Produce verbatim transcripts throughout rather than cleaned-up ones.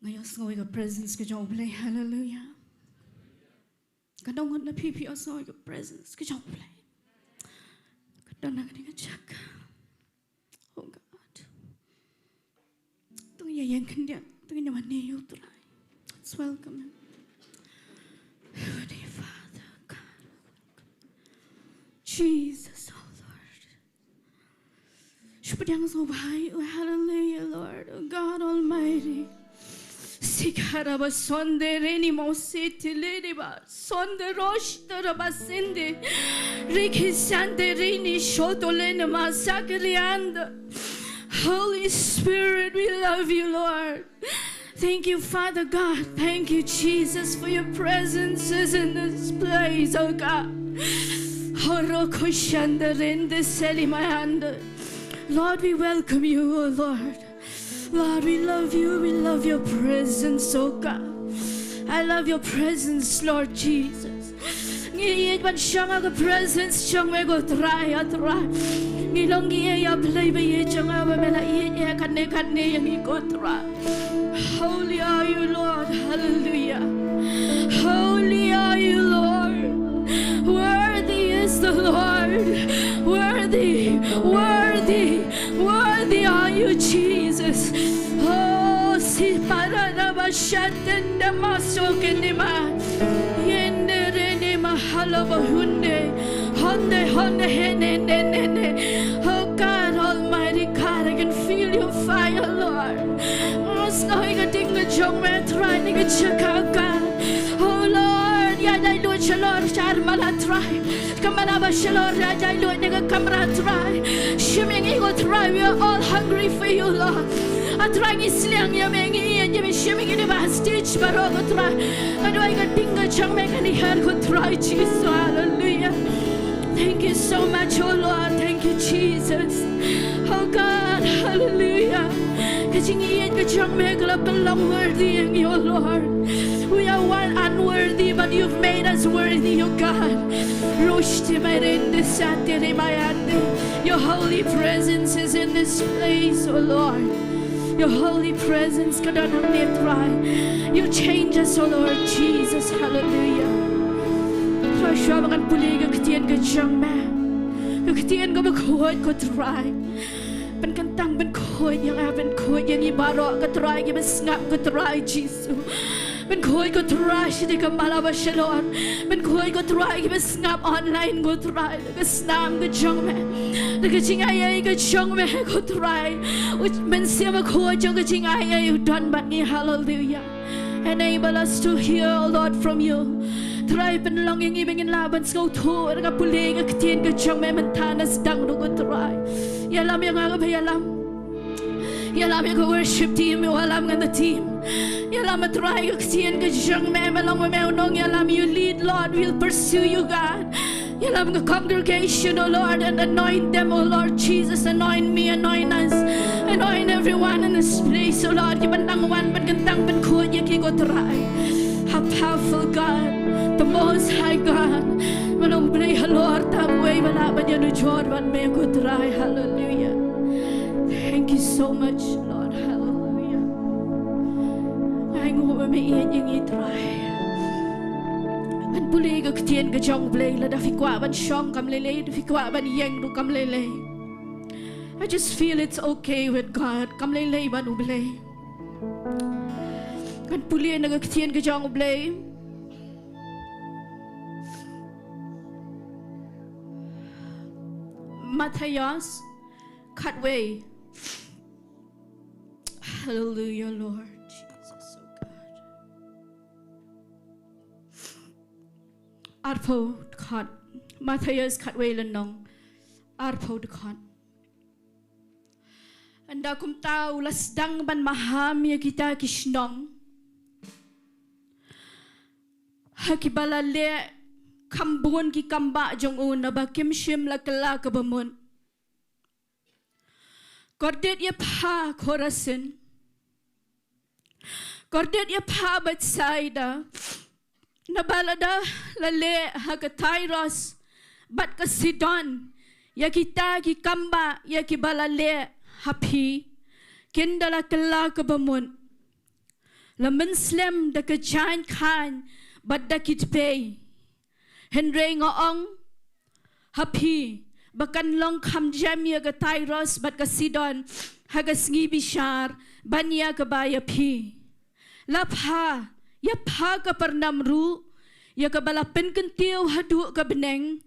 Nga ïohsngew ïa ka presence ka jong U Blei. Hallelujah. Katno ngut na phi phi ïohsngew ïa ka presence ka jong U Blei? Katno ngut na ka jaka? Oh God. Tang ïa ïeng khyndiat, tang ïa mane ïa U Trai. Let's welcome him. Holy Father God. Jesus, oh Lord. Shu pdiang sngewbha ïa u. Hallelujah, Lord, oh God Almighty. Sikaraba sonde reni mositi liriba sonde rosh taraba sinde. Riki sante rini shotolene masakrianda. Holy Spirit, we love you, Lord. Thank you, Father God. Thank you, Jesus, for your presence is in this place, oh God. Horoko shanda rende seli mayanda. Lord, we welcome you, oh Lord. Lord, we love you. We love your presence, oh God. I love your presence, Lord Jesus. Ngi ïeit ban shong ha ka presence jong me ko Trai, ah Trai. Ngi long ngi ïeit ïa Blei ba ïeit jong nga ba me la ïeit ïa katne katne ïa ngi ko Trai. Holy are you, Lord. Hallelujah. Holy are you, Lord. Worthy is the Lord. Worthy, worthy, worthy are you, Jesus. Oh, si parada ba shatende maso kenima. Yende rene mahala bahunde. Honde, honde, he, ne, ne, ne, ne. Oh God Almighty God, I can feel your fire, Lord. Nga ïohsngew ïa ka ding ka jong me Trai ha kane ka jaka, God. Oh Lord, ïa dei lut sha lor sha armala Trai. Kamra ba sha lor ïa dei lut na ka kamra Trai. Shim ïa ngi ko Trai, we are all hungry for you, Lord. Ah Trai ngi sliang ïa me, ngi ïeit ïa me, shim ïa ngi na ba stage baroh ko Trai. Nga duwai ka ding ka jong me kan hiar ko Trai Jisu. Hallelujah. Thank you so much, oh Lord. Thank you, Jesus. Oh God, hallelujah. Ka jingïeit ka jong me ka la pynlong worthy ïa ngi, oh Lord. We are one unworthy, but you've made us worthy, oh God. Roshte mai rende sate re mai ande. Your holy presence is in this place, oh Lord. Your holy presence ka don hangne Trai. You change us, oh Lord Jesus. Hallelujah. Trai shuwa ba ngan pule ka ktien ka jong me. Ka ktien kaba khuid ko Trai. Pynkyntang pynkhuid ïa nga, pynkhuid ïa ngi baroh ko Trai, kiba sngap ko Trai Jisu. Pynkhuid ko Trai sha ka mala ba shalor. Pynkhuid ko Trai kiba sngap online ko Trai. Ka snam ka jong me. Da ka jingai ei ka jong me ko Trai. U Mynsiem Bakhuid jong ka jingai ei u don bad ngi, hallelujah. Enable us to hear, oh Lord, from you. Trai pynlong ïa ngi ba ngin lah ban sngewthuh da ka pule ka ktien ka jong me mynta na sdang ruh ko Trai. Ïalam ïa nga kaba ïalam. Ïalam ïa ka worship team, ïalam ïa ka team. Ïalam Trai ka ktien ka jong me, me long me u nongïalam, you lead, Lord, we'll pursue you, God. Ïalam ka congregation, oh Lord, and anoint them, oh Lord Jesus, anoint me, anoint us, anoint everyone in this place, oh Lord. Kiba nang wan pynkyntang pynkhuid ïa ki ko Trai. How powerful God, the Most High God. Me long Blei halor tam uwei ba lah ban ïanujor bad me ko Trai. Hallelujah. Thank you so much, Lord. Hallelujah. Ai nguh ba me ïeit ïa ngi Trai. Ngan pule ka ktien ka jong U Blei, lada phi kwah ban shong kam lei lei, lada phi kwah ban ïeng ruh kam lei lei. I just feel it's okay with God. Kam lei lei bad U Blei. Ngan pule na ka ktien ka jong U Blei. Mathaios khatwei. Hallelujah, Lord Jesus, oh God. Arphew dkhot. Mathaios khatwei lynnong. Arphew dkhot. Ynda kumta u la sdang ban maham ïa kita ki shnong ha kiba la leh kham bun ki kambah jong u, naba kim shym la kylla kaba mut. Kordit ïa pha Khorasin. Kordit ïa pha Bethsaida. Naba lada la leh ha ka Tyrus bad ka Sidon ïa kita ki kambah ïa kiba la leh ha phi, kin da la kylla kaba mut. La mynslem da ka jaiñ khaiñ bad da ki tpei. Hynrei nga ong ha phi ba kan long kham jem ïa ka Tyrus bad ka Sidon ha ka sngi bishar ban ïa kaba ïa phi. La pha, ïa pha Kapernaum ruh, ïa kaba la pynkyntiew haduh ka bneng,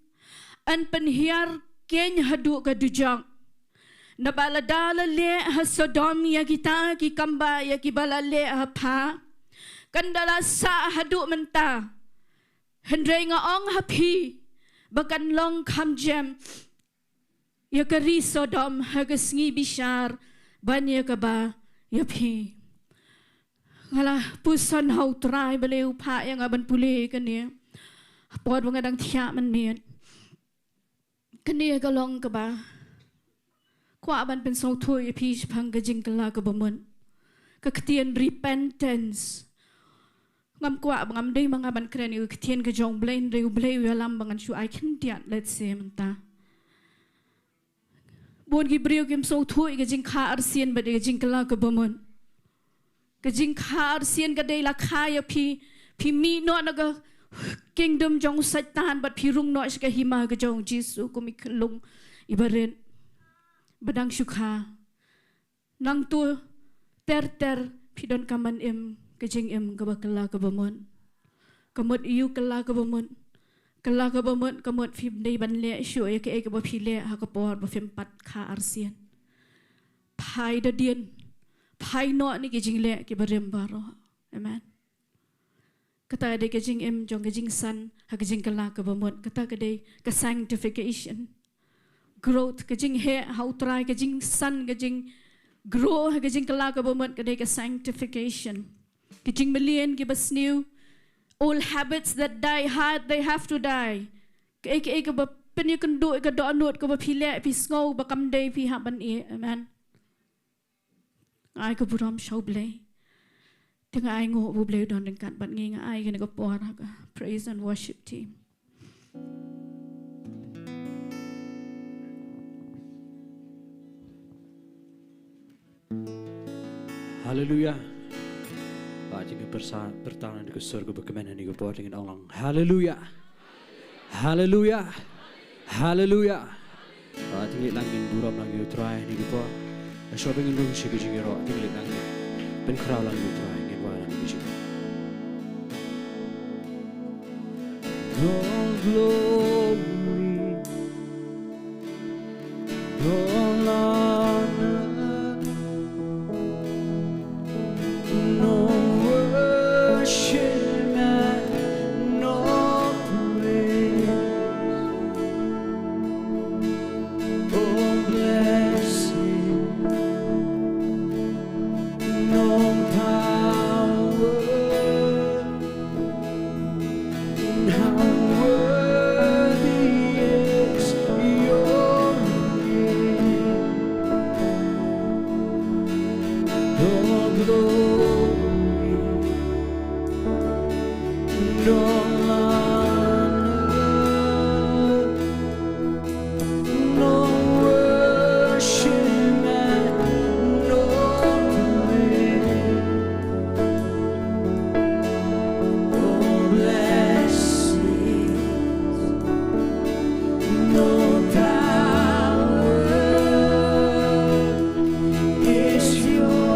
yn pynhiar keiñ haduh ka dujok. Naba lada la leh ha Sodom ïa kita ki kam ba ïa kiba la leh ha pha, kan da la sah haduh mynta. Hynrei nga ong ha phi ba kan long kham jem ïa ka ri Sodom ha ka sngi bishar ban ïa kaba ïa phi. Nga la puson ha U Trai balei u phah ïa nga ban pule kane. Por ba nga dang thiah mynmiet. Kane ka long kaba kwah ban pynsngewthuh ïa phi shaphang ka jingkylla kaba mut. Ka ktien repentance. Ngam kwah ba ngam dei ma nga ban kren ïa ka ktien ka jong U Blei, hynrei U Blei u ïalam ba ngan shu ai khyndiat, let's say, mynta. Bun ki briew kim sngewthuh ïa ka jingkha arsien bad ïa ka jingkylla kaba mut. Ka jingkha arsien ka dei la kha ïa phi, phi mih noh na ka kingdom jong u Saitan bad phi rung noh sha ka hima ka jong u Jisu kum i khyllung iba rit ba dang shu kha. Nangta ter ter phi donkam ban im ka jingim kaba kylla kaba mut. Ka mut ïa u kylla kaba mut. Kylla kaba mut, ka mut phim dei ban leh shuh ïa kaei kaba phi leh ha ka por ba phim pat kha arsien. Phai da dien. Phai noh na ki jingleh kiba rim baroh. Amen. Kata ka dei ka jingim jong ka jingsan ha ka jingkylla kaba mut. Kata ka dei ka sanctification. Growth, ka jingheh ha U Trai, ka jingsan, ka jinggrow ha ka jingkylla kaba mut, ka dei ka sanctification. Ka jingmlien kiba sniew. Old habits that die hard, they have to die. Kaei kaei kaba pynïakynduh ïa ka dohnud kaba phi leh, phi sngew ba kam dei, phi hap ban ïeh. Amen. Nga ai ka burom sha U Blei. Te nga ai nguh ba U Blei u don ryngkat bad ngi. Nga ai kane ka por ha ka praise and worship team. Haleluya. Ba jingpyrsa pyrta na ka sur kaba kmen ha kane ka por, te ngin ong lang haleluya. Haleluya. Haleluya. Ah, te ngin leit lang, ngin burom lang ïa U Trai ha kane ka por. Shuwa ba ngin rung sha ka jingïaroh, te ngin leit lang, ngin pynkhraw lang ïa U Trai, ngin wan lang ïa ka jingïaroh. All glory, all honor, no worship and no praise. All blessing, no power, and how worthy is your name. All glory, all honor, no worship and no praise. All blessings, no power is yours.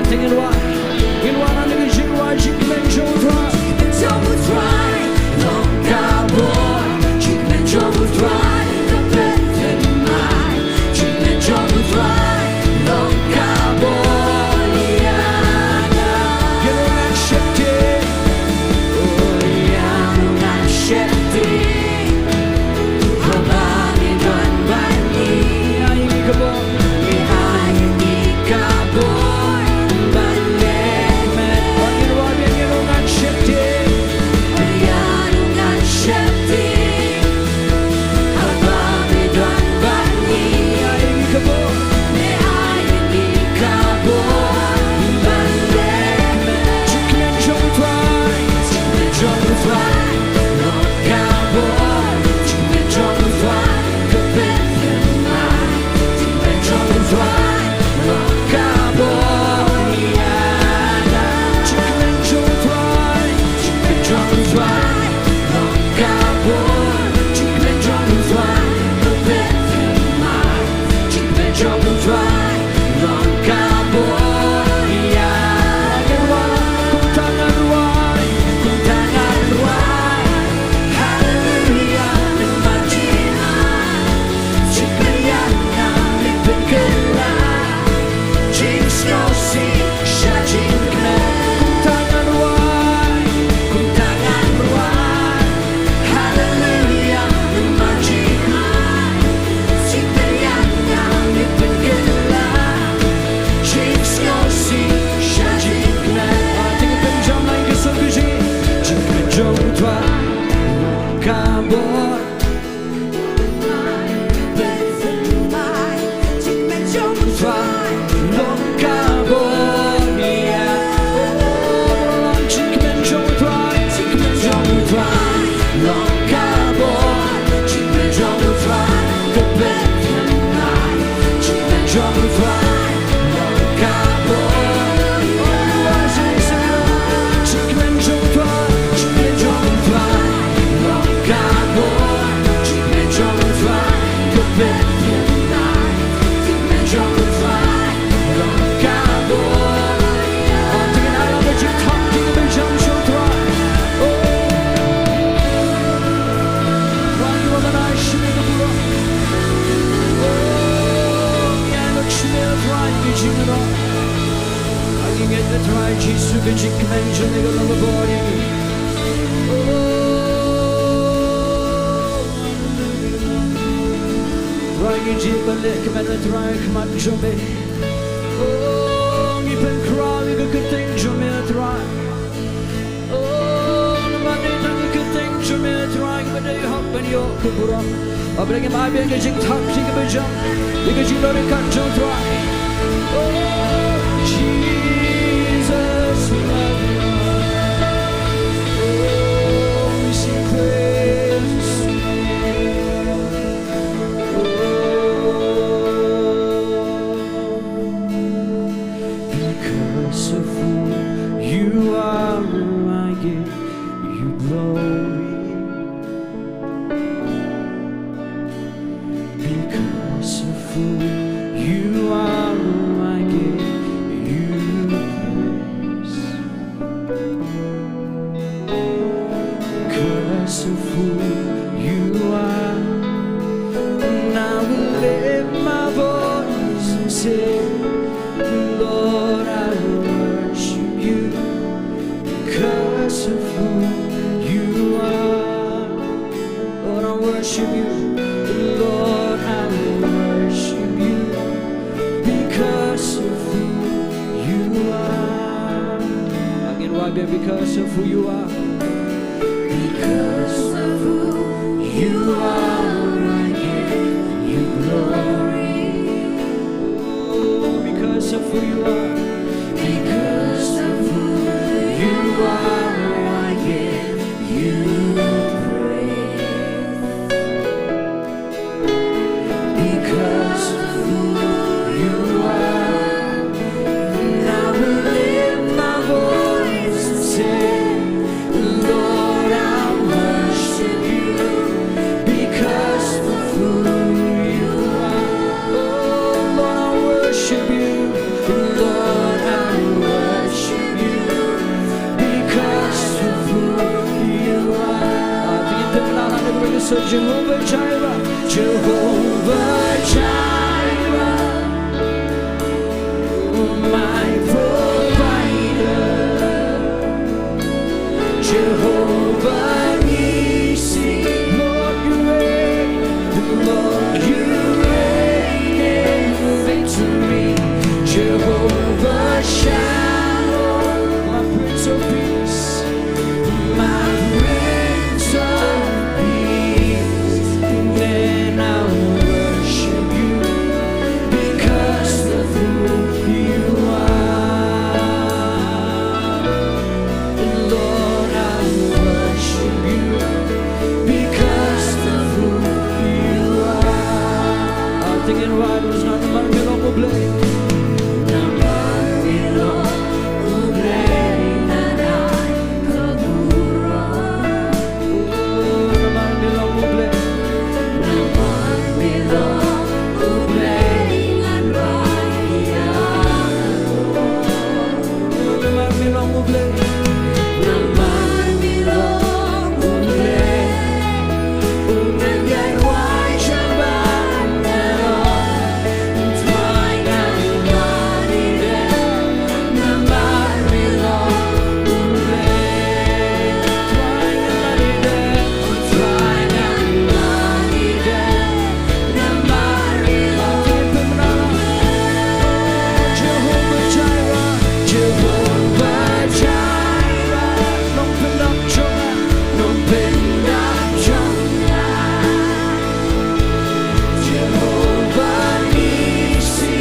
Te ngin wad, ngin wad na ka jingrwai, jingkmen jong U Trai. Jingkmen jong U Trai, long ka bor. Jingkmen jong U Trai, ka pynthymmai. Jingkmen jong U Trai, long ka bor ïa nga. Ïa u ngan sheptieng. Oh, ïa u ngan sheptieng. Haba ngi don bad ngi. Ïa ngi ka bor. Ïa ngi ka bor ban leh met. Ïa ngi ruh, ïa ngi ruh ngan sheptieng. Ïa ngi ruh ngan sheptieng. Haba ngi don bad ngi. Ïa ngi ka bor. Ïa ngi ka bor ban leh met. Jingkmen jong U Trai. Jingkmen jong U Trai. Long ka bor. Jingkmen jong U Trai. Ka pynthymmai. Jingkmen jong U Trai. Long ka bor ïa nga. Jingkmen jong U Trai. Jingkmen jong U Trai. Long ka bor. Jingkmen jong U Trai. Ka pynthymmai. Jingkmen jong U Trai. Long ka bor ïa nga. Kumta ngan rwai. Kumta ngan rwai. Haleluia. Namar jingïaid. Jingpyniaid. Jingpynkhlaiñ. Jingsngewsih sha jingkmen. Kumta ngan rwai, kumta ngan rwai. Haleluia, namar jingïaid. Jingpyniaid, jingpynkhlaiñ. Jingsngewsih sha jingkmen. Ah, te ngin pynjam lang ka song ka jingïaid. Jingkmen jong U Trai. Ka bor. Jisu ka jingkmen jong me ka long ka bor ïa ngi. Oh, Trai ngi jied ban leh kmen Trai ha khmat jong me. Oh, ngi pynkhraw ïa ka kyrteng jong me Trai. Oh, namar dei tang ka kyrteng jong me Trai ngi ba dei hok ban ïoh ka burom. Haba ngim ai biang ka jingthap, ka jingkyrpad, ka jingdonkam jong U Trai. Oh, Jesus, we love you. Oh, we sing praises. Oh, because of who you are, I give you glory. Because of who you are, I give you praise. Because of who you are, and I will lift my voice and say, Lord, I worship you because of who you are. Lord, I worship you. Lord, I worship you because of who you are. Again, why? Because of who you are. Because of who you are, I give you glory. Oh, because of who you are. Because of who you are, I give you praise. Because of who you are, and I will lift my voice and say, Lord, I worship you because of who you are. Oh, Lord, I worship you. Lord, Jehovah Jireh, Jehovah Jireh, my provider, Jehovah Nissi, Lord, you reign, Lord, you reign in victory, Jehovah Shalom, my Prince of Peace. My Prince of Peace, then I worship you because of who you are. Lord, I worship you because of who you are. Ating in wadu sna namar me long U Blei. Namar me long U Blei, namar me long U Blei. Namar me long U Blei, namar me long U Blei. Namar me long U Blei. Jehovah Jireh, Jehovah Jireh, Nongpyndap jong nga, Nongpyndap jong nga. Jehovah Nissi,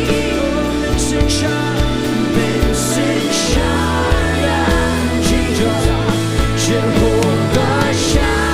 Mynsiem Sha, Mynsiem Sha, Jehovah Shalom.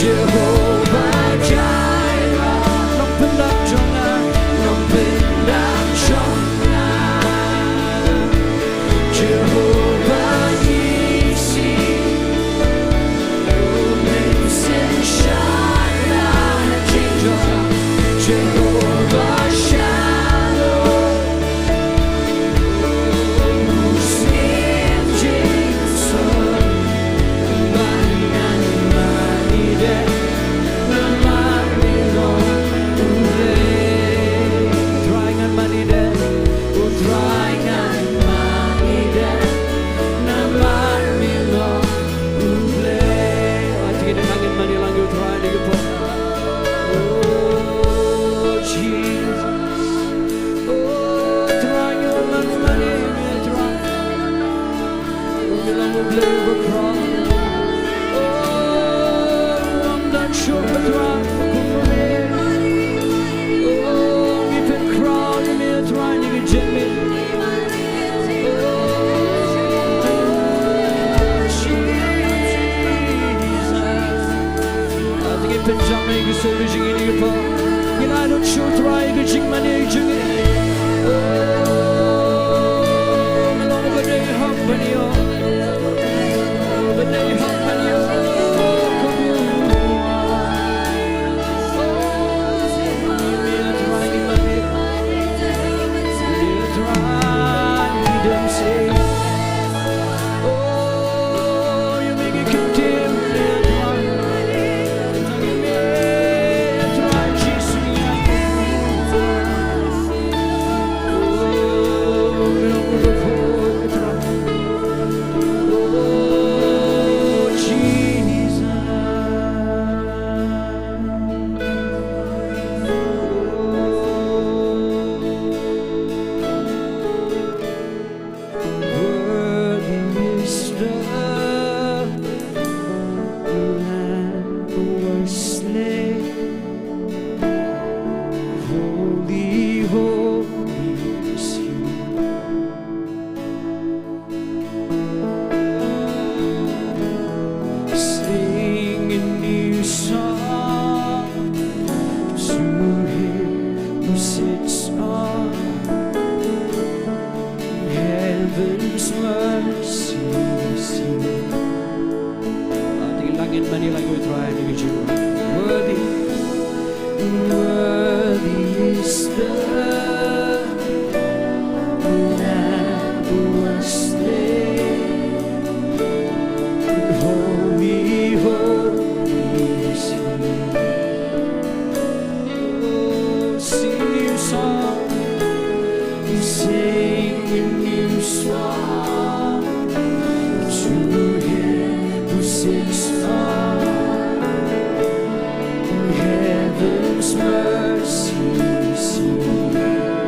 Jehovah Jireh, Nongpyndap jong nga, Nongpyndap jong nga. Jehovah Nissi, Mynsiem Sha, Jehovah Shalom. Oh, Jesus. Oh, Trai, ngi ong ngan ym mane ïa me, Trai. Oh, me long U Blei uba khraw. Oh, u ym don shuh, Trai, kum ma me. Oh, ngi pynkhraw ïa me, Trai, ïa ka jingmut. Oh, Jesus. Te ngi pynjah ïa ka sur ka jingim ïa ka por. Ngin ai lut shuh Trai ïa ka jingmane jong ngi. Oh, me long uba dei hok ban ïoh. Uba dei hok ban ïoh. Oh, Trai, ngi mane. Trai, ngi dem seh. Ngi la ïa kyrpad ïa ka jingmut. Worthy, worthy is the Lamb who was slain. Holy, holy is he. Oh, sing a new song. We sing a new song to him who sits on heaven's mercy seat.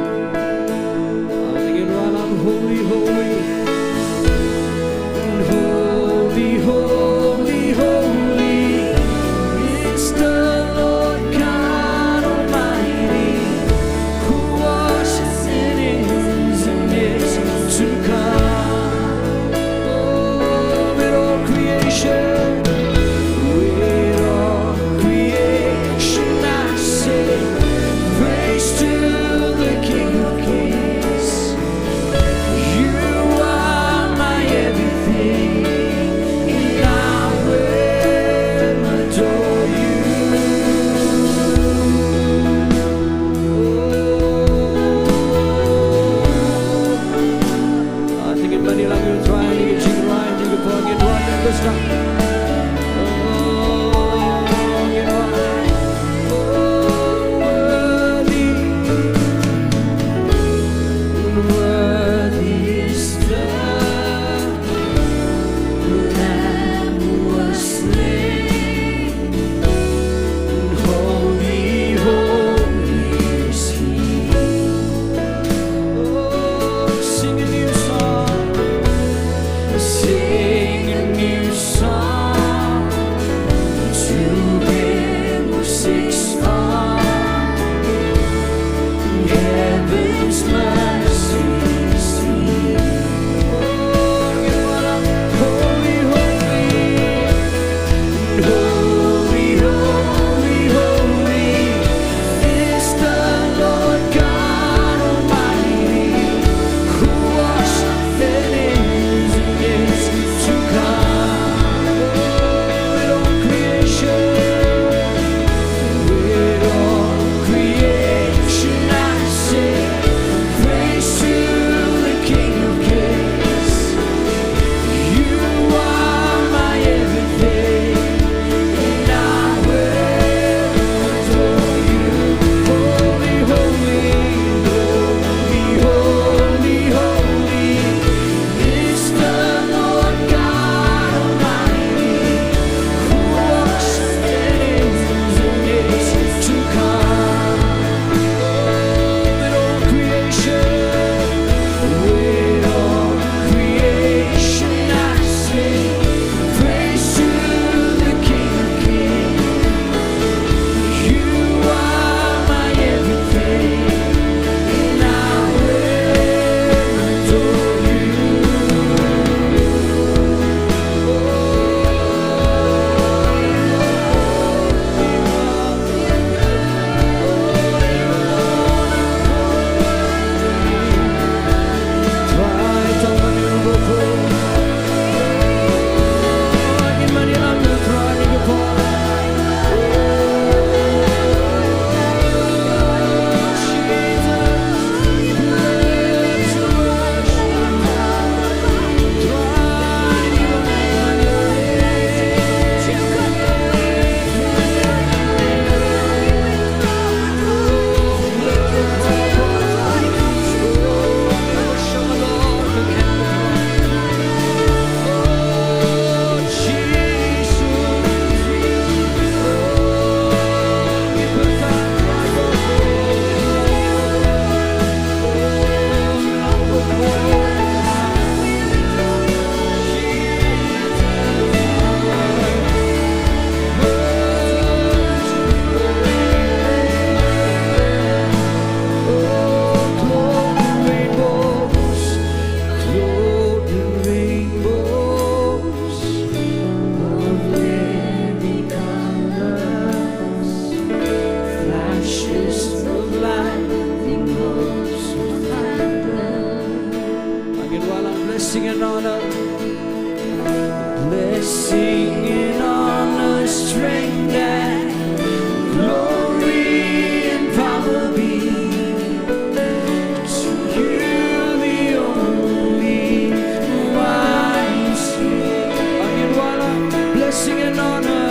and honor,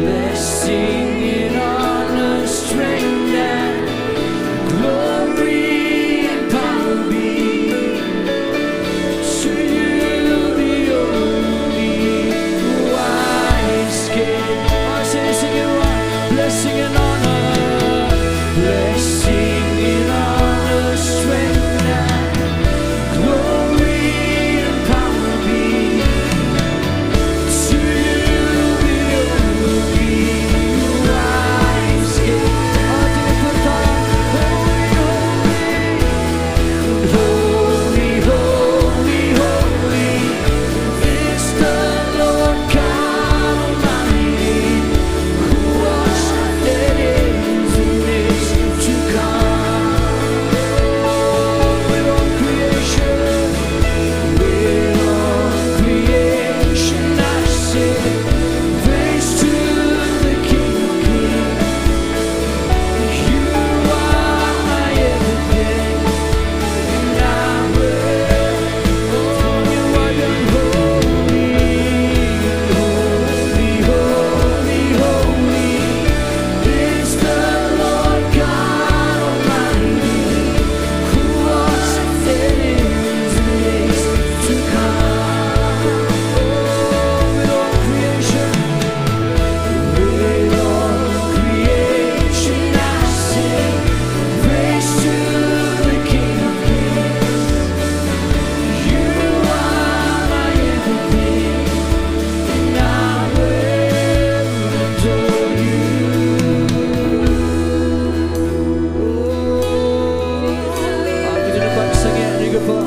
blessing and honor, strength and glory and power be to you, the only wise King. Oh, sing, sing it right. Blessing and honor, blessing and honor, strength and glory and power be to you, the only wise King. Holy, holy, holy, holy, holy is the Lord God Almighty, who was and is and is to come. With all creation, with all creation, I say, praise to the King of Kings. You are my everything, and I will. Oh, you are the holy, holy, holy, holy is the Lord God Almighty, who was and is and is to come. Oh, with all creation, with all creation, I sing praise to the King of Kings. You are my everything, and I will adore you. Oh, ah, to ngin ïa bad sangeh ïa ka ba.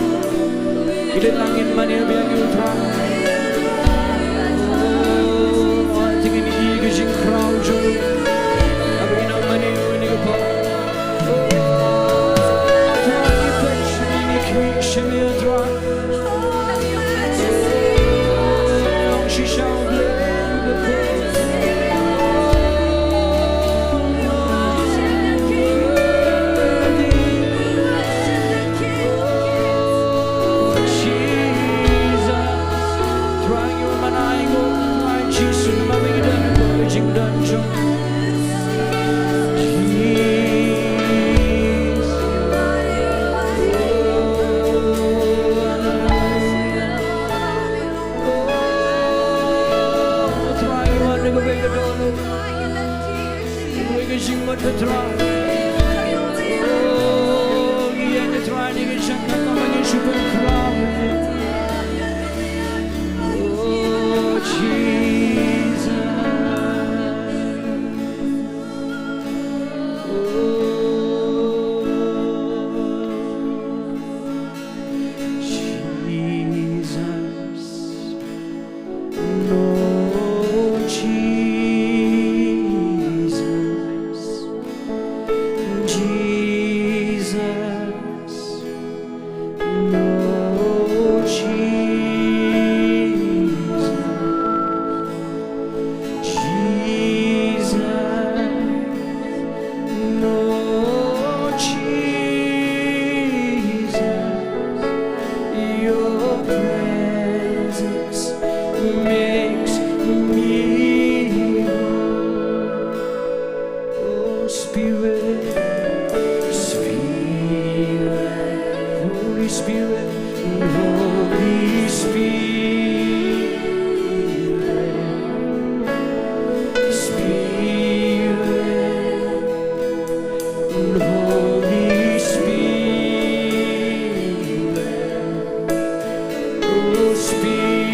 Ki dei lang ngin mane biang ïa u Trai. Oh, ah, to ngin ïa ka jingkhraw jong u. Haba ngin nang mane ïa u kane ka por. Oh, Trai, ngi peit sha ngi, ngi khmih sha ngi, Trai. Oh, shisha u Blei. Trai, ïa ka jingmut ka Trai. Oh, ïa ka Trai, ïa ka jingmut ka Trai, ïa ka jingmut ka Trai. Oh, Jesus. Oh, Jesus. No, Jesus, Jesus, no, Jesus, Jesus. No, Jesus, your presence makes me whole. Oh, Spirit, Spirit, Holy Spirit, Holy Spirit, Spirit, Holy Spirit, oh Spirit,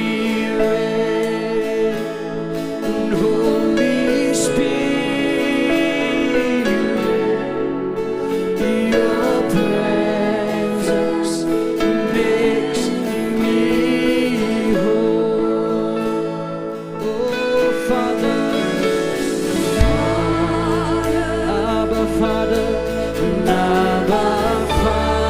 Holy Spirit, your presence makes me whole. Oh, Father, Father, Abba, Father, Abba, Father.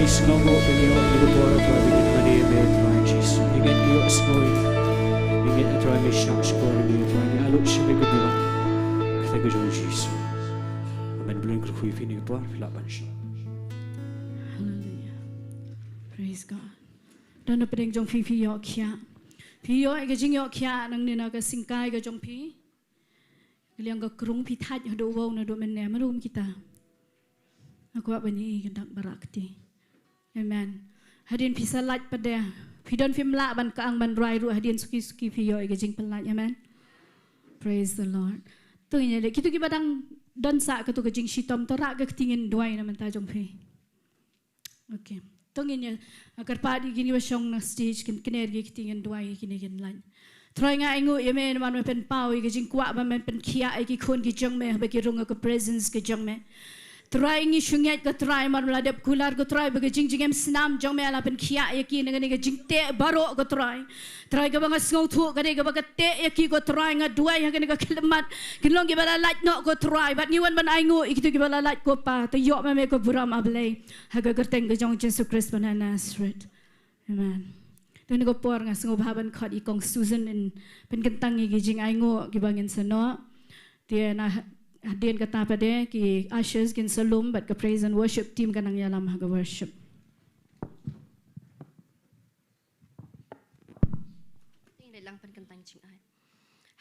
Sngewnguh ba ngi ïoh ïa ka bor, Trai, ba ngi mane ïa me, Trai Jisu. Ngi ngeit ngi ïohsngew ïa me. Ngi ngeit, Trai, me shah shkor ïa me, Trai, ngi ai lut sha me ka bor. Kata ka jong u Jisu. Amen. Blei un kyrkhu ïa phi ha kane ka por, phi lah ban shong. Hallelujah. Praise God. Don na pdeng jong phi, phi ïoh khiah. Phi ïoh ïa ka jingïoh khiah nangne na ka syngkai ka jong phi. Ka liang ka krung phi thait haduh wow naduh mynne, marum kita. Nga kwah ban ïohi ka dak baroh kti. Amen. Hadien phi sa lait pat de, phi don phim lah ban kyang ban rai ruh, hadien suki suki phi ïoh ïa ka jingpyllait. Amen. Praise the Lord. To ngin ïa leh, kito kiba dang don sa kato ka jingshitom, to rah ka kti, ngin duwai na bynta jong phi. Okay. To ngin ïa, ah, kyrpad ïa kine kiba shong na stage, kin kner ïa ki kti, ngin duwai ïa kine kin lait. Trai, nga ainguh ïa me namar me pynpaw ïa ka jingkwah ba men pynkhiah ïa ki khun ki jong me ba ki rung ha ka presence ka jong me. Trai, ngi shu ngeit ko Trai, namar me la dep kular ko Trai, ba ka jingjngem snam jong me la pynkhiah ïa ki na kane ka jingteh baroh ko Trai. Trai, kaba nga sngewthuh ka dei kaba ka teh ïa ki ko Trai, nga duwai ha kane ka khyllipmat kin long kiba la lait noh ko Trai, bad ngi wan ban ainguh ïa kito kiba la lait ko Pa, to ïoh ma me ka burom, A Blei. Ha ka kyrteng ka jong u Jisu Khrist ba na Nasareth. Amen. Te ha kane ka por nga sngewbha ban khot ïa i Kong Susan in pynkyntang ïa ki jingainguh kiba ngin sa noh. Te na hadien kata pat de ki ushers kin sa lum bad ka praise and worship team kan nang ïalam ha ka worship. Te ngin ïa lang pynkyntang jingai.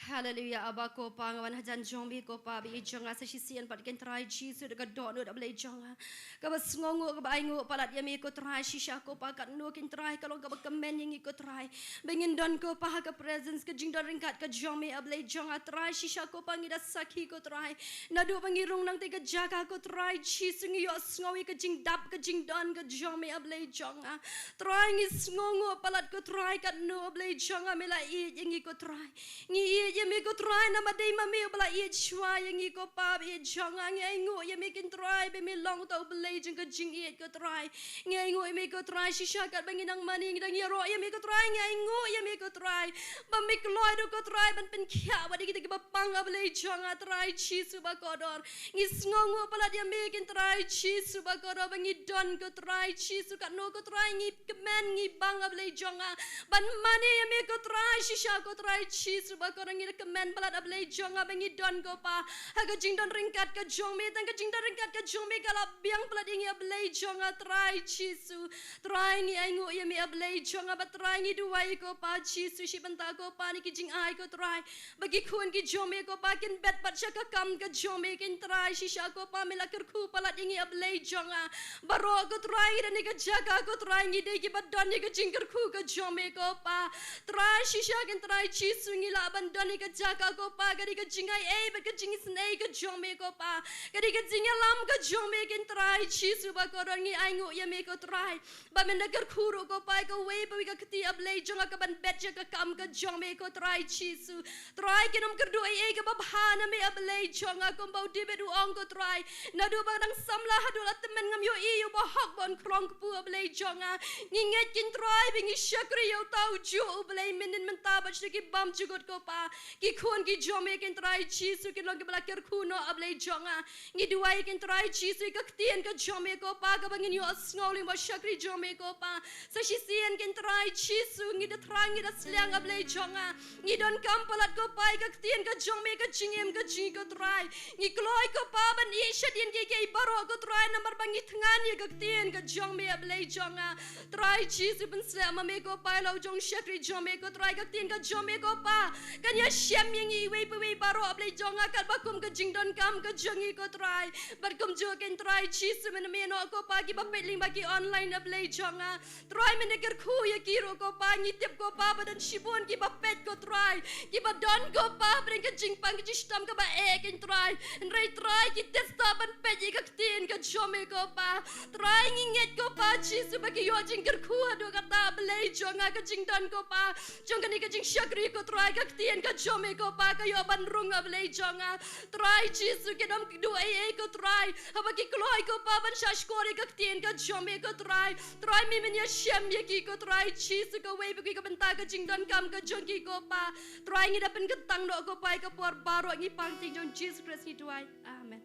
Haleluya, Aba ko Pa, nga wan hajan jong me ko Pa, baieit jong nga, sa shisien pat ko Trai Jisu da ka dohnud, A Blei jong nga, kaba sngewnguh, kaba ainguh palat ïa me ko Trai, shisha ko Pa, katno ko Trai ka long kaba kmen ïa ngi ko Trai, ba ngin don ko Pa ha ka presence, ka jingdon ryngkat ka jong me, A Blei jong nga Trai, shisha ko Pa, ngi da sakhi ko Trai, naduh ba ngi rung nangtei ka jaka ko Trai Jisu, ngi ïohsngew ïa ka jingdap ka jingdon ka jong me, A Blei jong nga. Trai, ngi sngewnguh palat ko Trai, katno, A Blei jong nga, me la ïeit ïa ngi ko Trai. Ngi ïeit ïa me ko Trai, namar dei ma me uba la ïeit shuwa ïa ngi ko Pa, baieit jong nga, ngi ainguh ïa me ko Trai, ba me long uta u Blei jong ka jingïeit ko Trai. Ngi ainguh ïa me ko Trai, shisha katba ngi nang mane ngi dang ïaroh ïa me ko Trai, ngi ainguh ïa me ko Trai, ba me kloi ruh ko Trai ban pynkhiah wat ïa kita kiba pang, A Blei jong nga Trai Jisu ba kordor. Ngi sngewnguh palat ïa me ko Trai Jisu ba kordor, ba ngi don ko Trai Jisu, katno ko Trai ngi kmen ngi bang, A Blei jong nga, ban mane ïa me ko Trai, shisha ko Trai Jisu ba kordor, ngi da kmen palat, A Blei jong nga, ba ngi don ko Pa ha ka jingdon ryngkat ka jong me, tang ka jingdon ryngkat ka jong me ka la biang palat ïa ngi, A Blei jong nga Trai Jisu. Trai, ngi ainguh ïa me, A Blei jong nga, bad Trai, ngi duwai ko Pa Jisu shi bynta ko Pa, na ki jingai ko Trai, ba ki khun ki jong me ko Pa kin bet pat sha ka kam ka jong me ko Trai, shisha ko Pa, me la kyrkhu palat ïa ngi, A Blei jong nga. Baroh ko Trai ngi don ha ka jaka ko Trai, ngi dei kiba don ïa ka jingkyrkhu ka jong me ko Pa. Trai, shisha ko Trai Jisu, ngi lah ban don ha ka jaka ko Pa, ka dei ka jingai ei bad ka jingisynei ka jong me ko Pa, ka dei ka jingïalam ka jong me ko Trai Jisu ba kordor, ngi ainguh ïa me ko Trai, ba men da kyrkhu ruh ko Pa ïa kawei pa kawei ka kti, A Blei jong nga, kaban bet sha ka kam ka jong me ko Trai Jisu. Trai, kin ym kyrduh ei ei kaba bha na me, A Blei jong nga, kumba u David u ong ko Trai, naduh ba dang samla haduh la tymmen ngam ïohi ïa u bahok ban khrong kpu, A Blei jong nga. Ngi ngeit ko Trai ba ngi shakri ïa uta u juh, U Blei, mynnin mynta bad sha ki bymjukut ko Pa. Ki khun ki jong me ko Trai Jisu kin long kiba la kyrkhu noh, A Blei jong nga. Ngi duwai ko Trai Jisu ïa ka ktien ka jong me ko Pa, kaba ngin ïohsngew lyngba u shakri jong me ko Pa. Sa shisien ko Trai Jisu, ngi da thrang ngi da sliang, A Blei jong nga. Ngi donkam palat ko Pa ïa ka ktien ka jong me, ka jingim ka jong ngi ko Trai. Ngi kloi ko Pa ban ïeh shadien kiei kiei baroh ko Trai, namar ba ngi thngan ïa ka ktien ka jong me, A Blei jong nga. Trai Jisu, pynshlur ma me ko Pa ïa la u jong u shakri jong me ko Trai, ka ktien ka jong me ko Pa kan ïashem ïa ngi iwei pa iwei baroh, A Blei jong nga, katba kum ka jingdonkam ka jong ngi ko Trai. Bad kumjuh ko Trai Jisu, mynta me noh ko Pa kiba peit lyngba ki online, A Blei jong nga. Trai, men da kyrkhu ïa ki ruh ko Pa, ngi tip ko Pa ba don shibun kiba peit ko Trai, kiba don ko Pa ba don ka jingpang ka jingshitom kaba eh ko Trai. Hynrei Trai, ki test ban peit ïa ka ktien ka jong me ko Pa. Trai, ngi ngeit ko Pa Jisu ba ki ïoh jingkyrkhu haduh katta, A Blei jong nga, ka jingdon ko Pa jong kane ka jingshakri ko Trai, ka ktien ka jong me ko Pa ka ïoh ban rung, A Blei jong nga. Trai Jisu, kin ym duh ei ei ko Trai haba ki kloi ko Pa ban shahshkor ïa ka ktien ka jong me ko Trai. Trai, me men ïashem ïa ki ko Trai Jisu, kawei pa kawei ka bynta ka jingdonkam ka jong ki ko Pa. Trai, ngi da pynkyntang noh ko Pa ïa ka por baroh, ngi pang ha ka kyrteng jong u Jisu Khrist ngi duwai. Amen.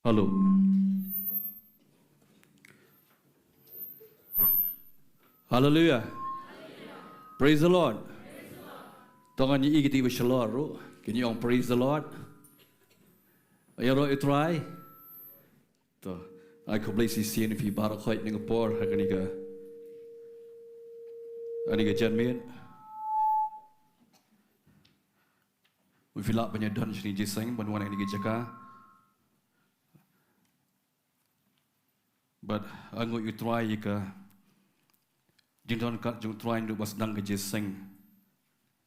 Hello. Hallelujah. Praise the Lord. To ngin ïa kti ba shalor ruh, ngin ïa ong praise the Lord. Ïaroh ïa u Trai. To, ai khublei shisien ïa phi baroh khoit ha kane ka por, ha kane ka, ha kane ka janmiet. Phi lah ban ïa don shane jingïaseng ban wan ha kane ka jaka. Bad nga ainguh ïa u Trai ïa ka jingdon kat jong u Trai naduh ba sdang ka jingïaseng,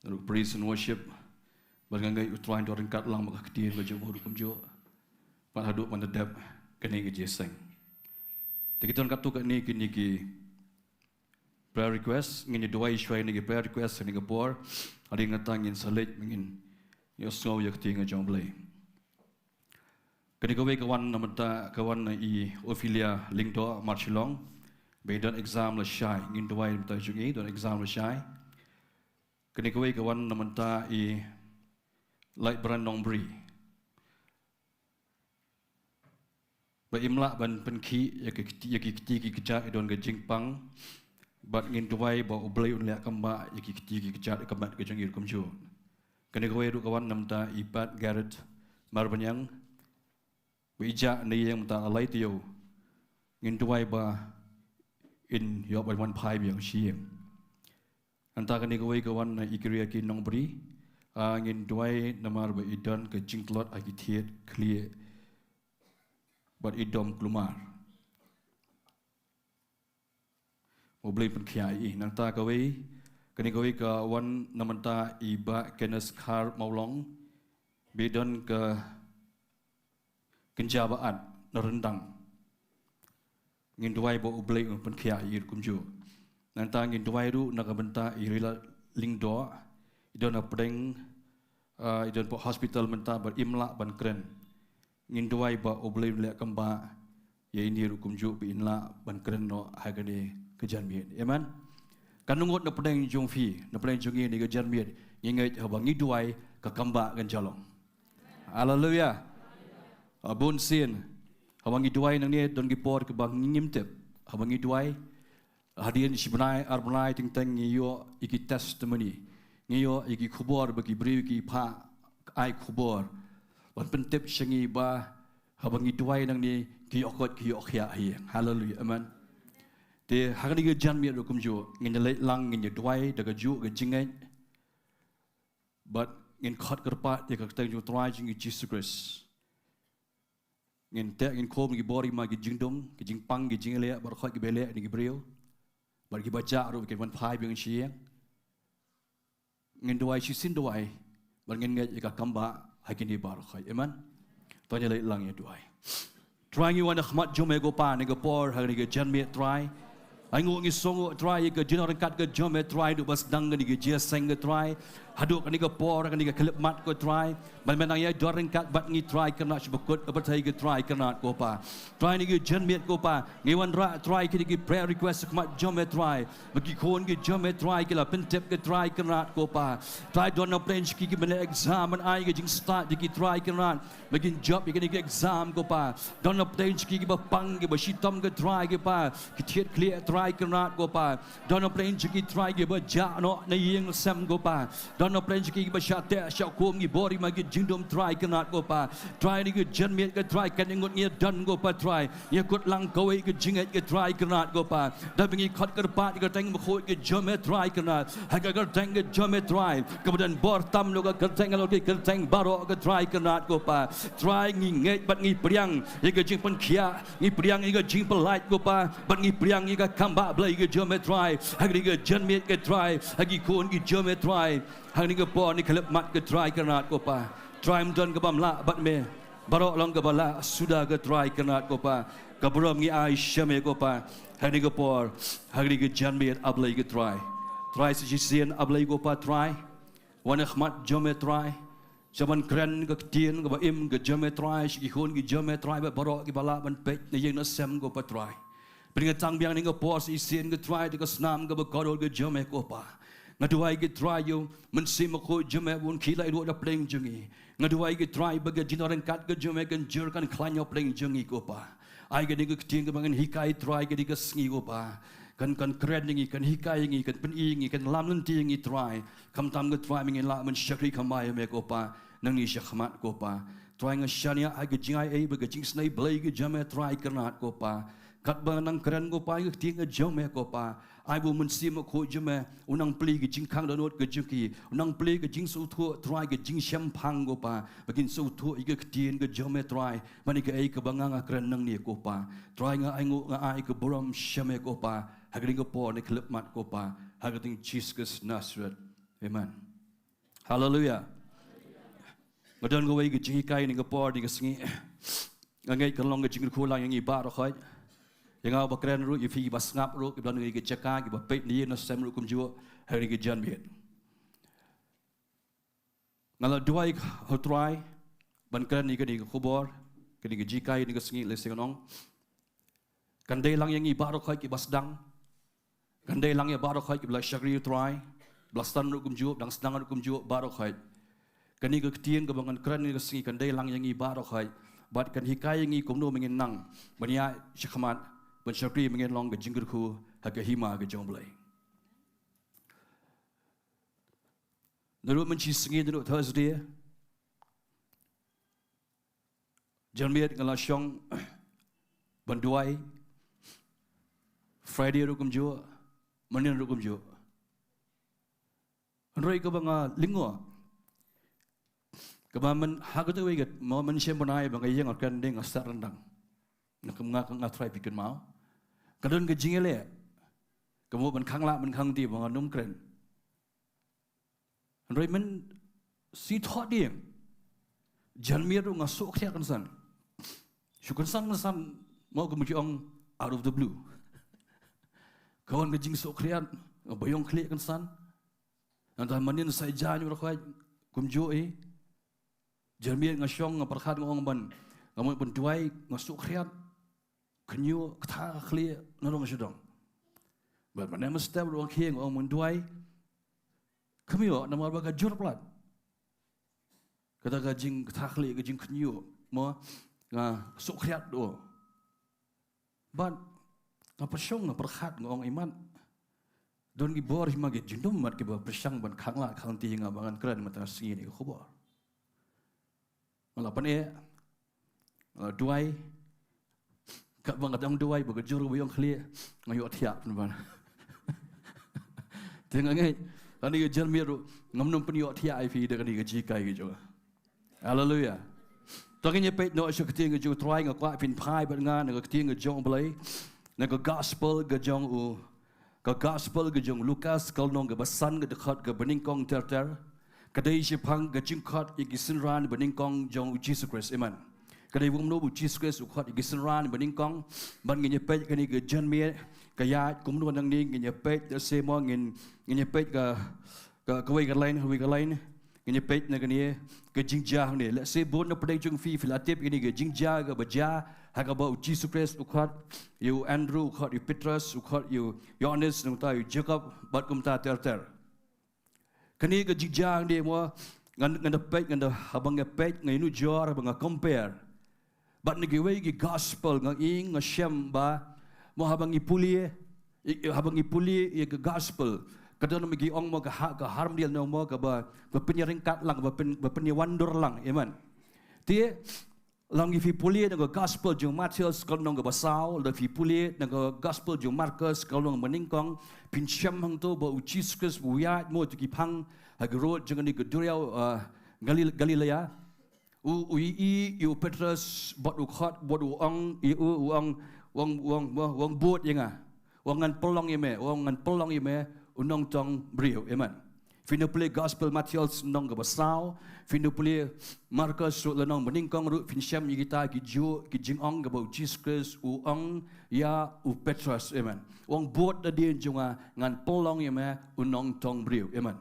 naduh praise and worship. Bad nga ainguh ïa u Trai naduh ryngkat lang bad ka ktien ka jong u ruh kumjuh. Bad haduh ban da dep kane ka jingïaseng. Te ki don katto katne kine ki prayer request, ngin ïa duwai shuwa ïa kine ki prayer request ha kane ka por. Hadien kata ngin sa leit ngin ïa sngew ïa ka ktien ka jong u Blei. Kane kawei ka wan na mynta, ka wan na i Ophelia Lyngdoh Marshillong. Ba i don exam lashai, ngin duwai na bynta jong i, don exam lashai. Kane kawei ka wan na mynta i Lightbrand Nongbri. Ba im lah ban pynkhih ïa ki kti, ïa ki kti ki kjat, i don ka jingpang. Bad ngin duwai ba u Blei un leh kambah ïa ki kti ki kjat, ïa ka met ka jong i ruh kumjuh. Kane kawei ruh ka wan na mynta i Pat Garrett Marbaniang. Ba i jah na ïing mynta la lai taïew. Ngin duwai ba in ïoh ban wan phai biang sha ïing. Nangta kane kawei ka wan na i Kiriaki Nongbri. Ah, ngin duwai namar ba i don ka jingtlot ha ki thied khlieh. Bad i dom kulmar. U Blei pynkhiah ïa i. Nangta kawei, kane kawei ka wan na mynta i Bah Kenneth Khar Mawlong. Ba i don ka kynja ba at na ryndang. Ngin duwai ba u Blei un pynkhiah ïa i ruh kumjuh. Nangta ngin duwai ruh na ka bynta i Rila Lyngdoh. I don hapdeng, ah, i don hapoh hospital mynta bad im lah ban kren. Ngin duwai ba u Blei un leh kambah ïa ine ruh kumjuh ba in lah ban kren noh ha kane ka janmiet. Amen. Katno ngut na pdeng jong phi, na pdeng jong ngi ha kane ka janmiet, ngi ngeit haba ngi duwai ka kambah kan jia long. Haleluia. Ah, bun sien. Haba ngi duwai nangne don ki por kiba ngim tip. Haba ngi duwai, hadien shi bnai ar bnai teng teng ngi ïoh ïa ki testimony. Ngi ïoh ïa ki khubor ba ki briew ki phah ai khubor ban pyntip sha ngi ba haba ngi duwai nangne ki ïoh koit ki ïoh khiah hi. Haleluia. Amen. Te ha kane ka janmiet ruh kumjuh ngin ïa leit lang ngin ïa duwai da kajuh ka jingngeit. Bad ngin khot kyrpad ïa ka kyrteng jong u Trai jong ngi Jisu Khrist. Ngin teh ngin khum ki bor, ki ma, ki jingdum, ki jingpang, ki jingleh, baroh khoit kiba leh na ki briew. Bad kiba jah ruh kin wan phai biang sha ïing. Ngin duwai shisien duwai. Bad ngin ngeit ïa ka kambah ha kine baroh khoit. Amen. To ngin ïa leit lang ïa duwai. Trai ngi wan ha khmat jong me ko Pa, ha kane ka por, ha kane ka janmiet Trai. Ainguh ngi sngewnguh Trai ïa ka jingdon ryngkat ka jong me Trai, naduh ba sdang kane ka jingïaseng ko Trai. Haduh kane ka por, kane ka khyllipmat ko Trai. Ba me nang ïa don ryngkat bad ngi Trai Kynrad sha ba kut ka pyrthei ko Trai Kynrad ko Pa. Trai ha kane ka janmiet ko Pa. Ngi wanrah Trai kine ki prayer request ha khmat jong me Trai. Ba ki khun ki jong me Trai ki la pyntip ko Trai Kynrad ko Pa. Trai don na pdeng jong ki kiba leh exam, ban ai ka jingstad ïa ki Trai Kynrad. Ba kin jop ïa kine ki exam ko Pa. Don na pdeng jong ki kiba pang kiba shitom ko Trai ko Pa. Ki thied khlieh Trai Kynrad ko Pa. Don na pdeng jong ki Trai kiba jah noh na ïing sem ko Pa. Don na pdeng jong ki kiba shah teh shah khum ki bor, ki ma, ki jingdum Trai Kynrad ko Pa. Trai ha kane ka janmiet ko Trai kane ngut ngi don ko Pa Trai. Ïa kut lang kawei ka jingngeit ko Trai Kynrad ko Pa. Da ba ngi khot kyrpad ïa ka kyrteng bakhuid ka jong me Trai Kynrad. Ha ka kyrteng ka jong me Trai. Kaba don bor tam na ka kyrteng halor ki kyrteng baroh ko Trai Kynrad ko Pa. Trai ngi ngeit bad ngi pdiang ïa ka jingpynkhiah, ngi pdiang ïa ka jingpyllait ko Pa, bad ngi pdiang ïa ka kambah Blei ka jong me Trai. Ha kane ka janmiet ko Trai. Ha ki khun ki jong me Trai. Ha kane ka por kane ka khyllipmat ko Trai Kynrad ko Pa. Trai ym don kaba ym lah bad me. Baroh long kaba lah suda ko Trai Kynrad ko Pa. Ka burom ngi ai sha me ko Pa. Ha kane ka por, ha kane ka janmiet A Blei ko Trai. Trai sa shisien A Blei ko Pa Trai. Wan ha khmat jong me Trai. Sha ban kren ka ktien kaba im ka jong me Trai, sha ki khun ki jong me Trai, bad baroh kiba lah ban peit na ïing na sem ko Pa Trai. Pynïatang biang kane ka por sa shisien ko Trai, da ka snam kaba kordor ka jong me ko Pa. Nga duwai ko Trai ïa u Mynsiem Bakhuid jong me un khie lait ruh na pdeng jong ngi. Nga duwai ko Trai ba ka jingryngkat ka jong me kan jur kan khlaiñ na pdeng jong ngi ko Pa. Ai kane ka ktien kaba ngan hikai Trai kane ka sngi ko Pa. Kan kan kren ïa ngi, kan hikai ïa ngi, kan pyni ïa ngi, kan lam lynti ïa ngi Trai. Khamtam ko Trai me ngin lah ban shakri kamai ïa me ko Pa. Nangne sha khmat ko Pa. Trai nga shaniah ha ka jingai ei bad ka jingisynei Blei ka jong me Trai Kynrad ko Pa. Katba ngan nang kren ko Pa ïa ka ktien ka jong me ko Pa. Ai ba u Mynsiem Bakhuid jong me u nang plie ka jingkhang dohnud ka jong ki, u nang plie ka jingsngewthuh Trai, ka jingshemphang ko Pa, ba kin sngewthuh ïa ka ktien ka jong me Trai, ban ïa kaei kaba nga nga kren nangne ko Pa. Trai nga ai nguh, nga ai ka burom sha me ko Pa, ha kane ka por ne khyllipmat ko Pa, ha ka kyrteng Jisu Khrist Nasaret. Amen. Haleluia. Nga don kawei ka jinghikai ha kane ka por, ha kane ka sngi. Nga ngeit kan long ka jingkyrkhu lang ïa ngi baroh khoit. Ïa nga uba kren ruh, ïa phi kiba sngap ruh, kiba don ha kane ka jaka, kiba peit ne ïa na sem ruh kumjuh, ha kane ka janmiet. Nga la duwai ha u Trai ban kren ïa kane ka khubor, kane ka jinghikai ha kane ka sngi, lehse ngan ong kan dei lang ïa ngi baroh khoit kiba sdang. Kan dei lang ïa baroh khoit kiba la shakri ïa u Trai, ba la sdang ruh kumjuh, dang sdang ruh kumjuh, baroh khoit. Kane ka ktien kaba ngan kren ha kane ka sngi kan dei lang ïa ngi baroh khoit. Bad kan hikai ïa ngi kumno ba ngin nang ban ïaid shakhmat, ban shakri, ba ngin long ka jingkyrkhu ha ka hima ka jong u Blei. Naduh mynshisngi, naduh Thursday, janmiet nga la shong ban duwai. Friday ruh kumjuh, mynnin ruh kumjuh. Hynrei kaba nga lyngngoh, kaba myn, ha katei kawei ka, mo, mynshem bnai ba nga ïeng, nga kren, dei nga stad ryndang. Nga, nga, nga trai phi kynmaw. Ka don ka jingïaleh, ka mut ban khang lah ban khang die ba ngan ym kren. Hynrei mynsngi thohdieng, janmiet ruh nga sngewkhriat kynsan. Shu kynsan kynsan, mo, kumba ki ong, out of the blue. Ka wan ka jingsngewkhriat, nga ba ïong khlieh kynsan. Nangta mynnin sa ïa jaiñ baroh khoit kumjuh hi. Janmiet nga shong, nga pyrkhat, nga ong ban, nga mut ban duwai, nga sngewkhriat. Khñiuh, ktha khlieh nadong shadong. Bad mynne mynstep ruh nga khie, nga ong ban duwai. Kham ïoh namar ba ka jur palat kata ka jingktha khlieh, ka jingkhñiuh, mo, nga sngewkhriat ruh. Bad nga pyrshang, nga pyrkhat, nga ong, imat, don ki bor, hima ki jingdum mat kiba pyrshang ban khang lah khang die ïa nga ba ngan kren mynta ka sngi ïa kane ka khubor. Nga la pyneh, nga la duwai. Katba nga dang duwai, ba ka jur ba ïong khlieh, nga ïohthiah pynban. Te nga ngeit, ha kane ka janmiet ruh ngam nym pynïohthiah ïa phi da kane ka jinghikai ka jong nga. Haleluia. To ngin ïa peit noh sha ka ktien ka jong u Trai. Nga kwah phin phai bad nga na ka ktien ka jong u Blei, na ka gospel ka jong u, ka gospel ka jong u Lukas, ka lynnong kaba san, ka dkhot kaba nyngkong ter ter. Ka dei shaphang ka jingkhot ïa ki synran ba nyngkong jong u Jisu Khrist. Amen. Ka dei kumno ba u Jisu Khrist u khot ïa ki synran ba nyngkong. Bad ngin ïa peit kane ka janmiet, ka ïaid kumno nangne, ngin ïa peit, lehse mo, ngin, ngin ïa peit ka, ka, kawei ka lain, kawei ka lain. Ngin ïa peit na kane ka jingjia hangne. Lehse bun na pdeng jong phi, phi la tip ïa kane ka jingjia kaba jia ha kaba u Jisu Khrist u khot ïa u Andrew, u khot ïa u Petros, u khot ïa u Ïohannes, nangta ïa u Jakob, bad kumta ter ter. Kane ka jingjia hangne mo, ngan, ngan da peit, ngan da, haba nga peit, nga ïanujor, haba nga compare bad na kiwei ki gospel, nga ïeng, nga shem ba, mo, haba ngi pule, i, i, haba ngi pule ïa ka gospel, ka don ma ki ong mo ka ha, ka harmonial, no mo, kaba, ba pynïaryngkat lang, ba pyn, ba pynïawandur lang, amen. Te, lada phi pule na ka gospel jong u Mathaios, ka lynnong kaba saw, lada phi pule na ka gospel jong u Markos, ka lynnong ba nyngkong, phin shem hangto ba u Jisu Khrist u ïaid mo, to ki phang ha ka rud jong kane ka duriaw, ah, Galil-, Galilea. U, u ïohi ïa u Petros bad u khot bad u ong ïa u, u ong, u ong, u ong, u ong, u ong bud ïa nga. U ong ngan pynlong ïa me, u ong ngan pynlong ïa me u nongtong briew. Amen. Phin da pule gospel Mathaios lynnong kaba saw, phin da pule Markos ruh lynnong ba nyngkong ruh, phin shem ïa kita kijuh ki jingong kaba u Jisu Khrist u ong ïa u Petros. Amen. U ong bud nadien jong nga, ngan pynlong ïa me u nongtong briew. Amen.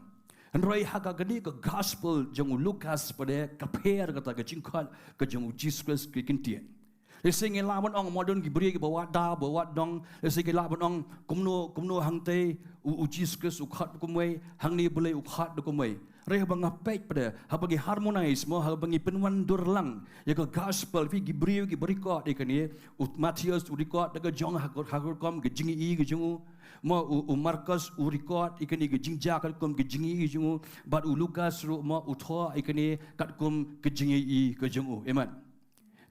Hynrei ha ka kane ka gospel jong u Lukas pat de ka pher kata ka jingkhot ka jong u Jisu Khrist ka kyntien. Lehse ngi lah ban ong mo don ki briew kiba wad daw, ba wad dong. Lehse ngi lah ban ong kumno, kumno hangtei u, u Jisu Khrist u khot kumwei, hangne balei u khot kumwei. Hynrei haba nga peit pat, haba ngi harmonize mo, haba ngi pynwandur lang ïa ka gospel, phi, ki briew kiba record ïa kane, u Mathaios u record da ka jong ha ka, ha ka rukom ka jingïohi ka jong u. Mo u, u Markos u record ïa kane ka jingjia katkum ka jingïohi ka jong u, bad u Lukas ruh mo u thoh ïa kane katkum ka jingïohi ka jong u. Amen.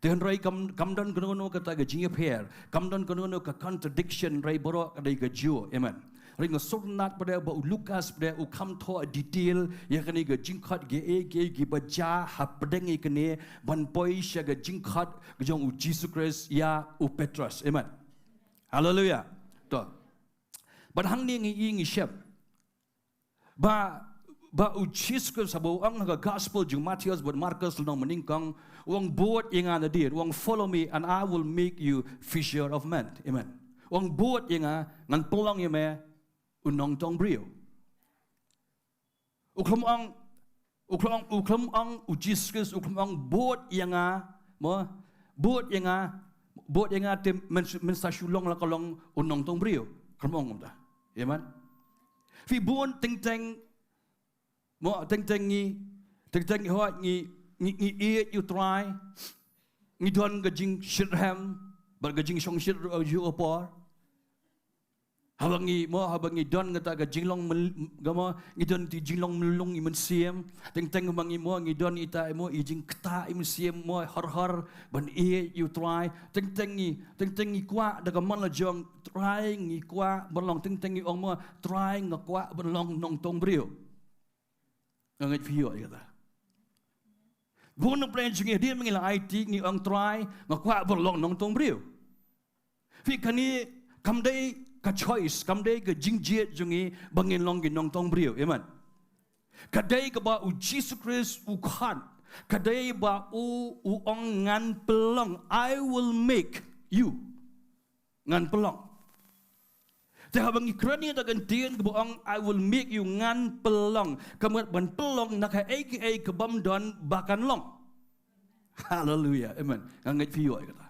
Te hynrei kam, kam don kano kano kata ka jingïapher, kam don kano kano ka contradiction, hynrei baroh ka dei ka jia. Amen. Hynrei nga sngewtynnat pat ba u Lukas pat u kham thoh detail ïa kane ka jingkhot, kiei kiei kiba jia hapdeng ïa kane ban poi sha ka jingkhot ka jong u Jisu Khrist ïa u Petros. Amen. Haleluia. To. Bad hangne ngi ïohi, ngi shem ba, ba u Jisu Khrist haba u ong ha ka gospel jong Mathaios bad Markos lynnong banyngkong, u ong bud ïa nga nadien, u ong follow me and I will make you fisher of men. Amen. U ong bud ïa nga, ngan pynlong ïa me u nongtong briew. U khlem ong, u khlem ong, u khlem ong u Jisu Khrist, u khlem ong bud ïa nga, mo, bud ïa nga, bud ïa nga te men, men sa shu long la ka long u nongtong briew. Khlem ong kumta. Amen. Phi, bun teng teng, mo, teng teng ngi, teng teng ngi hoi, ngi, ngi, ngi ïeit ïa u Trai, ngi don ka jingshitrhem bad ka jingshongshit ruh ha kajuh ka por. Haba ngi, mo, haba ngi don kata ka jinglong myn-, ka, mo, ngi don kata ka jinglong mylluid mynsiem. Teng teng haba ngi, mo, ngi don ita, mo, i jingktah i mynsiem, mo, hor hor ban ïeit ïa u Trai. Teng teng ngi, teng teng ngi kwah da ka mon la jong u Trai, ngi kwah ban long, teng teng ngi ong, mo, Trai, nga kwah ban long nongtong briew. Nga ngeit phi ïoh ïa kata. Bun na pdeng jong ngi hadien ba ngi la aiti ngi ong, Trai, nga kwah ban long nongtong briew. Phi, kane kam dei ka choice, kam dei ka jingjied jong ngi ba ngin long ki nongtong briew. Amen. Ka dei kaba u Jisu Khrist u khot. Ka dei ba u, u ong ngan pynlong, I will make you. Ngan pynlong. Te haba ngi kren ïa kata ka ktien kaba ong I will make you, ngan pynlong, ka mut ban pynlong na kaei kaei kabym don ba kan long. Haleluia. Amen. Nga ngeit phi ïoh ïa kata.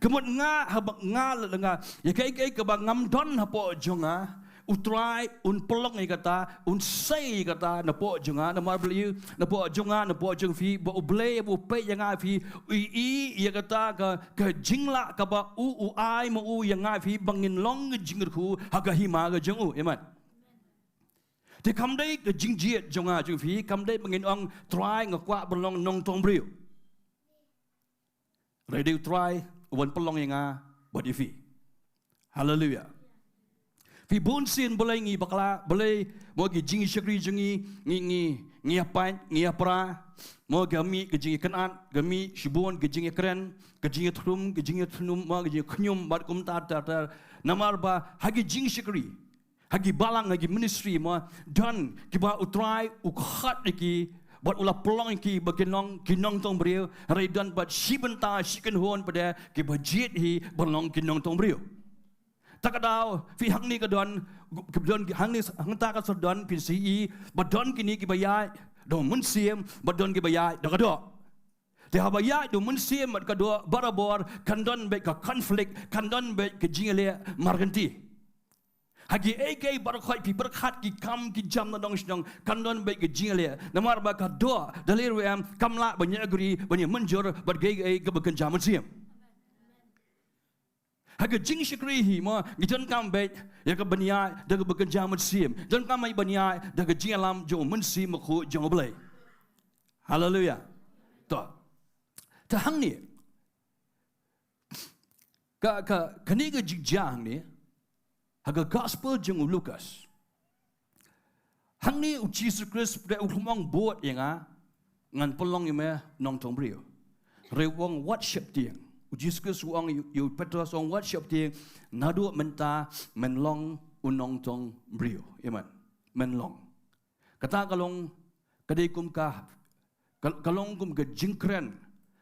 Ka mut nga, haba nga la, la nga ïa kaei kaei kaba ngam don hapoh jong nga, u Trai un pynlong ïa kata, un sei ïa kata napoh jong nga. Namar balei? Napoh jong nga, napoh jong phi, ba U Blei ba u peit ïa nga ïa phi, u ïohi ïa kata ka, ka jinglah kaba u, u ai ma u ïa nga ïa phi ba ngin long ka jingkyrkhu ha ka hima ka jong u. Amen. Te kam dei ka jingjied jong nga jong phi, kam dei ba ngin ong, Trai, nga kwah ban long nongtong briew. Hynrei dei u Trai uban pynlong ïa nga bad ïa phi. Haleluia. Phi, bun sien balei ngi bakla, balei, mo, ki jingshakri jong ngi, ngi, ngi, ngi ïapait, ngi ïapra, mo, ka mih ka jingïakynad, ka mih shibun ka jingïakren, ka jingïatrum, ka jingïatrum, mo, ka jingïakhñium bad kumta ter ter. Namar ba ha ki jingshakri, ha ki balang, ha ki ministry, mo, don kiba u Trai u khot ïa ki bad u la pynlong ïa ki ba kin long ki nongtong briew, hynrei don pat shi bynta, shi kynhun pat de kiba jied hi ban long ki nongtong briew. Ta ka daw, phi, hangne ka don, ka don, hangne, hangta ka sdang, phin sa ïohi ba don kine kiba ïaid da u mynsiem bad don kiba ïaid da ka doh. Te haba ïaid da u mynsiem bad ka doh, barabor kan don beit ka conflict, kan don beit ka jingïaleh markynti. Ha kiei kiei baroh khoit phi pyrkhat, ki kam ki jam na dong shnong, kan don beit ka jingïaleh. Namar ba ka doh da lei ruh em kam lah ban ïa agree, ban ïa mynjur bad kiei kiei kaba kynja mynsiem. Ha ka jingshakri hi, mo, ngi donkam beit ïa ka ban ïaid da kaba kynja mynsiem. Donkam beit ban ïaid da ka jingïalam jong u Mynsiem Bakhuid jong U Blei. Haleluia. To. Te hangne, ka, ka, kane ka jingjia hangne ha ka gospel jong u Lukas. Hangne u Jisu Khrist u khlem ong bud ïa nga, ngan pynlong ïa me nongtong briew. Hynrei u ong wat sheptieng. U Jisu Khrist u ong ïa u Petros, u ong wat sheptieng, naduh mynta men long u nongtong briew. Amen. Men long. Kata ka long, ka dei kum ka, ka, ka long kum ka jingkren.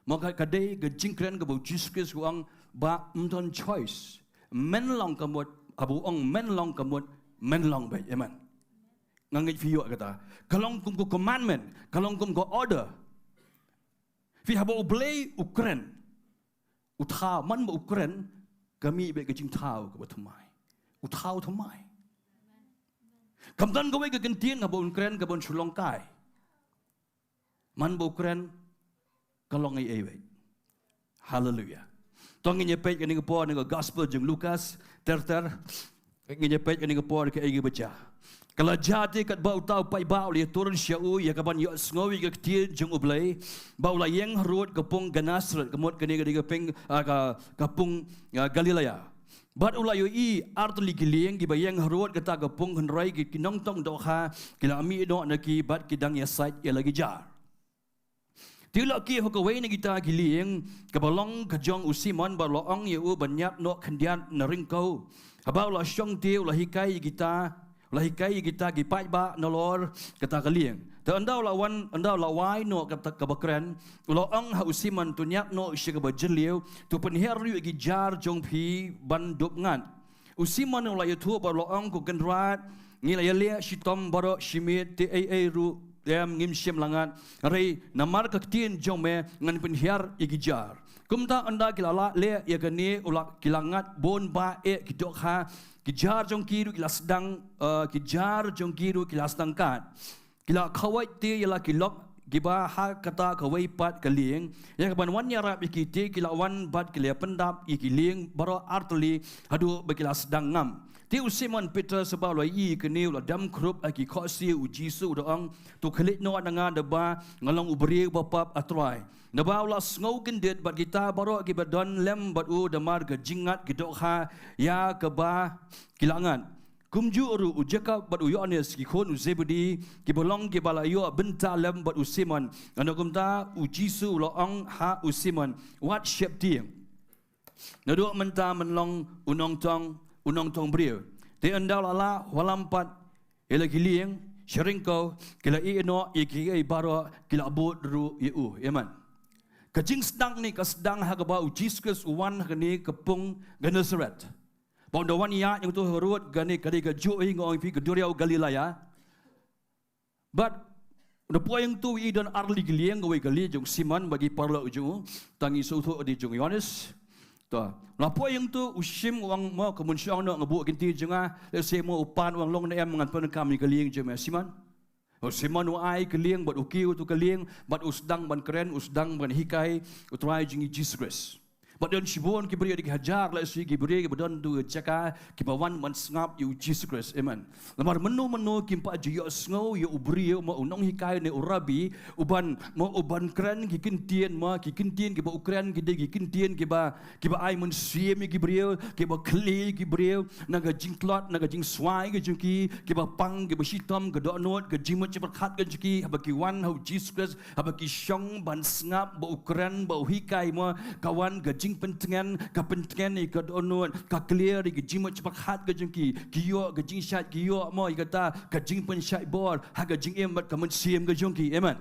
Mo, ka, ka dei ka jingkren kaba u Jisu Khrist u ong ba ym don choice. Men long, ka mut, haba u ong men long, ka mut men long beit. Amen. Nga ngeit phi ïoh kata. Ka long kum ka commandment, ka long kum ka order. Phi, haba U Blei u kren, U thaw, man ba u kren, ka mih bad ka jingthaw kaba thymmai. U thaw thymmai. Kam don kawei ka kyntien kaba un kren kaba un shu long kai. Man ba u kren, ka long ei ei bad. Haleluia. To ngin ïa peit kane ka por na ka gospel jong Lukas, ter ter. Ngin ïa peit kane ka por kaei kaba jia. Ka la jia te katba uta u paidbah u la ïatur sha u ïa kaban ïohsngew ïa ka ktien jong U Blei, ba u la ïeng harud ka pung Gennesaret, ka mut kane ka dei ka pung, ah, ka, ka pung, ah, Galilea. Bad u la ïohi artylli ki lieng kiba ïeng harud kata ka pung, hynrei ki, ki nongtong dohkha ki la mih noh na ki bad ki dang ïasaid ïa la ki jar. Te u la kiew ha kawei na kita ki lieng kaba long ka jong u Simon bad u la ong ïa u ban ñiad noh khyndiat na ryngkew. Haba u la shong te u la hikai ïa kita, u la hikai ïa kita ki paidbah nalor kata ka lieng. Te ynda u la wan, ynda u la wai noh kata kaba kren, u la ong ha u Simon, to ñiad noh sha kaba jylliew, to pynhiar ruh ïa ki jar jong phi ban dup ngat. U Simon u la ïathuh bad u la ong, ko Kynrad, ngi la ïaleh shitom baroh shi miet, te ei ei ruh em ngim shym la ngat. Hynrei namar ka ktien jong me ngan pynhiar ïa ki jar. Kumta ynda ki la leh ïa kane u la, ki la ngat bun bah eh ki dohkha, ki jar jong ki ruh ki la sdang, eh, ki jar jong ki ruh ki la sdang kat. Ki la khawai te ïa la ki lok kiba ha kata kawei pat ka lieng, ïa kaban wan ïarap ïa ki, te ki la wan bad ki la pyndap ïa ki lieng baroh artylli haduh ba ki la sdang ngam. Te u Simon Peter, haba u la ïohi ïa kane, u la dem khrup ha ki khohsiew u Jisu, u da ong, to khlieh noh na nga, naba nga long u briew ba pap, ah Trai. Naba u la sngew kyndit bad kita baroh kiba don lem bad u namar ka jingngat ki dohkha ïa kaba ki la ngat. Kumjuh ruh u Jakob bad u Ïohannes ki khun u Zebedi, kiba long kiba la ïoh bynta lem bad u Simon. Nangta kumta u Jisu u la ong ha u Simon, wat sheptieng. Naduh mynta men long u nongtong, u nongtong briew. Te ynda u la lah wallam pat ïa la ki lieng sha ryngkew, ki la ïeh noh ïa kiei baroh, ki la bud ruh ïa u. Amen. Ka jingsdang ne ka sdang ha kaba u Jisu Khrist u wan ha kane ka pung Gennesaret. Ba ynda wan ïaid ïa uto u Herod, kane ka dei kajuh hi, nga ong ïa phi, ka duriaw Galilea. Bad ynda poi ïa uto, i don artylli ki lieng, kawei ka lieng jong u Simon bad ki paralok jong u, tang i shu thoh dei jong u Ïohannes. To, ynda poi ïa uto, u shim, u ong mo, ka mon shong noh, nga buh kynti jong nga, lehse mo u pan, u ong long ne em, ngan pyndonkam ïa ka lieng jong me Simon. U Simon u ai ka lieng bad u kiew ïa uto ka lieng bad u sdang ban kren, u sdang ban hikai u Trai jong ngi Jisu Khrist. Bad don shibun ki briew, da ki hajar lehse ki briew kiba don ha uto ka jaka kiba wan ban sngap ïa u Jisu Khrist. Amen. Namar mynno mynno kim pat ju ïohsngew ïa u briew mo, u nonghikai ne u rabbi, uban mo, uban kren ki kyntien mo, ki kyntien kiba u kren ki dei ki kyntien kiba kiba ai mynsiem ïa ki briew, kiba khlieh ïa ki briew na ka jingtlot, na ka jingswai ka jong ki, kiba pang, kiba shitom, ka dohnud, ka jingmut jingpyrkhat ka jong ki. Haba ki wan ha u Jisu Khrist, haba ki shong ban sngap ba u kren, ba u hikai mo, ka wan ka jingpyntngen, ka pyntngen ïa ka dohnud, ka clear ïa ka jingmut jingpyrkhat ka jong ki, ki ïoh ka jingshait, ki ïoh mo ïa kata ka jingpynshait bor ha ka jingim bad ka mynsiem ka jong ki. Amen.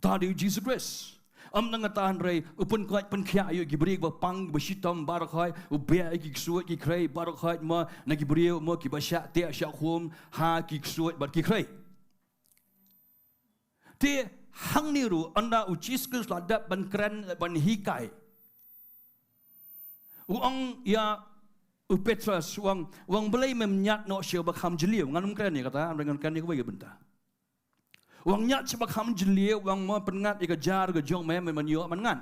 Ta dei u Jisu Khrist. Ym tang kata hynrei u pynkoit pynkhiah ïa ki briew ba pang ba shitom baroh khoit, u beh ïa ki ksuid ki khrei baroh khoit mo, na ki briew mo kiba shah teh shah khum ha ki ksuid bad ki khrei. Te hangne ruh ynda u Jisu Khrist la dep ban kren ban hikai, u ong ïa u Petros, u ong, u ong balei mem ñiad noh sha ba kham jylliew. Ngan ym kren ïa kata, ngan kren ïa kawei ka bynta. U ong ñiad sha ba kham jylliew, u ong mo pynngat ïa ka jar ka jong me, me ban ïoh ban ngat.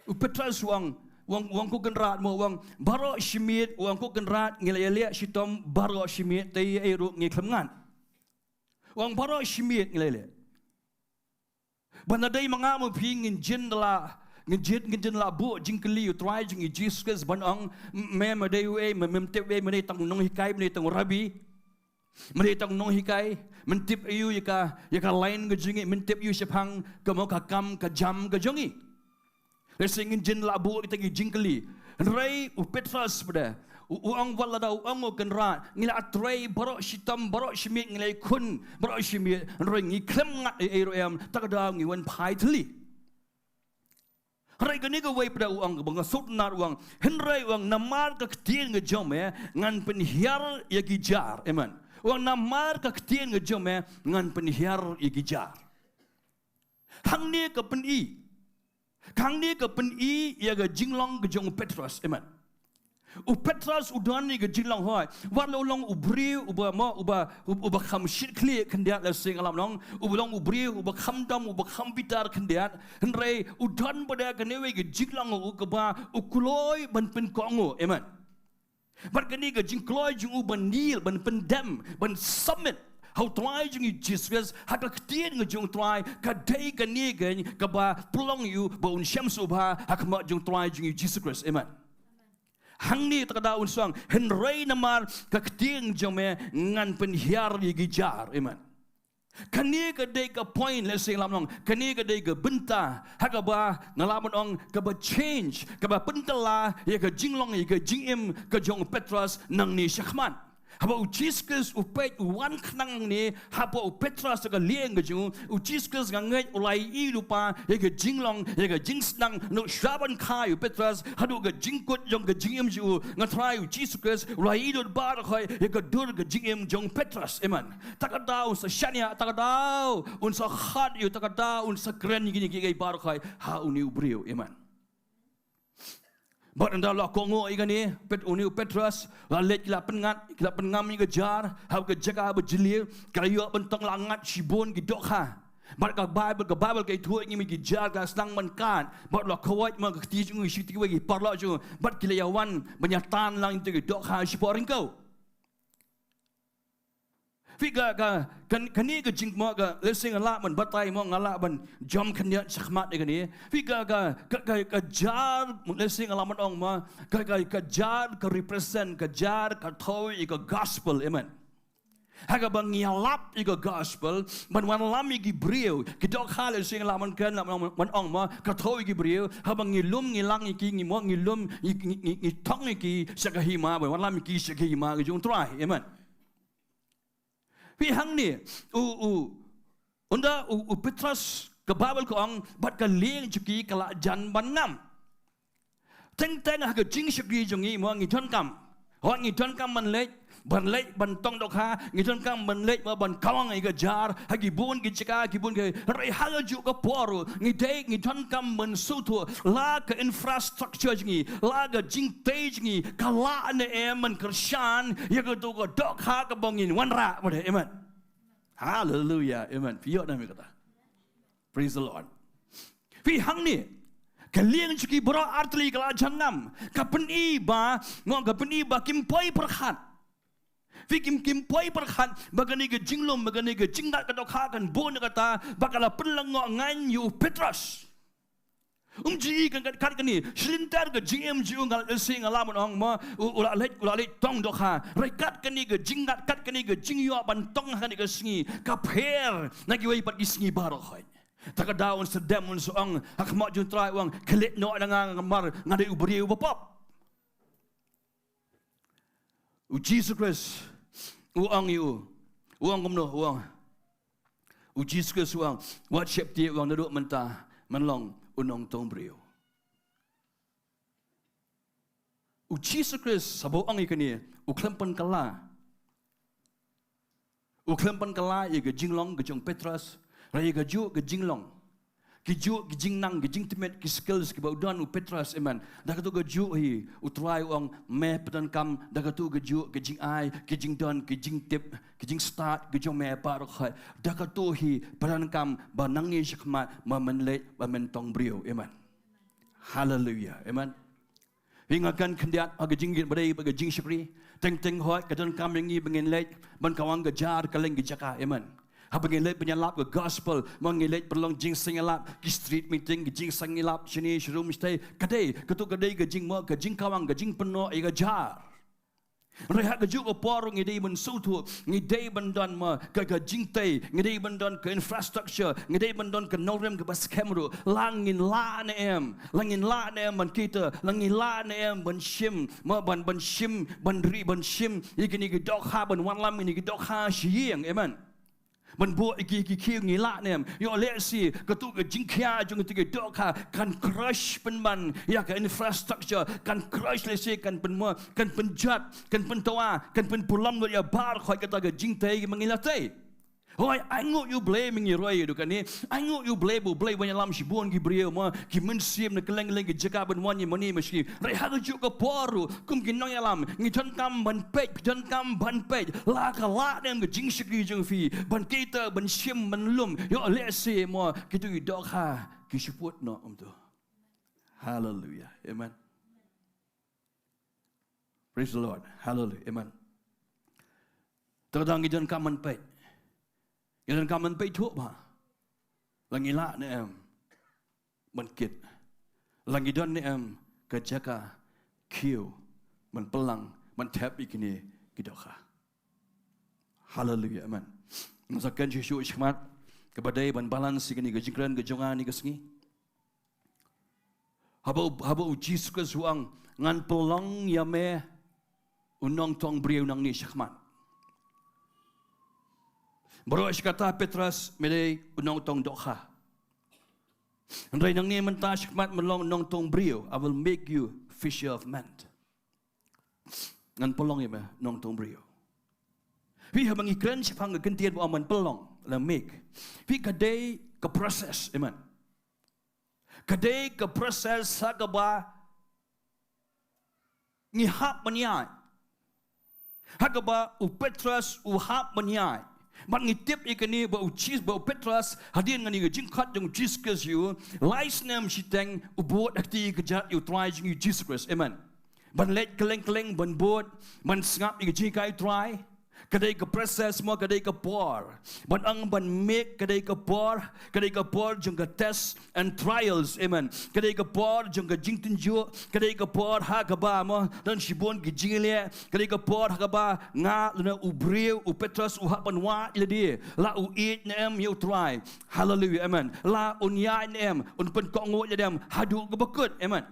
U Petros u ong, u ong, u ong ko Kynrad mo, u ong baroh shi miet, u ong ko Kynrad ngi la ïaleh shitom baroh shi miet, te ei ei ruh ngi khlem ngat. U ong baroh shi miet ngi la ïaleh. Ban da dei ma nga ma phi ngin jin da la, ngin jin, ngin jin la buh jingkylli ïa u Trai jong ngi Jisu Khrist ban ong, me, me dei uei, me, mem tip uei, me dei tang nonghikai, me dei tang rabbi. Me dei tang nonghikai, men tip aïu ïa ka, ïa ka lain ka jong ngi, men tip aïu shaphang ka mo ka kam ka jam ka jong ngi. Lehse ngin jin la buh kita ki jingkylli. Hynrei u Petros pat de u, u ong, wat lada u ong u Kynrad, ngi la trei baroh shitom baroh shi miet, ngi la ïakhun baroh shi miet, hynrei ngi khlem ngat ei ei ruh em, ta ka daw ngi wan phai thylli. Hynrei kane kawei pat de u ong kaba nga sngewtynnat, u ong, hynrei u ong namar ka ktien ka jong me ngan pynhiar ïa ki jar. Amen. U ong namar ka ktien ka jong me ngan pynhiar ïa ki jar. Hangne ka pyni Ka hangne ka pyni ïa ka jinglong ka jong u Petros, amen. U Petros u don ïa ka jinglong hooid. Wat la u long u briew uba mo, uba, uba kham shitkhlieh khyndiat, lehse nga lah ban ong, uba long u briew uba kham dom, uba kham bitar khyndiat. Hynrei u don pat de kane kawei ka jinglong u kaba u kloi ban pynkohnguh, amen. Bad kane ka jingkloi jong u ban kneel, ban pyndem, ban submit ha u Trai jong ngi u Jisu Khrist, ha ka ktien ka jong u Trai, ka dei kane kaba pynlong ïa u ba un shem sngewbha ha khmat jong u Trai jong ngi u Jisu Khrist. Amen. Hangne ta ka daw un sa ong, hynrei namar ka ktien jong me ngan pynhiar ïa ki jar. Amen. Kane ka dei ka point, lehse nga lah ban ong, kane ka dei ka bynta ha kaba nga lah ban ong kaba change, kaba pynkylla ïa ka jinglong, ïa ka jingim ka jong u Petros nangne shakhmat. Haba u Jisu Khrist u peit, u wan khnang hangne hapoh u Petros ha ka lieng ka jong u, u Jisu Khrist nga ngeit u la ïohi lypa ïa ka jinglong, ïa ka jingsdang, naduh shuwa ban kha ïa u Petros haduh ka jingkut jong ka jingim jong u. Nga tharai u Jisu Khrist u la ïohi lut baroh khoit ïa ka dur ka jingim jong u Petros. Amen. Ta ka daw un sa shaniah, ta ka daw un sa khot ïa u, ta ka daw un sa kren ïa kine kiei kiei baroh khoit ha une u briew. Amen. Bad ynda la kohnguh ïa kane, Pet-, une u Petros, la leit, ki la pynngat, ki la pynngam ïa ka jar ha ka jaka ba jylliew, ka la ïoh ban tong, la ngat shibun ki dohkha. Bad ka Baibl, ka Baibl ka ïathuh ïa ngi ba ki jar ki la sdang ban kad, bad la kawait ma ka kti jong u, shi kti kiwei ki paralok jong u, bad ki la ïa wan ban ïa tan lang ïa ki dohkha shapoh ryngkew. Phi, ka, ka, kan, kane ka jingmut ka, lehse nga lah ban batai mo, nga lah ban jam khyndiat shakhmat ïa kane. Phi, ka, ka, ka, ka, ka jar, lehse nga lah ban ong mo, ka, ka, ka jar ka represent, ka jar ka thew ïa ka gospel, amen. Ha kaba ngi ïalap ïa ka gospel, ban wanlam ïa ki briew, ki dohkha, lehse nga lah ban kren, lah ban ong, ban ong mo, ka thew ïa ki briew, haba ngi lum ngi lang ïa ki, ngi mo, ngi lum, ngi, ngi, ngi, ngi tong ïa ki sha ka hima, ban wanlam ïa ki sha ka hima ka jong u Trai, amen. Phi, hangne, u, u, ynda u, u Petros, ka Baibl ka ong, bad ka lieng jong ki ka la jan ban ngam. Teng teng ha ka jingshakri jong ngi mo, ngi donkam. Hooid, ngi donkam ban leit, ban leit ban tong dohkha, ngi donkam ban leit mo, ban kawang ïa ka jar ha ki bun ki jaka, ki bun ki, hynrei ha kajuh ka por ruh ngi dei, ngi donkam ban sngewthuh la ka infrastructure jong ngi, la ka jingtei jong ngi ka lah ne em ban kyrshan ïa kato ka dohkha kaba ngin wanrah pat de. Amen. Haleluia. Amen. Phi ïoh ne em ïa kata? Praise the Lord. Phi, hangne, ka lieng jong ki baroh artylli ka la jan ngam. Ka pyni ba, mo, ka pyni ba kim poi pyrkhat. Phi, kim, kim poi pyrkhat ba kane ka jinglum, ba kane ka jingngat ka dohkha kan bun ïa kata, ba ka la pynlyngngoh ngan ïa u Petros. Um ju i kan kat, kat kane, shi lynter ka jingim jong u, nga, lehse nga lah ban ong mo, u, u la leit, u la leit tong dohkha. Hynrei kat kane ka jingngat, kat kane ka jingïoh ban tong ha kane ka sngi, ka pher na kiwei pat ki sngi baroh khoit. Ta ka daw un sa dem, un sa ong ha khmat jong u Trai, u ong, khie leit noh na nga, namar nga dei u briew uba pop. U Jisu Khrist u ong ïa u, u ong kumno, u ong, u Jisu Khrist u ong, wat sheptieng, u ong, naduh mynta men long u nongtong briew. U Jisu Khrist haba u ong ïa kane, u khlem pynkylla. U khlem pynkylla ïa ka jinglong ka jong u Petros, hynrei ïa kajuh ka jinglong, kajuh ka jingnang, ka jingtbit, ki skills kiba u don u Petros, amen. Da kato kajuh hi u Trai u ong, me pyndonkam da kato kajuh ka jingai, ka jingdon, ka jingtip, ka jingstad ka jong me baroh khoit. Da kato hi pyndonkam ba nangne shakhmat ma men leit ba men tong briew. Amen. Haleluia. Amen. Phi, nga kren khyndiat ha ka jingkit ba dei bad ka jingshakri. Teng teng hooid ka donkam ïa ngi ba ngin leit ban kawang ka jar kylleng ki jaka. Amen. Haba ngi leit ban ïalap ka gospel, mo, ngi leit pynlong jingseng ïalap, ki street meeting, ki jingseng ïalap shane sharum shatei. Ka dei, kato ka dei ka jingmo, ka jingkawang, ka jingpynnoh ïa ka jar. Hynrei ha kajuh ka por ngi dei ban sngewthuh, ngi dei ban don mo, ka, ka jingtei, ngi dei ban don ka infrastructure, ngi dei ban don ka nongrim kaba skhem ruh. La ngin lah ne em, la ngin lah ne em ban cater, la ngin lah ne em ban shim, mo, ban, ban shim, ban ri, ban shim ïa kine ki dohkha, ban wanlam ïa kine ki dohkha sha ïing. Amen. Ban buh ïa ki, ki, ki, ngi lah ne em? Ïoh lehse kato ka jingkhia jong kito ki dohkha kan crush pynban ïa ka infrastructure, kan crush, lehse kan pynmo, kan pynjot, kan pyntwa, kan pynpulom lut ïa baroh khoit kata ka jingtei kaba ngi la tei. Hooid, ai nguh ïa U Blei mynta ngi roi ïa kane. Ai nguh ïa U Blei ba U Blei u wan ïalam shibun ki briew mo, ki mynsiem na kylleng kylleng ki jaka ban wan ïa mane mashni. Hynrei ha kajuh ka por ruh, kum ki nongïalam, ngi donkam ban peit, ngi donkam ban peit la ka lah ne em ka jingshakri jong phi, ban kaei kata, ban shim, ban lum. Ïoh lehse mo kito ki dohkha ki shu put noh kumto. Hallelujah. Amen. Praise the Lord. Hallelujah. Amen. Te kata ngi donkam ban peit. Ngi donkam ban peit thuh ba la ngi lah ne em ban kit, la ngi don ne em ka jaka khiew ban pynlang, ban thep ïa kine ki dohkha. Hallelujah. Amen. Ngan sa kren shuh shuh shakhmat, kaba dei ban balance ïa kane ka jingkren ka jong nga kane ka sngi. Haba u, haba U Jisu Khrist u ong, ngan pynlong ïa me u nongtong briew nangne shakhmat. Baroh shi katta, Petros, me dei u nongtong dohkha. Hynrei nangne mynta shakhmat me long u nongtong briew. I will make you fisher of men. Ngan pynlong ïa me nongtong briew. Phi, haba ngi kren shaphang ka ktien ba ong ngan pynlong, la make. Phi, ka dei ka process, amen. Ka dei ka process ha kaba ngi hap ban ïaid. Ha kaba u Petros u hap ban ïaid. Bad ngi tip ïa kane ba u Jis, ba u Petros, hadien kane ka jingkhot jong u Jisu Khrist ïa u, lai snem shiteng u bud ha kti kjat ïa u Trai jong ngi u Jisu Khrist. Amen. Ban leit kylleng kylleng, ban bud, ban sngap ïa ka jinghikai u Trai. Ka dei ka process mo, ka dei ka por. Ban ong ban make, ka dei ka por, ka dei ka por jong ka test and trials, amen. Ka dei ka por jong ka jingtynjuh, ka dei ka por ha kaba mo don shibun ki jingïaleh, ka dei ka por ha kaba nga lane u briew u Petros u hap ban wad ïa lade, la u ïeit ne em ïa u Trai. Hallelujah, amen. La un ïaid ne em, un pynkohnguh ïa lade ne em haduh kaba kut, amen.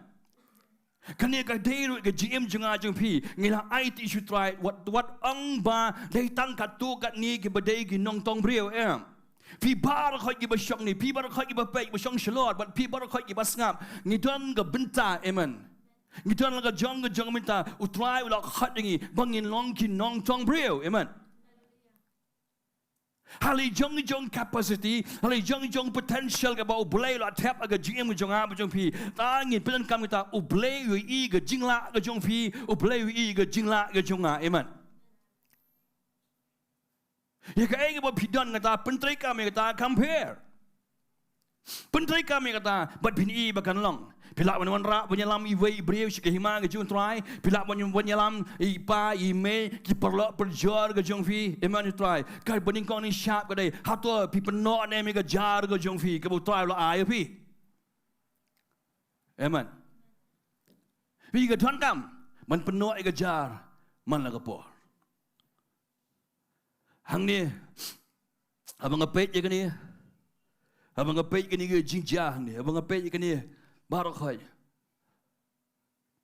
Kane ka dei ruh ka jingim jong nga jong phi, ngi la aiti sha u Trai, wat, wat ong ba dei tang katto katne kiba dei ki nongtong briew, em. Phi baroh khoit kiba shong ne, phi baroh khoit kiba peit, ba shong shalor, bad phi baroh khoit kiba sngap, ngi don ka bynta, amen. Ngi don la ka jong ka jong ka bynta, u Trai u la khot ïa ngi ba ngin long ki nongtong briew, amen. Ha la i jong i jong capacity, ha la i jong i jong potential kaba u Blei u la thep ha ka jingim ka jong nga bad jong phi. Te ngin pyndonkam kita, u Blei u ïohi ka jinglah ka jong phi, u Blei u ïohi ka jinglah ka jong nga. Amen. Ïa kaei kaba phi don kata, pyntreikam ïa kata, compare. Pyntreikam ïa kata bad phin i ba kan long. Phi lah ban wanrah ban ïalam iwei i briew sha ka hima ka jong u Trai. Phi lah ban, ban ïalam i pa i mei, ki paralok parajor ka jong phi. Amen, u Trai. Kaba nyngkong nyngshap ka dei, hato phi pynnoh ne em ïa ka jar ka jong phi kaba u Trai u la ai ïa phi? Amen. Phi, ka donkam ban pynnoh ïa ka jar man la ka por. Hangne, haba nga peit ïa kane, haba nga peit ïa kane ka jingjia hangne, haba nga peit ïa kane baroh khoit,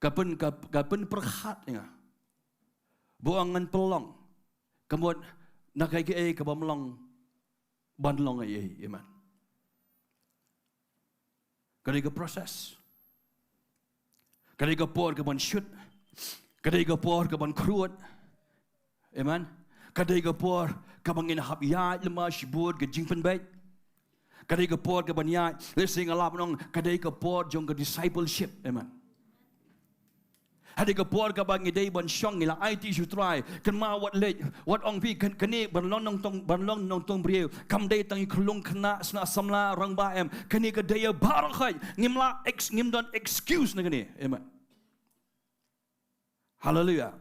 ka pyn, ka, ka pynpyrkhat ïa nga. Ba ong ngan pynlong, ka mut na kaei kaei kaba ym long, ban long ei ei, amen. Ka dei ka process. Ka dei ka por kaban shut. Ka dei ka por kaban khrud. Amen. Ka dei ka por kaba ngin hap ïaid lem bad shibun ka jingpynbeit. Ka dei ka por kaban ïaid, lehse nga lah ban ong, ka dei ka por jong ka discipleship. Amen. Ha dei ka por kaba ngi dei ban shong, ngi la aiti sha u Trai. Kynmaw wat leit, wat ong phi, kan, kane ban long nongtong, ban long nongtong briew, kam dei tang i khyllung khynnah, sna samla, rangbah, em. Kane ka dei ïa baroh khoit. Ngim lah ex-, ngim don excuse na kane. Amen. Hallelujah.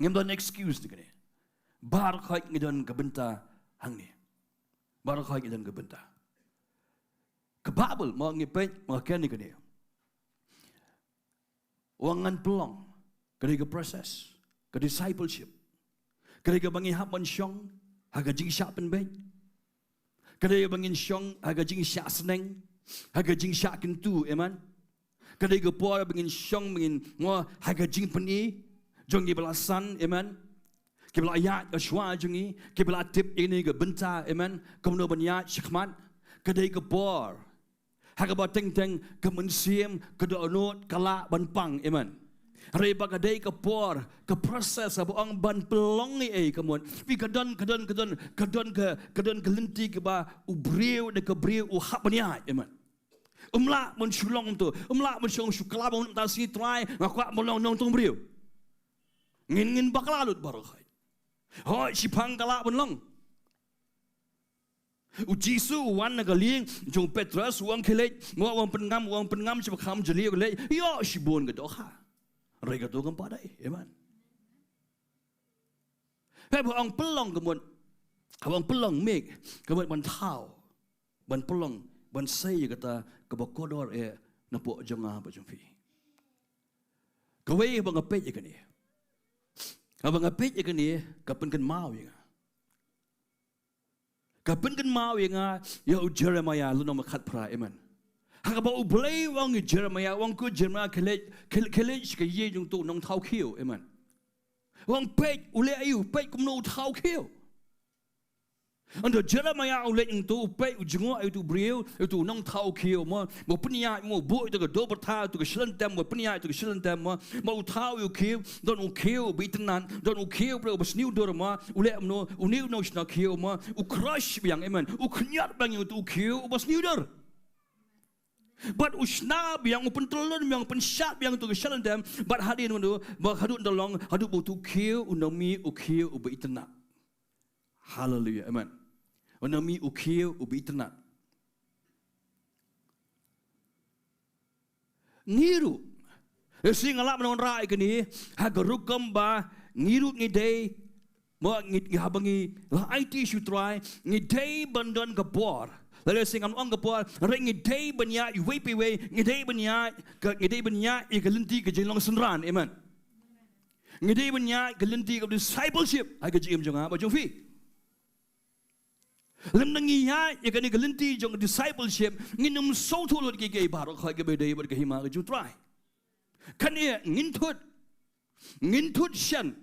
Ngim don excuse na kane. Baroh khoit ngi don ka bynta hangne. Baroh khoit ngi don ka bynta. Ka Baibl mo ngi peit, mo kane kane. Wan ngan pynlong, ka dei ka process, ka discipleship. Ka dei kaba ngi hap ban shong ha ka jingshah pynbeit. Ka dei kaba ngin shong ha ka jingshah sneng, ha ka jingshah kyntu, amen. Ka dei ka por ba ngin shong, ba ngin, mo, ha ka jingpyni jong kiba la san, amen. Kiba la ïaid ha shuwa jong ngi, kiba la tip ïa kane ka bynta, amen. Kumno ban ïaid shakhmat. Ka dei ka por ha kaba teng teng ka mynsiem, ka dohnud, ka lah ban pang, amen. Hynrei ba ka dei ka por, ka process, haba ong ban pynlong ei ei ka mut. Phi ka don, ka don, ka don, ka don ka, ka don ka lynti kaba u briew, da ka briew u hap ban ïaid, amen. Um lah ban shu long to, um lah ban shu ong shu klam, um ta si Trai, nga kwah ban long nongtong briew. Ngin, ngin bakla lut baroh khoit. Hooid, shiphang ka lah ban long. U Jisu u wan na ka lieng jong u Petros, u ong khie leit, u ong pynngam, u ong pynngam, sha ba kham jylliew khie leit, ïoh shibun ka dohkha. Hynrei kato kam pat dei, amen. Haba ong pynlong ka mut, haba ong pynlong mih, ka mut ban thaw, ban pynlong, ban sei ïa kata kaba kordor eh napoh jong nga bad jong phi. Kawei ba nga peit ïa kane. Haba nga peit ïa kane, ka pynkynmaw ïa nga. Ka pynkynmaw ïa nga, ïa u Jeremiah lynnong ba khatphra, amen. Ha kaba U Blei u ong ïa u Jeremiah, u ong ko Jeremiah khie leit, khie, khie leit sha ka ïing jong uto u nongthaw khiew, amen. U ong peit, u leh aïu, peit kumno u thaw khiew. Hynda u Jeremiah u leit hangto u peit u jngoh ïa uto u briew, ïa uto u nongthaw khiew mo, ba u pynïaid mo, u buh ïa uto ka doh pyrthei, ïa uto ka shlem tem, ba u pynïaid ïa uto ka shlem tem mo, ba u thaw ïa u khiew, don u khiew uba itynnad, don u khiew briew uba sniew dur mo, u leh kumno, une u nongshna khiew mo, u crush biang, amen, u khñiot biang ïa uto u khiew uba sniew dur. Bad u shna biang, u pyntyllun biang, u pynshad biang ïa uto ka shlem tem, bad hadien uno, ba haduh da long, haduh ba uto u khiew, u nang mih u khiew uba itynnad. Haleluia, amen. U nang mih u khiew uba itynnad. Ngi ruh, lehse nga lah ban wanrah ïa kane, ha ka rukom ba ngi ruh ngi dei, mo ngi, ngi haba ngi la aiti sha u Trai, ngi dei ban don ka por. Lehse ngam ong ka por, hynrei ngi dei ban ïaid iwei pa iwei, ngi dei ban ïaid, ka, ngi dei ban ïaid ïa ka lynti ka jinglong synran, amen. Ngi dei ban ïaid ka lynti ka discipleship, ha ka jingim jong nga bad jong phi. Lymda ngi ïaid ïa kane ka lynti jong discipleship, ngin ym sngewthuh lut kiei kiei baroh khoit kaba dei bad ka hima ka jong u Trai. Kane ngin thut. Ngin thut shen.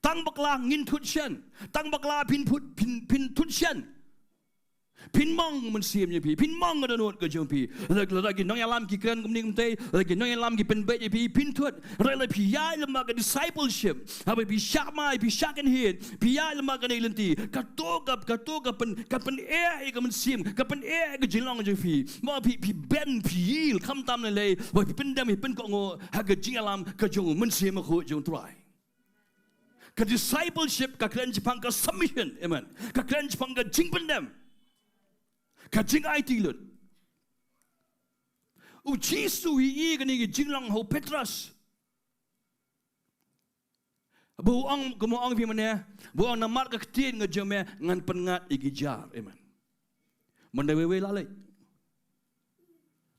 Tang bakla ngin thut shen. Tang bakla phin thut, phin, phin thut shen. Phin mong mynsiem ïa phi, phin mong ka dohnud ka jong phi. Lada, lada ki nongïalam ki kren kumne kumtei, lada ki nongïalam ki pynbeit ïa phi, phin thut. Hynrei lada phi ïaid lem bad ka discipleship, haba phi shah mai, phi shah kynhied, phi ïaid lem bad kane ka lynti, kato ka, kato ka pyn, ka pyneh ïa ka mynsiem, ka pyneh ïa ka jinglong jong phi. Mo phi, phi bend, phi yield, khamtam lei lei, ba phi pyndem, phi pynkohnguh ha ka jingïalam ka jong u Mynsiem Bakhuid jong u Trai. Ka discipleship ka kren shaphang ka submission, amen. Ka kren shaphang ka jingpyndem, ka jingaiti lut. U Jisu u ïohi ïa kane ka jinglong ha u Petros. Ba u ong, kumba ong phi mynne, ba u ong namar ka ktien ka jong me ngan pynngat ïa ki hajar, amen. Mynta wei wei la leit.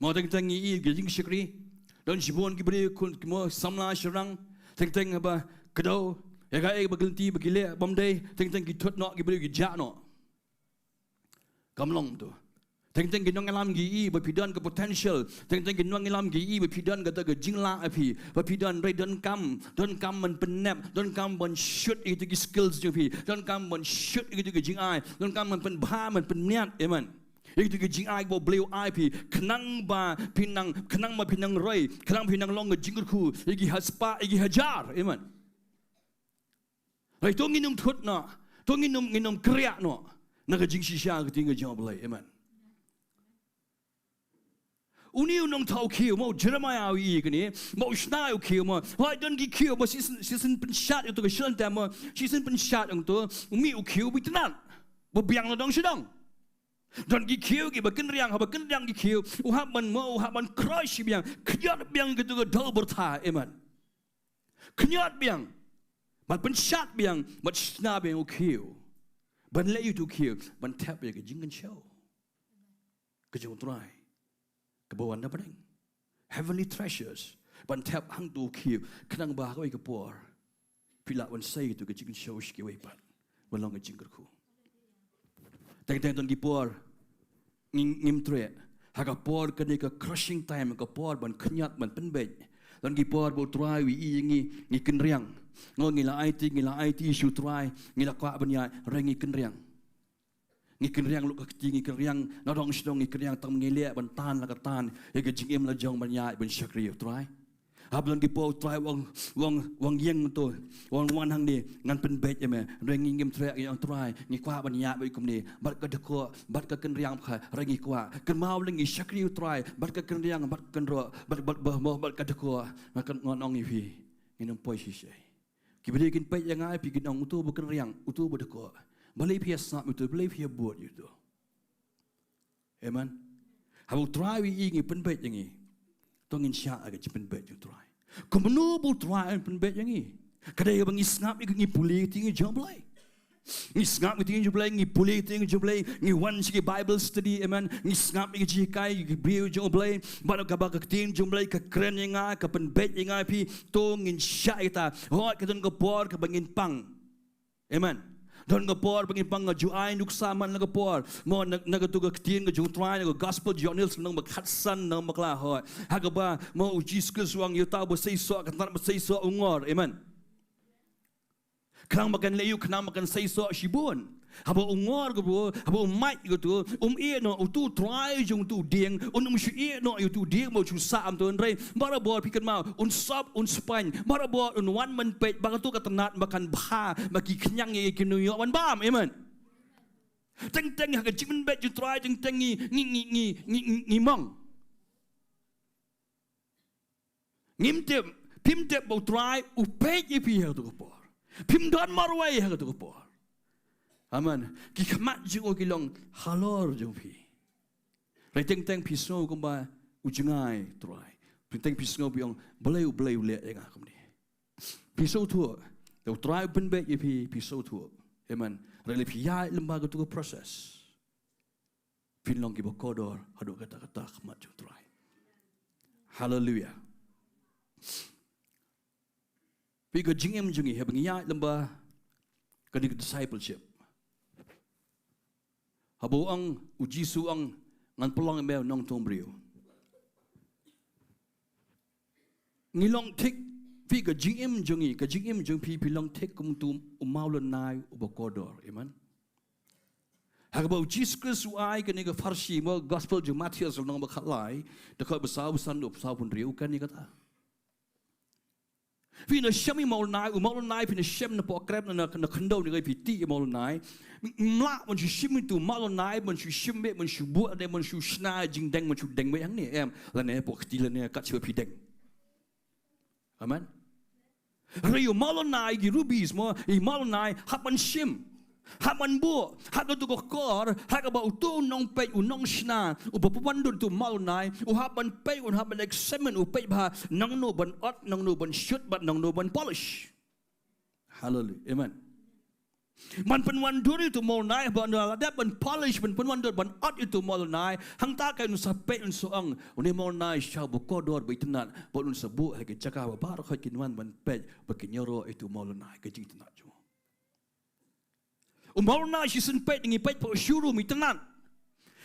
Mo teng teng ngi ïohi ki jingshakri. Don shibun ki briew khun ki mo samla shynrang. Teng teng haba kdew ïa kaei ba ki lynti ba ki leh bym dei, teng teng ki thut noh ki briew ki jah noh. Kam long to. Teng teng ki nongïalam ki ïohi ba phi don ka potential. Teng teng ki nongïalam ki ïohi ba phi don kata ka jinglah ha phi. Ba phi don, hynrei donkam, donkam ban pynnep, donkam ban shoot ïa kito ki skills jong phi. Donkam ban shoot ïa kito ki jingai. Donkam ban pynbha, ban pynmiat, amen. Ïa kito ki jingai ba U Blei u ai phi, khnang ba phin nang, khnang ba phin nang roi, khnang ba phin nang long ka jingkyrkhu ïa ki haspah, ïa ki hajar, amen. Hynrei to ngin ym thut noh, to ngin ym, ngin ym kriah noh na ka jingshisha ka ktien ka jong U Blei, amen. Une u nongthaw khiew mo, u Jeremiah u ïohi kane, mo u shna ïa u khiew mo. Hooid, don ki khiew mo, shisien, shisien pynshad ïa uto ka shlem tem mo, shisien pynshad ïa uto, u mih u khiew uba itynnad, ba biang na dong sha dong. Don ki khiew kiba kynriang, haba kynriang ki khiew, u hap ban mo, u hap ban crush biang, khñiot biang ïa kito ka doh pyrthei, amen. Khñiot biang, bad pynshad biang, bad shna biang u khiew. Ban leh ïa uto u khiew, ban thep ïa ka jingkynshew ka jong u Trai kaba wan na pdeng. Heavenly treasures. Ban thep hangto u khiew, khnang ba ha kawei ka por phi lah ban sei ïa kito ka jingkynshew sha kiwei pat, ban long ka jingkyrkhu. Teng teng don ki por ngim, ngim treh. Ha ka por kane ka crushing time, ka por ban khñiot, ban pynbeit. Don ki por ba u Trai u ïohi ïa ngi, ngi kynriang. Mo ngi la aiti, ngi la aiti sha u Trai, ngi la kwah ban ïaid, hynrei ngi kynriang. Ngi kynriang lut ka kti, ngi kynriang na dong sha dong, ngi kynriang tang ngi leh ban tan la ka tan ïa ka jingim la jong ban ïaid ban shakri ïa u Trai. Haba don ki por u Trai u ong, u ong, u ong ïeng to, u ong wan hangne, ngan pynbeit ïa me. Hynrei ngi ngim treh, ngi ong Trai, ngi kwah ban ïaid beit kumne, bad ka dkoh, bad ka kynriang, hynrei ngi kwah. Kynmaw lei ngi shakri ïa u Trai bad ka kynriang, bad ka kynroh, bad, bad, bad, bad, bad ka dkoh. Ngan, ngan ong ïa phi, ngin ym poi shisha. Ki briew kin peit ïa nga, phi kin ong uto ba kynriang, uto ba dkoh. Balei phi ïa sngap ïa uto, balei phi ïa bud ïa uto? Amen. Haba u Trai u ïohi ngi pynbeit ïa ngi, to ngin shah ha ka jingpynbeit jong u Trai. Kumno ba u Trai un pynbeit ïa ngi? Ka dei ba ngi sngap ïa ka, ngi pule ïa ka ktien jong u Blei. Ngi sngap ïa ka ktien jong u Blei, ngi pule ïa ka ktien jong u Blei, ngi wan sha ki Bible study, amen. Ngi sngap ïa ka jinghikai, ïa ki briew jong u Blei, bad kaba ka ktien jong u Blei ka kren ïa nga, ka pynbeit ïa nga, phi, to ngin shah ïa kata. Hooid, ka don ka por kaba ngin pang. Amen. Don ka por ba ngin pang, nga ju ai nuksa man la ka por. Mo na, na katu ka ktien ka jong u Trai, na ka gospel jong u Ïoannis lynnong ba khatsan, lynnong ba kla, hooid. Ha kaba, mo u Jisu Khrist u ong ïa uta uba seisoh, ka tnat ba seisoh u ngor. Amen. Khnang ba kan leh aïu, khnang ba kan seisoh shibun. Haba u ngor katu, haba u mait katu, um ïeh noh, utu u trai jong utu u dieng un ym shu ïeh noh ïa utu u dieng ba u shu sah, ym, to, hynrei barabor phi kynmaw un sop, un spaiñ, barabor un wan ban peit ba katu ka tnat ba kan bha, ba ki khñiang ïa ki, kin ïoh ban bam. Amen. Teng teng ha ka jingpynbeit jong u Trai, teng teng ngi, ngi, ngi mong. Ngim tip, phim tip ba u Trai u peit ïa phi ha katu ka por. Phim don marwei ha katu ka por. Amen. Ki khmat jong u ki long halor jong phi. Hynrei teng teng phi sngew kumba u jngai u Trai. Teng teng phi sngew phi ong, balei, balei u leh ïa nga kumne? Phi sngewthuh, u Trai u pynbeit ïa phi, phi sngewthuh. Amen. Hynrei lada phi ïaid lyngba katu ka process, phin long kiba kordor haduh katta katta ha khmat jong u Trai. Haleluia. Phi, ka jingim jong ngi haba ngi ïaid lyngba kane ka discipleship. Haba u ong, u Jisu u ong, ngan pynlong ïa me u nongtong briew. Ngi long thik, phi, ka jingim jong ngi, ka jingim jong phi, phi long thik kum utu u mawlynnai uba kordor. Amen. Ha kaba u Jisu Khrist u ai kane ka pharshi, mo, gospel jong u Mathaios lynnong ba khatlai, dkhot ba saw, ba san, ba sawphew hynriew, u kren ïa kata. Phin ïa shem ïa u mawlynnai, u mawlynnai phin ïa shem na poh krem, na, na, na khyndew, ne kaei phi tih ïa u mawlynnai. Ym lah ban shu shim ïa utu u mawlynnai, ban shu shim beit, ban shu buh, ne ban shu shna jingdeng, ban shu deng beit hangne, em, lane poh kti lane kat shaba phi deng. Amen. Hynrei ïa u mawlynnai, ki rubies, mo, ïa u mawlynnai hap ban shim, hap ban buh ha katu ka kor ha kaba utu u nongpeit, u nongshna, uba pynwandur ïa utu u mawlynnai, u hap ban peit, u hap ban examine, u peit bha nangno ban ot, nangno ban shut bad nangno ban polish. Haleluia. Amen. Ban pynwandur ïa utu u mawlynnai, ban, la dep ban polish, ban pynwandur, ban ot ïa utu u mawlynnai, hangta ka un sa peit, un sa ong, une u mawlynnai shisha uba kordor, ba itynnad, bad un sa buh ha ki jaka ba baroh khoit kin wan ban peit, ba kin ïaroh ïa utu u mawlynnai, ka jingitynnad jong u. U mawlynnai shisien peit, ngi peit hapoh showroom itynnad.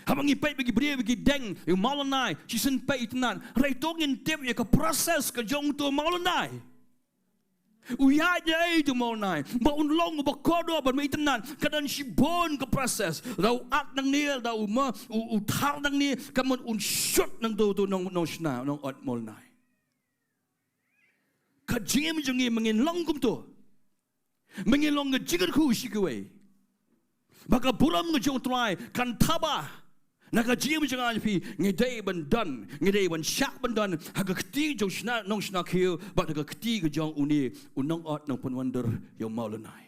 Haba ngi peit bad ki briew ba ki deng ïa u mawlynnai, shisien peit itynnad. Hynrei to ngin tip ïa ka process ka jong utu u mawlynnai. U ïaid ïa utu u mawlynnai ba un long uba kordor bad ba itynnad, ka don shibun ka process. Lada u at nangne, lada u ma, u, u thar nangne, ka mut un shut nangto utu u nong, nongshna, nongot mawlynnai. Ka jingim jong ngi, ma ngin long kumto, ma ngin long ka jingkyrkhu sha kiwei, ba ka burom ka jong u Trai kan thaba na ka jingim jong nga jong phi, ngi dei ban don, ngi dei ban shah ban don ha ka kti jong u shna, nongshna khiew, bad ha ka kti ka jong une u nongot, nongpynwandur ïa u mawlynnai.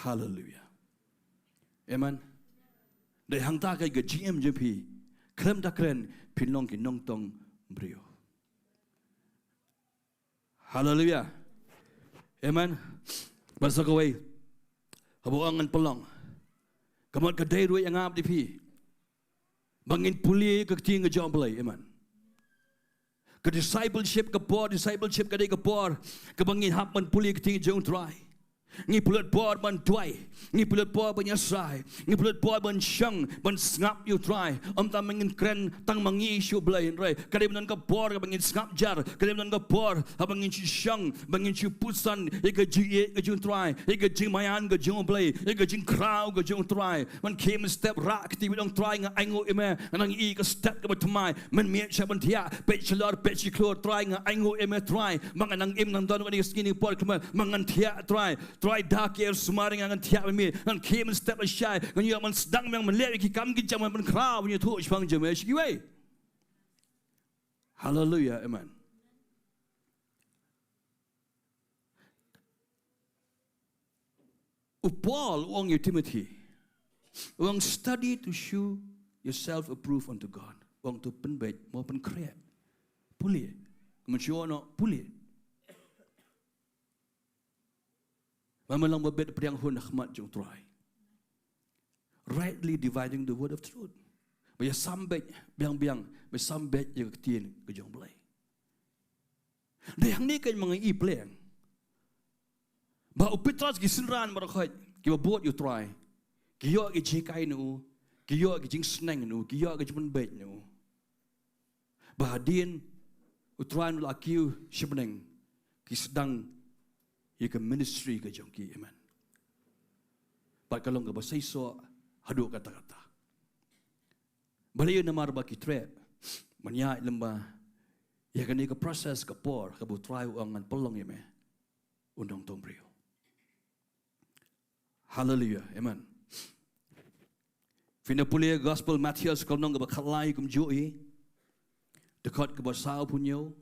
Haleluia. Amen. Dei hangta ka, ka jingim jong phi, khlem da kren phin long ki nongtong briew. Haleluia. Amen. Bad sa kawei, haba u ong ngan pynlong, ka mut ka dei ruh ïa nga bad ïa phi ba ngin pule ka ktien ka jong u Blei. Amen. Ka discipleship, ka por discipleship ka dei ka por kaba ngin hap ban pule ka ktien jong u Trai. Ngi pynlut por ban duwai, ngi pynlut por ban ïasai, ngi pynlut por ban shong, ban sngap ïa u Trai. Ym tang ba ngin kren tang ma ngi sha u Blei, hynrei ka dei ban don ka por kaba ngin sngap jar, ka dei ban don ka por kaba ngin shu shong, ba ngin shu pyrshang ïa ka jingïeit ka jong u Trai, ïa ka jingmaïan ka jong u Blei, ïa ka jingkhraw ka jong u Trai. Ban khie mynstep rah kti bad ong, Trai, nga ainguh ïa me, nga nang ïohi ka step kaba thymmai. Men miet shah ban thiah, peit shalor peit shakhlur, Trai, nga ainguh ïa me Trai, ba nga nang im nang don kane ka sngi ne por khlem, ba ngan thiah Trai. Trai, da ka jingsumar ïa nga, ngan thiah bad me, ngan khie mynstep lashai, ngan ïoh ban sdang biang ban leh ïa ki kam ki jam, ban khraw ban ïathuh shaphang jong me sha kiwei. Haleluia, amen. U Paul u ong ïa u Timothy, u ong, study to show yourself approved unto God. U ong to pynbeit, mo pynkhreh. Pule. Ka mynshuwa noh, pule. Ba men long ba beit pdiang hun ha khmat jong u Trai. Rightly dividing the word of truth. Ba ïasam beit biang biang, ba ïasam beit ïa ka ktien ka jong u Blei. Dei hangne keiñ ma nga i pleng ba u Petros, ki synran baroh khoit kiba bud ïa u Trai, ki ïoh ki jinghikai na u, ki ïoh ki jingsneng na u, ki ïoh ki jingpynbeit na u. Ba hadien u Trai u la kiew sha bneng, ki sdang ïa ka ministry ka jong ki, amen. Bad ka long kaba seisoh haduh katta katta. Balei? Namar ba ki treh ban ïaid lyngba ïa kane ka process, ka por kaba u Trai u ong, ngan pynlong ïa me u nongtong briew. Haleluia, amen. Phin da pule Gospel Mathaios, ka lynnong kaba khatlai, kumjuh hi, dkhot kaba sawphew hynñiew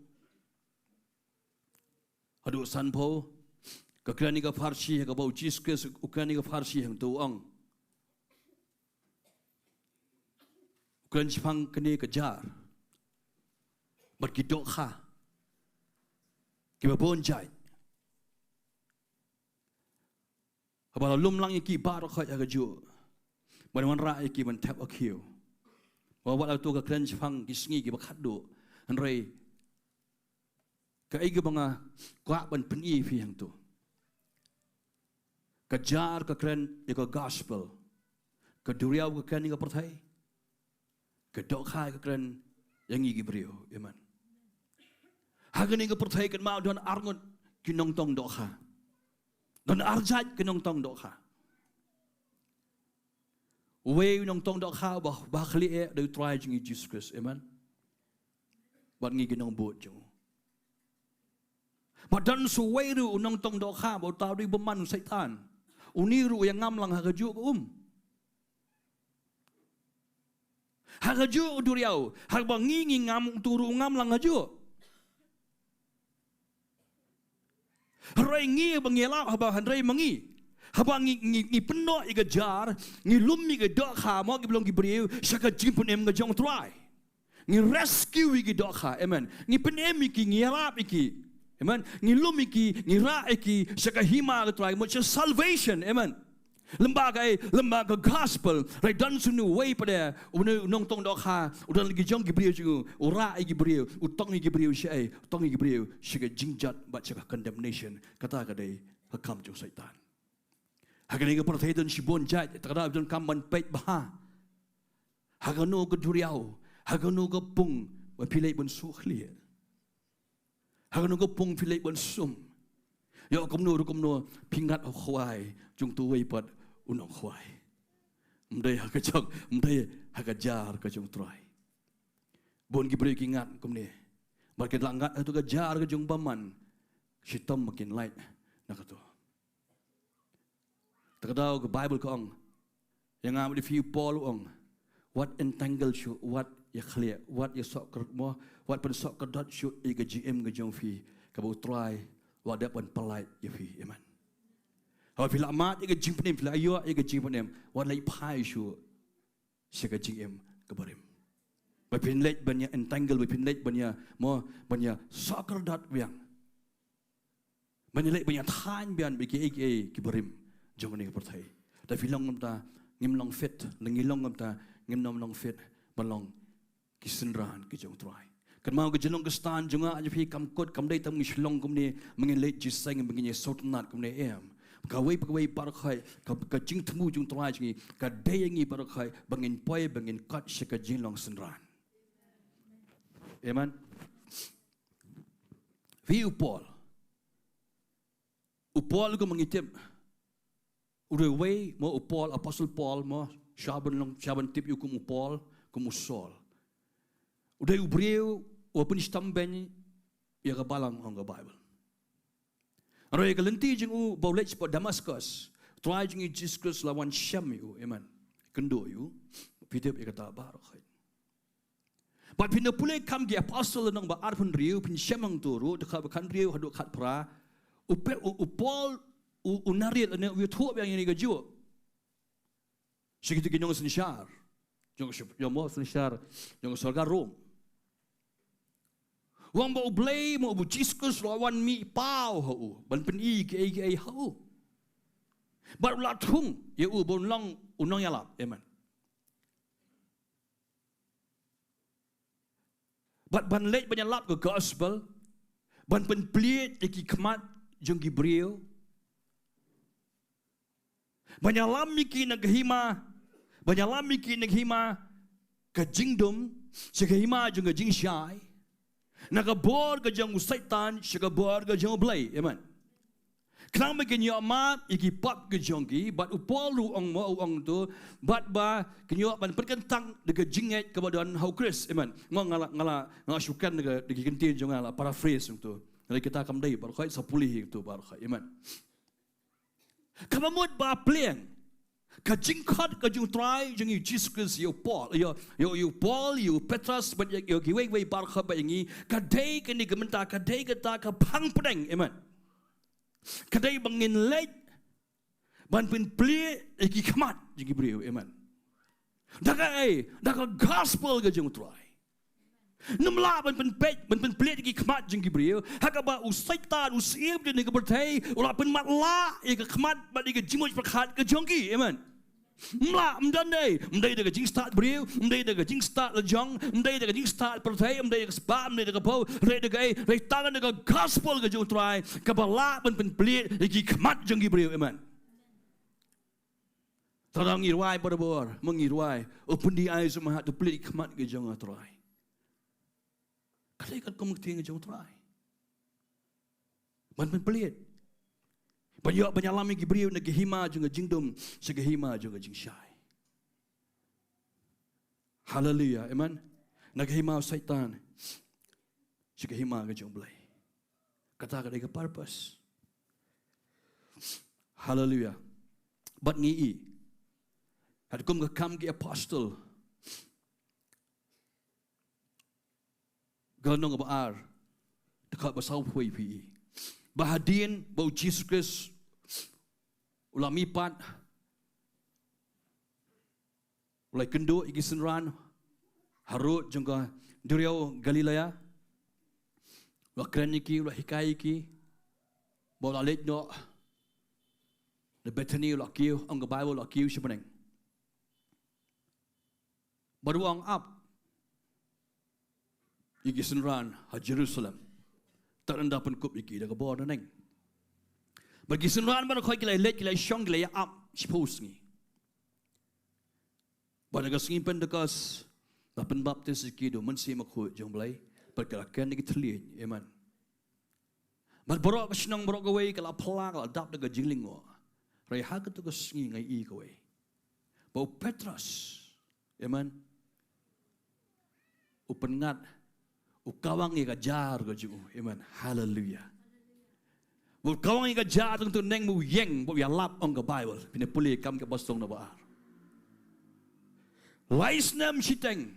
haduh sanphew. Ka kren ïa ka pharshi, ha kaba u Jisu Khrist u kren ïa ka pharshi, hangto u ong, u kren shaphang kane ka jar bad ki dohkha kiba bun jait, haba la lum lang ïa ki baroh khoit ha kajuh, ban wanrah ïa ki ban thep ha khiew. Wat la kato ka kren shaphang ki sngi kiba khatduh, hynrei kaei kaba nga kwah ban pyni ïa phi hangto, ka jar ka kren ïa ka gospel, ka duriaw ka kren ïa ka pyrthei, ka dohkha ka kren ïa ngi ki briew, amen. Ha kane ka pyrthei kynmaw don arngut ki nongtong dohkha, don arjait ki nongtong dohkha. Uwei u nongtong dohkha ba, ba khlieh eh, dei u Trai jong ngi Jisu Khrist, amen. Bad ngi ki nongbud jong u. Bad don sa uwei ruh u nongtong dohkha ba uta u dei u bymman, u Soitan. Une ruh u ïangam lang ha kajuh ka um, ha kajuh ka duriaw. Haba ngi ngi ngam, uto ruh u ngam lang ha kajuh. Hynrei ngi ba ngi ïalap haba hynrei ma ngi, haba ngi, ngi, ngi pyndoh ïa ka jar, ngi lum ïa ka dohkha, mo, kiba long ki briew sha ka jingpynim ka jong u Trai. Ngi rescue ïa ki dohkha, amen. Ngi pynim ïa ki, ngi ïalap ïa ki, amen. Ngi lum ïa ki, ngi rah ïa ki sha ka hima ka Trai, mo, sha salvation, amen. Lem bad kaei? Lem bad ka gospel. Hynrei don sa une uwei pat, une u nongtong dohkha, u don la ki jong ki briew jong u, u rah ïa ki briew, u tong ïa ki briew shaei? U tong ïa ki briew sha ka jingjot bad sha ka condemnation. Kata ka dei ka kam jong u Soitan. Ha kane ka pyrthei don shibun jait, te ka dei don kam ban peit bha ha kano ka duriaw, ha kano ka pung ba phi leit ban shu khlieh, ha kano ka pung phi leit ban sum. Ïoh kumno ruh kumno, phi ngat ha u khwai jong uto uwei pat u nongkhwai. Ym dei ha ka jong, ym dei ha ka jar ka jong u Trai. Bun ki briew ki ngat kumne. Bad kin la ngat ha kato ka jar ka jong u bymman, shitom ba kin lait na kato. Te ka daw ka Baibl ka ong, ïa nga bad ïa phi, u Paul u ong, wat entangle shuh, wat ïakhlieh, wat ïasohkor-, mo, wat pynsohkordot shuh ïa ka jingim ka jong phi, kaba u Trai u la dep ban pyllait ïa phi, amen. Haba phi la mad ïa ka jingpynim, phi la ïoh ïa ka jingpynim, wat leit phai shuh sha ka jingim kaba rim. Ba phin leit ban ïa entangle, ba phin leit ban ïa, mo, ban ïasohkordot biang, ban ïa leit ban ïa thaiñ biang bad kiei kiei kiba rim jong kane ka pyrthei. Te phi long kumta, ngim long fit, lane ngi long kumta, ngim nym long fit ban long ki synran ki jong u Trai. Kynmaw, ka jinglong Khristan jong nga, jong phi, kam kut, kam dei tang ba ngin shu long kumne, ba ngin leit jingïaseng, ba ngin ïa sngewtynnat kumne, em. Kawei pa kawei baroh khoit, ka, ka jingthmu jong U Trai jong ngi ka dei ïa ngi baroh khoit ba ngin poi, ba ngin kot sha ka jinglong synran. Amen. Phi u Paul. U Paul kumba ngi tip. U dei uwei mo u Paul, Apostle Paul mo, shwa ban long, shwa ban tip ïa u kum u Paul, kum u Saul. U dei u briew uba pynshitom beiñ ïa ka balang, ong ka Baibl. Hynrei ïa ka lynti jong u ba u leit shapoh Damascus, U Trai jong ngi Jisu Khrist u la wan shem ïa u, amen. Kynduh ïa u, phi tip ïa kata baroh khoit. Bad phin ïa pule Kam ki Apostol lynnong ba arphew hynriew, phin shem hangto ruh, dkhot ba khathynriew haduh khatphra, u Pe-, u, u Paul, u, u Nariat lane u ïathuh biang ïa kane kajuh sha kito ki nongsynshar jong ka, jong ka synshar jong ka sorkar Rom. U ong ba U Blei mo, U Jisu Khrist u la wan mih paw ha u ban pyni kiei kiei ha u. Bad u la thung ïa u ba un long u nongïalap. Amen. Bad ban leit ban ïalap ka gospel, ban pynplied ïa ki khmat jong ki briew, ban ïalam ïa ki na ka hima, ban ïalam ïa ki na ka hima ka jingdum sha ka hima jong ka jingshai, na ka bor ka jong u Soitan sha ka bor ka jong U Blei. Amen. Khnang ba kin ïoh map ïa ki pap ki jong ki, bad u Paul ruh u ong mo, u ong to, bad ba kin ïoh ban pynkyntang da ka jingngeit kaba don ha U Khrist. Amen. Mo nga la, nga la, nga la shu kren da ka, da ki kyntien jong nga, la paraphrase hangto. Hynrei kata kam dei baroh khoit, sa pule hangto baroh khoit. Amen. Kaba mut ba pliang ka jingkhot ka jong U Trai jong ngi Jisu Khrist ïa u Paul, ïa, ïa, ïa u Paul, ïa u Petros, bad ïa, ïa kiwei kiwei baroh khoit bad ïa ngi, ka dei kane ka mynta, ka dei kata ka phang pdeng. Amen. Ka dei ba ngin leit ban pynplied ïa ki khmat jong ki briew. Amen. Da kaei? Da ka gospel ka jong U Trai. Nym lah ban pynpeit, ban pynplied ïa ki khmat jong ki briew, ha kaba u Soitan, u syiem jong kane ka pyrthei, u la pynmatlah ïa ka khmat bad ïa ka jingmut jingpyrkhat ka jong ki. Amen. Ym lah, ym don dei, ym dei da ka jingstad briew, ym dei da ka jingstad la jong, ym dei da ka jingstad pyrthei, ym dei da ka spah, ym dei da ka phew, hynrei da kaei? Hynrei tang da ka gospel ka jong U Trai kaba lah ban pynplied ïa ki khmat jong ki briew. Amen. Tang ngi rwai barabor, ma ngi rwai, u pyndi ai sumhat, u plied ïa ki khmat ki jong U Trai. Ka dei katkum ka ktien ka jong U Trai. Ban pynplied. Ban ïoh ban ïalam ïa ki briew na ka hima jong ka jingdum sha ka hima jong ka jingshai. Haleluya. Amen. Na ka hima u Soitan sha ka hima ka jong U Blei. Kata ka dei ka purpose. Haleluya. Bad ngi i, katkum ka Kam ki Apostol, ka lynnong kaba ar, dkhot ba sawphew, phi i ba hadien ba u Jisu Khrist u la mihpat, u la ïakynduh ïa ki synran harud jong ka duriaw Galilea, u la kren ïa ki, u la hikai ïa ki, bad u la leit noh na Bethany, u la kiew, ong ka Baibl, u la kiew sha bneng. Bad u ong, ap ïa ki synran ha Jerusalem, tad ynda pynkup ïa ki da ka bor nangne. Bad ki synran baroh khoit ki la leit, ki la shong, ki la ïa ap shiphew sngi. Bad ha ka sngi Pentekost la pynbaptis ïa ki da u Mynsiem Bakhuid jong U Blei, bad ki la kren da ki thylliej. Amen. Bad baroh ka shnong baroh kawei ka la phylla, ka la dap da ka jinglyngngoh. Hynrei ha kato ka sngi nga i kawei ba u Petros, amen, u pynngat, u kawang ïa ka jar ka jong u. Amen. Haleluya. Ba u kawang ïa ka jar, tang tu neng ba u ïeng, ba u ïalap, ong ka Baibl. Phin ïa pule Kam ki Apostol lynnong ba ar. Lai snem shiteng.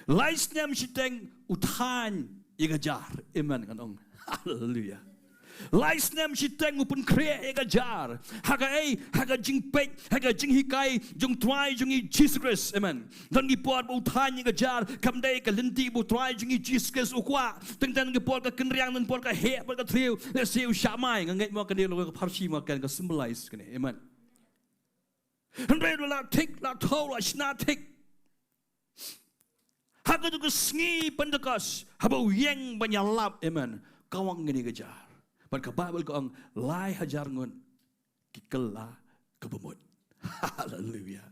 Lai snem shiteng u thaiñ ïa ka jar. Amen, ngan ong. Haleluya. Lai snem shiteng u pynkhreh ïa ka jar. Ha kaei? Ha ka jingpeit, ha ka jinghikai jong U Trai jong ngi Jisu Khrist. Amen. Don ki por ba u thaiñ ïa ka jar kam dei ka lynti ba U Trai jong ngi Jisu Khrist u kwah. Teng teng ki por ka kynriang, don por ka heh bad ka thliew. Lehse u shah mai, nga ngeit mo kane la ka pharshi mo, kan ka symbolize kane. Amen. Hynrei la thik, la thew, la shna thik. Ha kato ka sngi Pentekost, haba u ïeng ban ïalap, amen, kawang kane ka jar. Bad ka Baibl ka ong lai hajar ngut ki kylla kaba mut. Haleluya.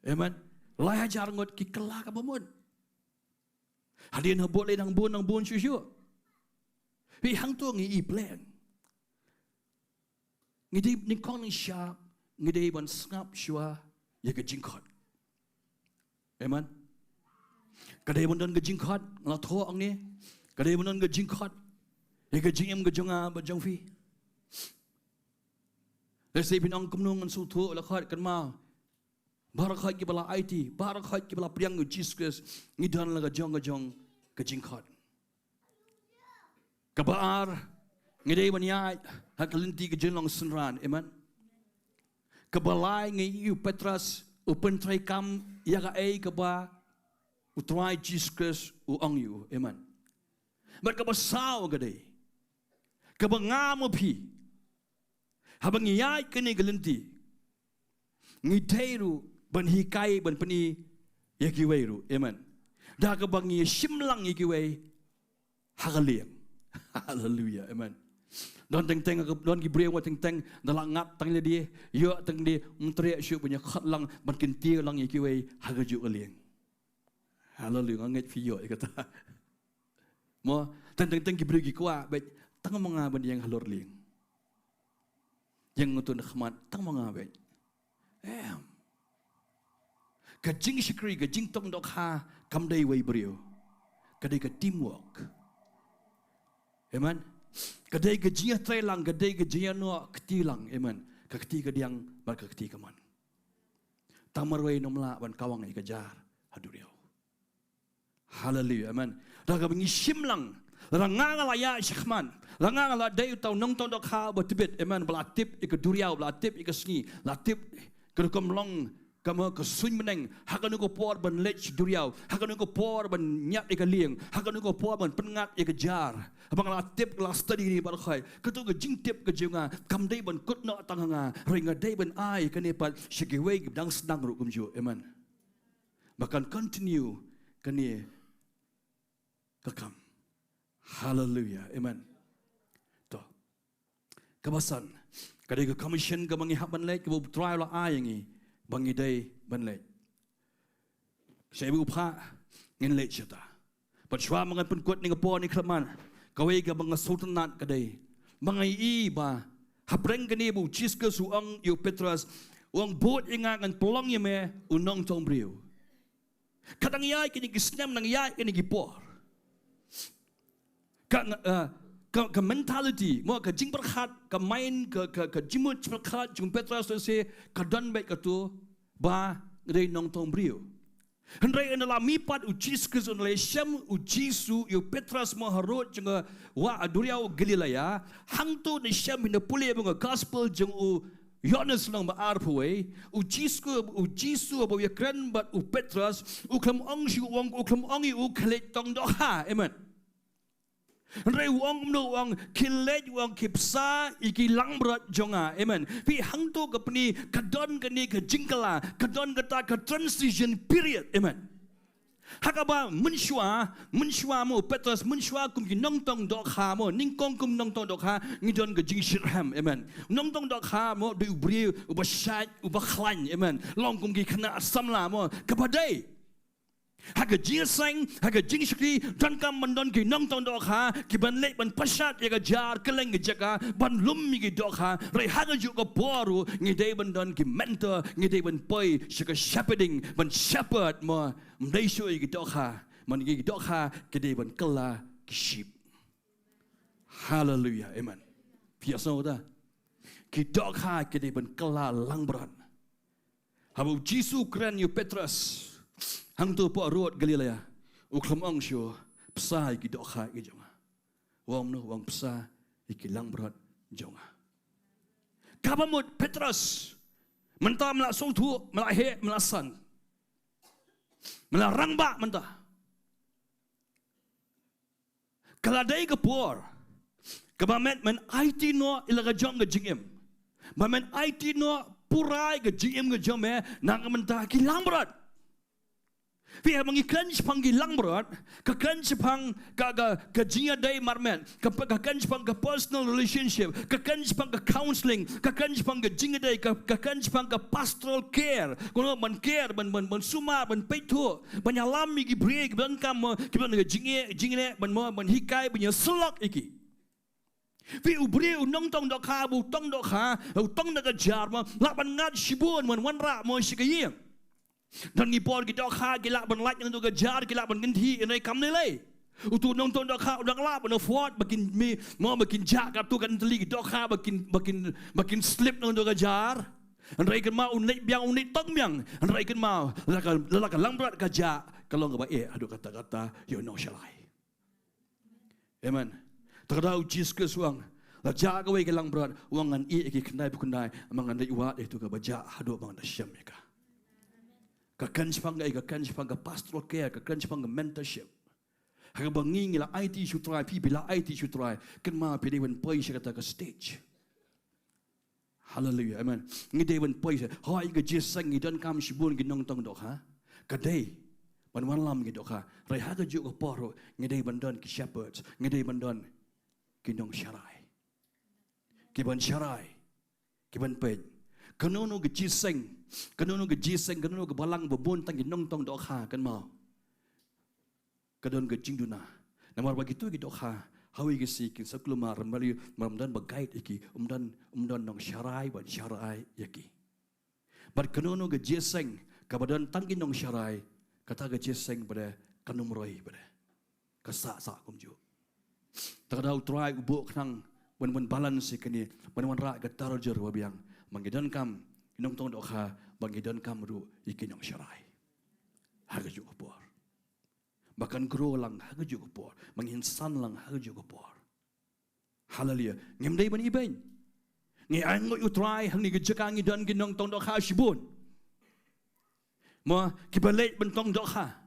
Amen. Lai hajar ngut ki kylla kaba mut. Hadien ha bud lei nang bun nang bun shuh shuh. Phi hangto ngi i plan. Ngi dei nyngkong nyngshap ngi dei ban sngap shuwa ïa ka jingkhot. Amen. Ka dei ban don ka jingkhot, nga la thoh hangne. Ka dei ban don ka jingkhot ïa ka jingim ka jong nga bad jong phi. Lehse phin ong kumno ngan sngewthuh la khot, kynmaw. Baroh khoit kiba la aiti, baroh khoit kiba la pdiang ïa u Jisu Khrist, ngi don la ka jong ka jong ka jingkhot. Kaba ar, ngi dei ban ïaid ha ka lynti ka jinglong synran, amen. Kaba lai, ngi i u Petros u pyntreikam ïa kaei kaba u Trai Jisu Khrist u ong ïa u, amen. Bad kaba saw ka dei, kaba nga ma phi, haba ngi ïaid kane ka lynti, ngi dei ruh ban hikai, ban pyni ïa kiwei ruh, amen. Da kaba ngi shim lang ïa kiwei ha ka lieng. Haleluya, amen. Don teng teng, don ki briew wat teng teng da la ngat tang lade, ïoh tang lade, ym treh shuh ban ïa khot lang ban kyntiew lang ïa kiwei ha kajuh ka lieng. Haleluya, nga ngeit phi ïoh ïa kata. Mo, teng teng teng ki briew ki kwah beit, tang ma nga ban ïeng halor lieng. Ïeng ngutun khmat, tang ma nga beit. Em. Ka jingshakri, ka jingtong dohkha kam dei wei briew. Ka dei ka teamwork. Amen. Ka dei ka jingïatreilang, ka dei ka jingïanoh kti lang, amen. Ka kti ka diang bad ka kti ka mon. Tang marwei nym lah ban kawang ïa ka jar ha duriaw. Haleluya, amen. Da kaba ngi shim lang, lada nga nga la ïaid shakhmat, lada nga nga la dei uta u nongtong dohkha ba tbit, amen, ba la tip ïa ka duriaw, ba la tip ïa ka sngi, la tip ka rukom long, kama ka suiñ bneng, ha kano ka por ban leit sha duriaw, ha kano ka por ban ñiad ïa ka lieng, ha kano ka por ban pynngat ïa ka jar. Haba nga la tip, nga la study ïa kane baroh khoit, kato ka jingtip ka jong nga kam dei ban kut noh tang ha nga, hynrei nga dei ban ai ïa kane pat sha kiwei kiba dang sdang ruh kumjuh, amen. Ba kan continue kane ka kam. Haleluya. Amen. To. Kaba san, ka dei ka commission kaba ngi hap ban leit, kaba u Trai u la ai ïa ngi ba ngi dei ban leit. Shai ba u phah, ngin leit shata. Bad shuwa ba ngan pynkut ïa ka por ne khlem man, kawei kaba nga sngewtynnat ka dei ba nga i ba hapdeng kane ba u Jisu Khrist u ong ïa u Petros, u ong, bud ïa nga, ngan pynlong ïa me u nongtong briew. Ka dang ïaid kine ki snem, dang ïaid kine ki por. Ka, eh, ka, ka mentality, mo, ka jingpyrkhat, ka mind, ka, ka, ka jingmut jingpyrkhat jong u Petros te se ka don beit kato ba nga dei nongtong briew. Hynrei ynda la mih pat u Jisu Khrist, ynda la shem u Jisu ïa u Petros mo harud jong ka wah duriaw Galilea, hangto ngi shem, ngi pule bad ka gospel jong u Ïoannis lynnong ba arphew wei, u Jisu, u Jisu haba u ïakren bad u Petros, u khlem ong shuh, u ong, u khlem ong ïa u khie leit tong dohkha. Amen. Hynrei u ong kumno, u ong khie leit, u ong khie bsa ïa ki langbrot jong nga. Amen. Phi, hangto ka pyni ka don kane ka jingkylla, ka don kata ka transition period. Amen. Ha kaba mynshuwa, mynshuwa mo u Petros, mynshuwa kum ki nongtong dohkha mo, nyngkong kum nongtong dohkha, ngi don ka jingshitrhem, amen. Nongtong dohkha mo, dei u briew uba shait, uba khlaiñ, amen. Long kum ki khynnah samla mo, kaba dei. Ha ka jingïaseng, ha ka jingshakri, donkam ban don ki nongtong dohkha kiban leit ban pashat ïa ka jar kylleng ka jaka, ban lum ïa ki dohkha. Hynrei ha kajuh ka por ruh ngi dei ban don ki mentor, ngi dei ban poi sha ka shepherding, ban shepherd mo. Ym dei shuh ïa ki dohkha, man ïa ki dohkha ki dei ban kylla ki sheep. Haleluya, amen. Phi ïohsngew ta? Ki dohkha ki dei ban kylla langbrot. Haba u Jisu u kren ïa u Petros hangto hapoh rud Galilea, u khlem ong shuh bsa ïa ki dohkha ki jong nga. U ong kumno? U ong bsa ïa ki langbrot jong nga. Kaba mut Petros, mynta me la sngewthuh, me la heh, me la san. Me la rangbah mynta. Ka la dei ka por kaba men, men aiti noh ïa la ka jong ka jingim. Ba men aiti noh pura ïa ka jingim ka jong me na ka bynta ki langbrot. Phi, haba ngi kren shaphang ki langbrot, ka kren shaphang ka, ka, ka jingïadei marmet, ka, ka kren shaphang ka personal relationship, ka kren shaphang ka counseling, ka kren shaphang ka jingïadei, ka, ka kren shaphang ka pastoral care. Kano ban care, ban, ban, ban sumar, ban peit thuh, ban ïalam ïa ki briew kiba donkam mo, kiba don ka jingeh, jingeh, ban mo, ban hikai, ban ïasyllok ïa ki. Phi, u briew u nongtong dohkha, u tong dohkha, u tong da ka jar mo, lah ban ngat shibun, ban wanrah mo sha ka ïing. Don ki por ki dohkha ki lah ban lait na ka jar, ki lah ban kynthih, ïa, kam ne lei. Utu u nongtong dohkha u dang lah ban afford ba kin mih, mo, ba kin jah katto katne tylli ki dohkha ba kin, ba kin, ba kin slip na ka jar. Hynrei kynmaw u leit biang, u leit tong biang. Hynrei kynmaw la ka, la ka langbrot ka jah, ka long kaba eh haduh katta katta ïa u nongsharai. Amen. Te ka daw u Jisu Khrist u ong, la jah kawei ka langbrot, u ong ngan ïeh ïa ki khyndai pa khyndai, ma ngan leit wad ïa katu kaba jah haduh ba ngan da shem ïa ka. Ka kren shaphang ka, ka kren shaphang ka pastoral care, ka kren shaphang ka mentorship. Ha kaba ngi ngi la aiti sha u Trai, phi phi la aiti sha u Trai, kynmaw phi dei ban poi sha kata ka stage. Hallelujah, amen. Ngi dei ban poi sha, hooid ka jingïaseng ngi donkam shibun ki nongtong dohkha. Ka dei ban wanlam ki dohkha. Hynrei ha kajuh ka por ruh ngi dei ban don ki shepherds, ngi dei ban don ki nongsharai. Ki ban sharai, ki ban peit. Kano kano ka jingïaseng, kano kano ka jingïaseng, kano kano ka balang ba bun tang ki nongtong dohkha, kynmaw ka don ka jingduna. Namar ba kito ki dohkha, ha kawei ka sngi kin sa kulmar, namar ym don ba guide ïa ki, ym don, ym don nongsharai ban sharai ïa ki. Bad kano kano ka jingïaseng kaba don tang ki nongsharai, kata ka jingïaseng pat kan ym roi pat. Ka sah sah kumjuh. Te ka daw u Trai u buh khnang ban, ban balance ïa kane, ban wanrah ka tarjur ba biang. Ba ngi donkam ki nongtong dohkha, ba ngi donkam ruh ïa ki nongsharai. Ha kajuh ka por. Ba kan grow lang ha kajuh ka por. Ba ngin san lang ha kajuh ka por. Hallelujah. Ngim dei ban ibeiñ. Ngi ainguh ïa u Trai hangne ka jaka ngi don ki nongtong dohkha shibun. Mo, kiba leit ban tong dohkha.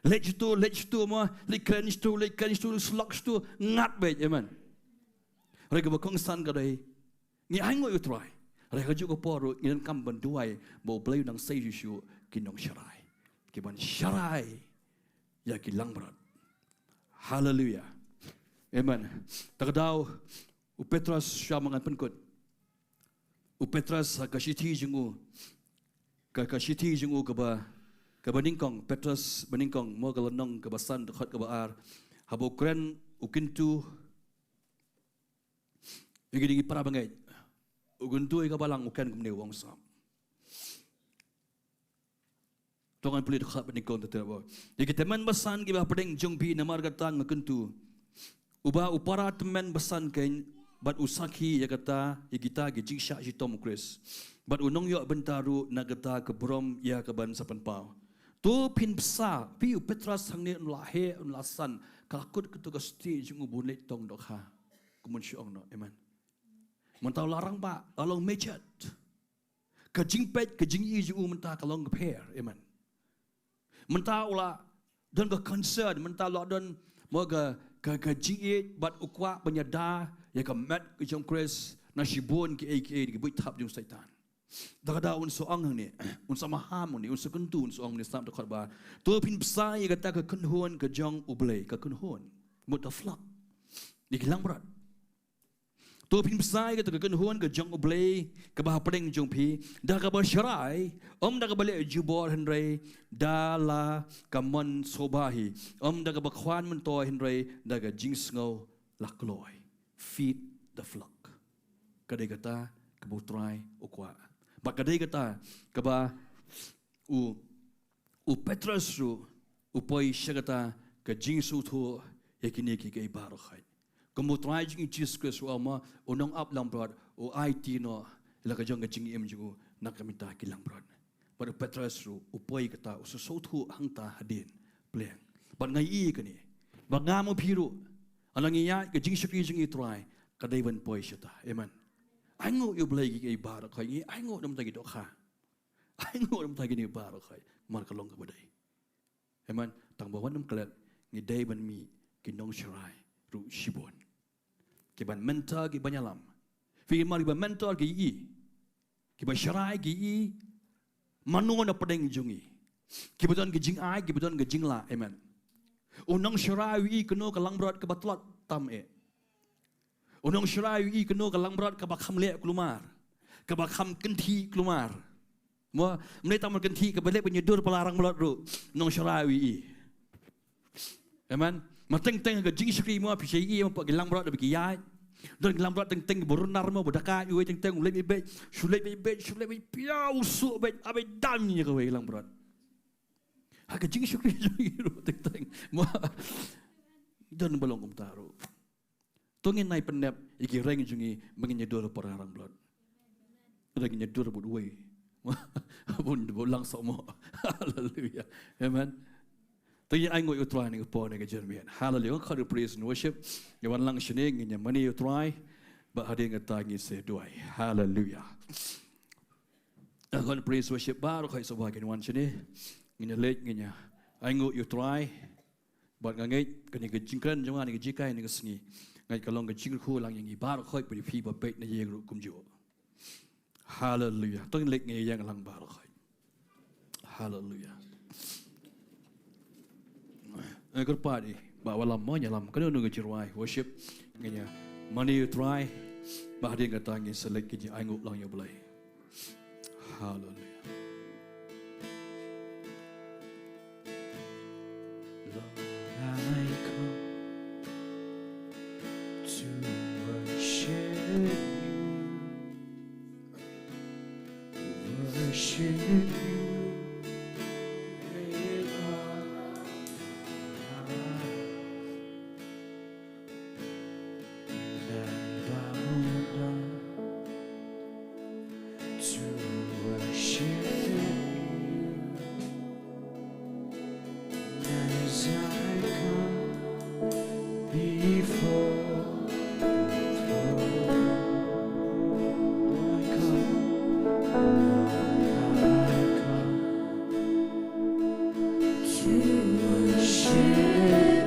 Leit shatu, leit shatu mo, leit kren shatu, leit kren shatu, leit syllok shatu, ngat beit, amen. Hynrei kaba kongsan ka dei, ngi ainguh ïa u Trai. Hynrei ha kajuh ka por ruh ngi donkam ban duwai ba U Blei un nang sei shuh shuh ki nongsharai. Ki ban sharai ïa ki langbrot. Hallelujah. Amen. Te ka daw u Petros, shuwa ma ngan pynkut. U Petros ha ka shithi jong u. Ka, ka shithi jong u kaba, kaba nyngkong, Petros banyngkong, mo, ka lynnong kaba san, dkhot kaba ar. Haba u kren, u kyntu ïa kine ki para bangeit. U kyntu ïa ka balang, u kren kumne, u ong sngap. To ngan pule dkhot banyngkong te te ba. Ïa ki tymmen basan kiba hapdeng jong phi, namar kata nga kyntu, uba u para tymmen basan keiñ, bad u sakhi ïa kata, ïa kita ki jingshah shitom U Khrist. Bad u nongïoh bynta ruh na kata ka burom ïa kaban sa pynpaw. To phin bsa, phi, u Petros hangne un la heh, un la san, ka la kut kato ka stage jong u ba un leit tong dohkha. Kumba shu ong noh, amen. Mynta u la rangbah, la long mature. Ka jingpeit, ka jingïohi jong u mynta ka long ka pher, amen. Mynta u la don ka concern, mynta u la don mo ka, ka, ka jingïeit bad u kwah ban ïada ïa ka met ka jong U Khrist na shibun kiei kiei ki buit thap jong u Soitan. Te ka daw un sa ong hangne, un sa maham hangne, un sa kyntu, un sa ong hangne, sngap, dkhot ba ar. To phin bsa ïa kata ka kynhun ka jong U Blei, ka kynhun. Mut ka flock. Ïa ki langbrot. To phin bsa ïa kata ka kynhun ka jong U Blei kaba hapdeng jong phi, da kaba sharai, ym da kaba leh jubor hynrei da la ka mon sngewbha hi, ym da kaba khwan myntoi hynrei da ka jingsngew laitluid. Feed the flock. Ka dei kata kaba U Trai u kwah. Bad ka dei kata kaba u, u Petros ruh u poi sha kata ka jingsngewthuh ïa kine kiei kiei baroh khoit. Kumba U Trai jong ngi Jisu Khrist u ong mo, u nongap langbrot u aiti noh ïa la ka jong ka jingim jong u na ka bynta ki langbrot. Bad u Petros ruh u poi kata, u sngewthuh hangta hadien, pleng. Bad nga ïohi kane, bad nga ma phi ruh, ynda ngi ïaid ka jingshakri jong ngi U Trai, ka dei ban poi shata. Amen. Ainguh ïa U Blei kiei kiei baroh khoit, ngi ainguh na ka bynta ki dohkha. Ainguh na ka bynta kine baroh khoit, namar ka long kaba dei. Amen. Tang ba wat nym klet, ngi dei ban mih ki nongsharai ruh shibun. Ki ban mentor, ki ban ïalam. Phi, namar kiba mentor ki ïohi, kiba sharai ki ïohi mano na pdeng jong ngi. Kiba don ka jingai, kiba don ka jinglah. Amen. U nongsharai u ïohi kano ka langbrot kaba tlot tam eh. U nongsharai u ïohi kano ka langbrot kaba kham leh kulmar, kaba kham kynthih kulmar. Mo, mynta tang kynthih kaba leh ban ïadur para langbrot ruh, nongsharai u ïohi. Amen. Ma teng teng ka jingshakri mo, phi sa ïohi mo, pat ki langbrot ba ki ïaid. Don ki langbrot teng teng ba runar mo, ba da ka uwei teng teng u leit beit beit, shu leit beit beit, shu leit beit beit, pia u suk beit, a beit dam ïa kawei langbrot. Ha ka jingshakri jong ngi ruh teng teng. Mo. Don ba long kumta ruh. To ngin nai pyndep ïa ki reng jong ngi ba ngin ïadur para langbrot. Ba ngin ïadur bad uwei. Bun bun lang sok mo. Haleluia. Amen. To ngin ainguh ïa U Trai ha kane ka por, ha kane ka jingmut. Haleluia. Khot ïa praise and worship. Ngin wan lang shane, ngin ïa mane ïa U Trai. Bad hadien kata ngin sa duwai. Haleluia. Khot ïa praise worship baroh khoit sngewbha kin wan shane. Ngin ïa leit, ngin ïa ainguh ïa U Trai. Bad nga ngeit kane ka jingkren jong nga ha kane ka jingïakai ha kane ka sngi, nga ngeit ka long ka jingkyrkhu lang ïa ngi baroh khoit, bad ïa phi ba peit na ïing ruh kumjuh. Haleluia. To ngin leit, ngin ïeng lang baroh khoit. Haleluia. Eh, kyrpad ïa ba wallam mo, ïa lam kano kano ka jingrwai worship, ngin ïa mane ïa U Trai. Bad hadien kata ngin sa leit ka jingainguh lang ïa U Blei. Haleluia. Lord, I come to worship you, worship you with all my heart. And I bow down to worship you as I come before your throne. I come, I come to worship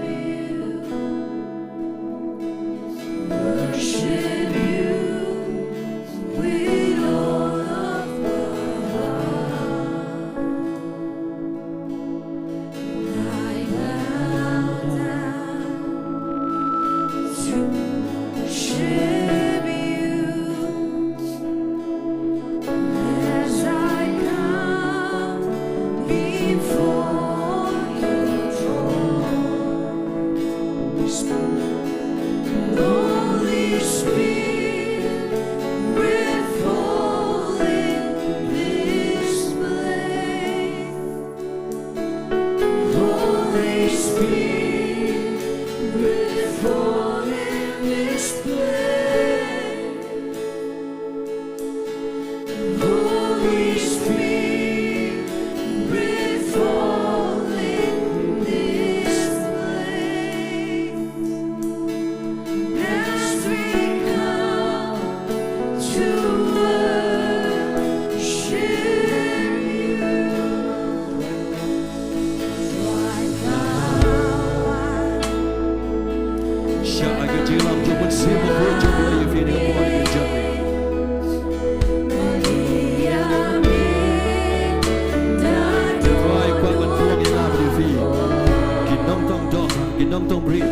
you, worship you with all of my heart. I bow down to worship you. As I come before your throne, Holy Spirit, fall in this place. Holy Spirit, fall in this place. Holy Spirit, fall in this place. As we come to worship you. Shah ïa ka jingïalam jong U Mynsiem Bakhuid jong U Blei ïa phi ha kane ka por, ha kane ka jingmut. Ïa phi, ïa phi, ban pynlong ïa nga bad ïa phi ki nongtong doh, ki nongtong briew.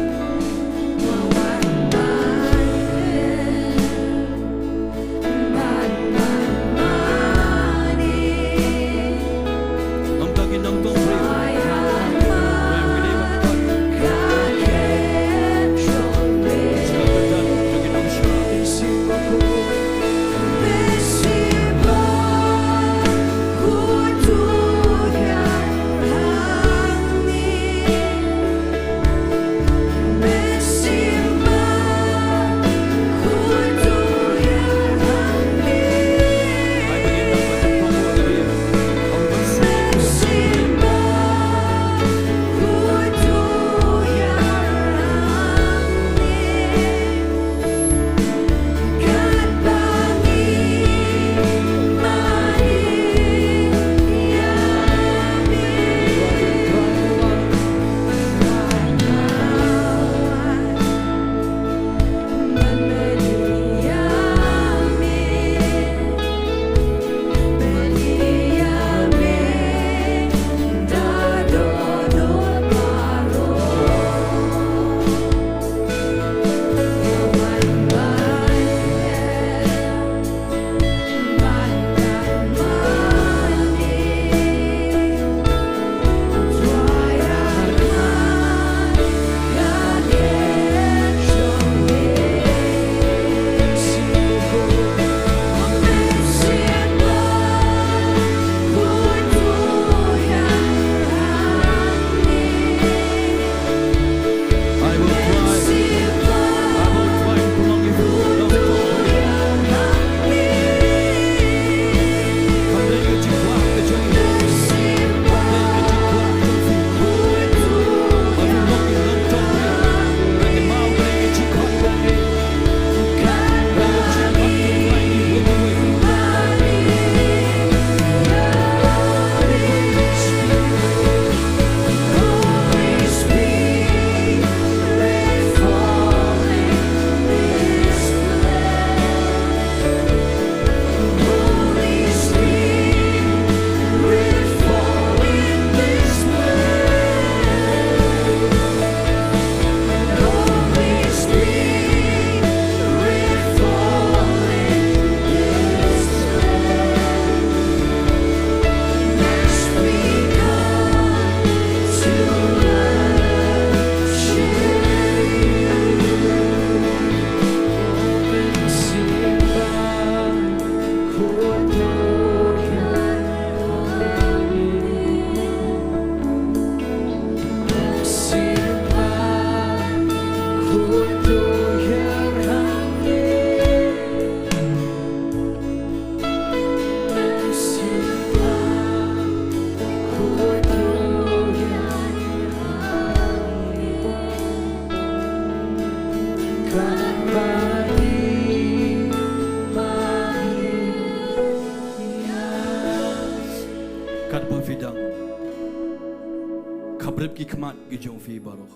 Khabrip ki khmat ki jong phi baroh,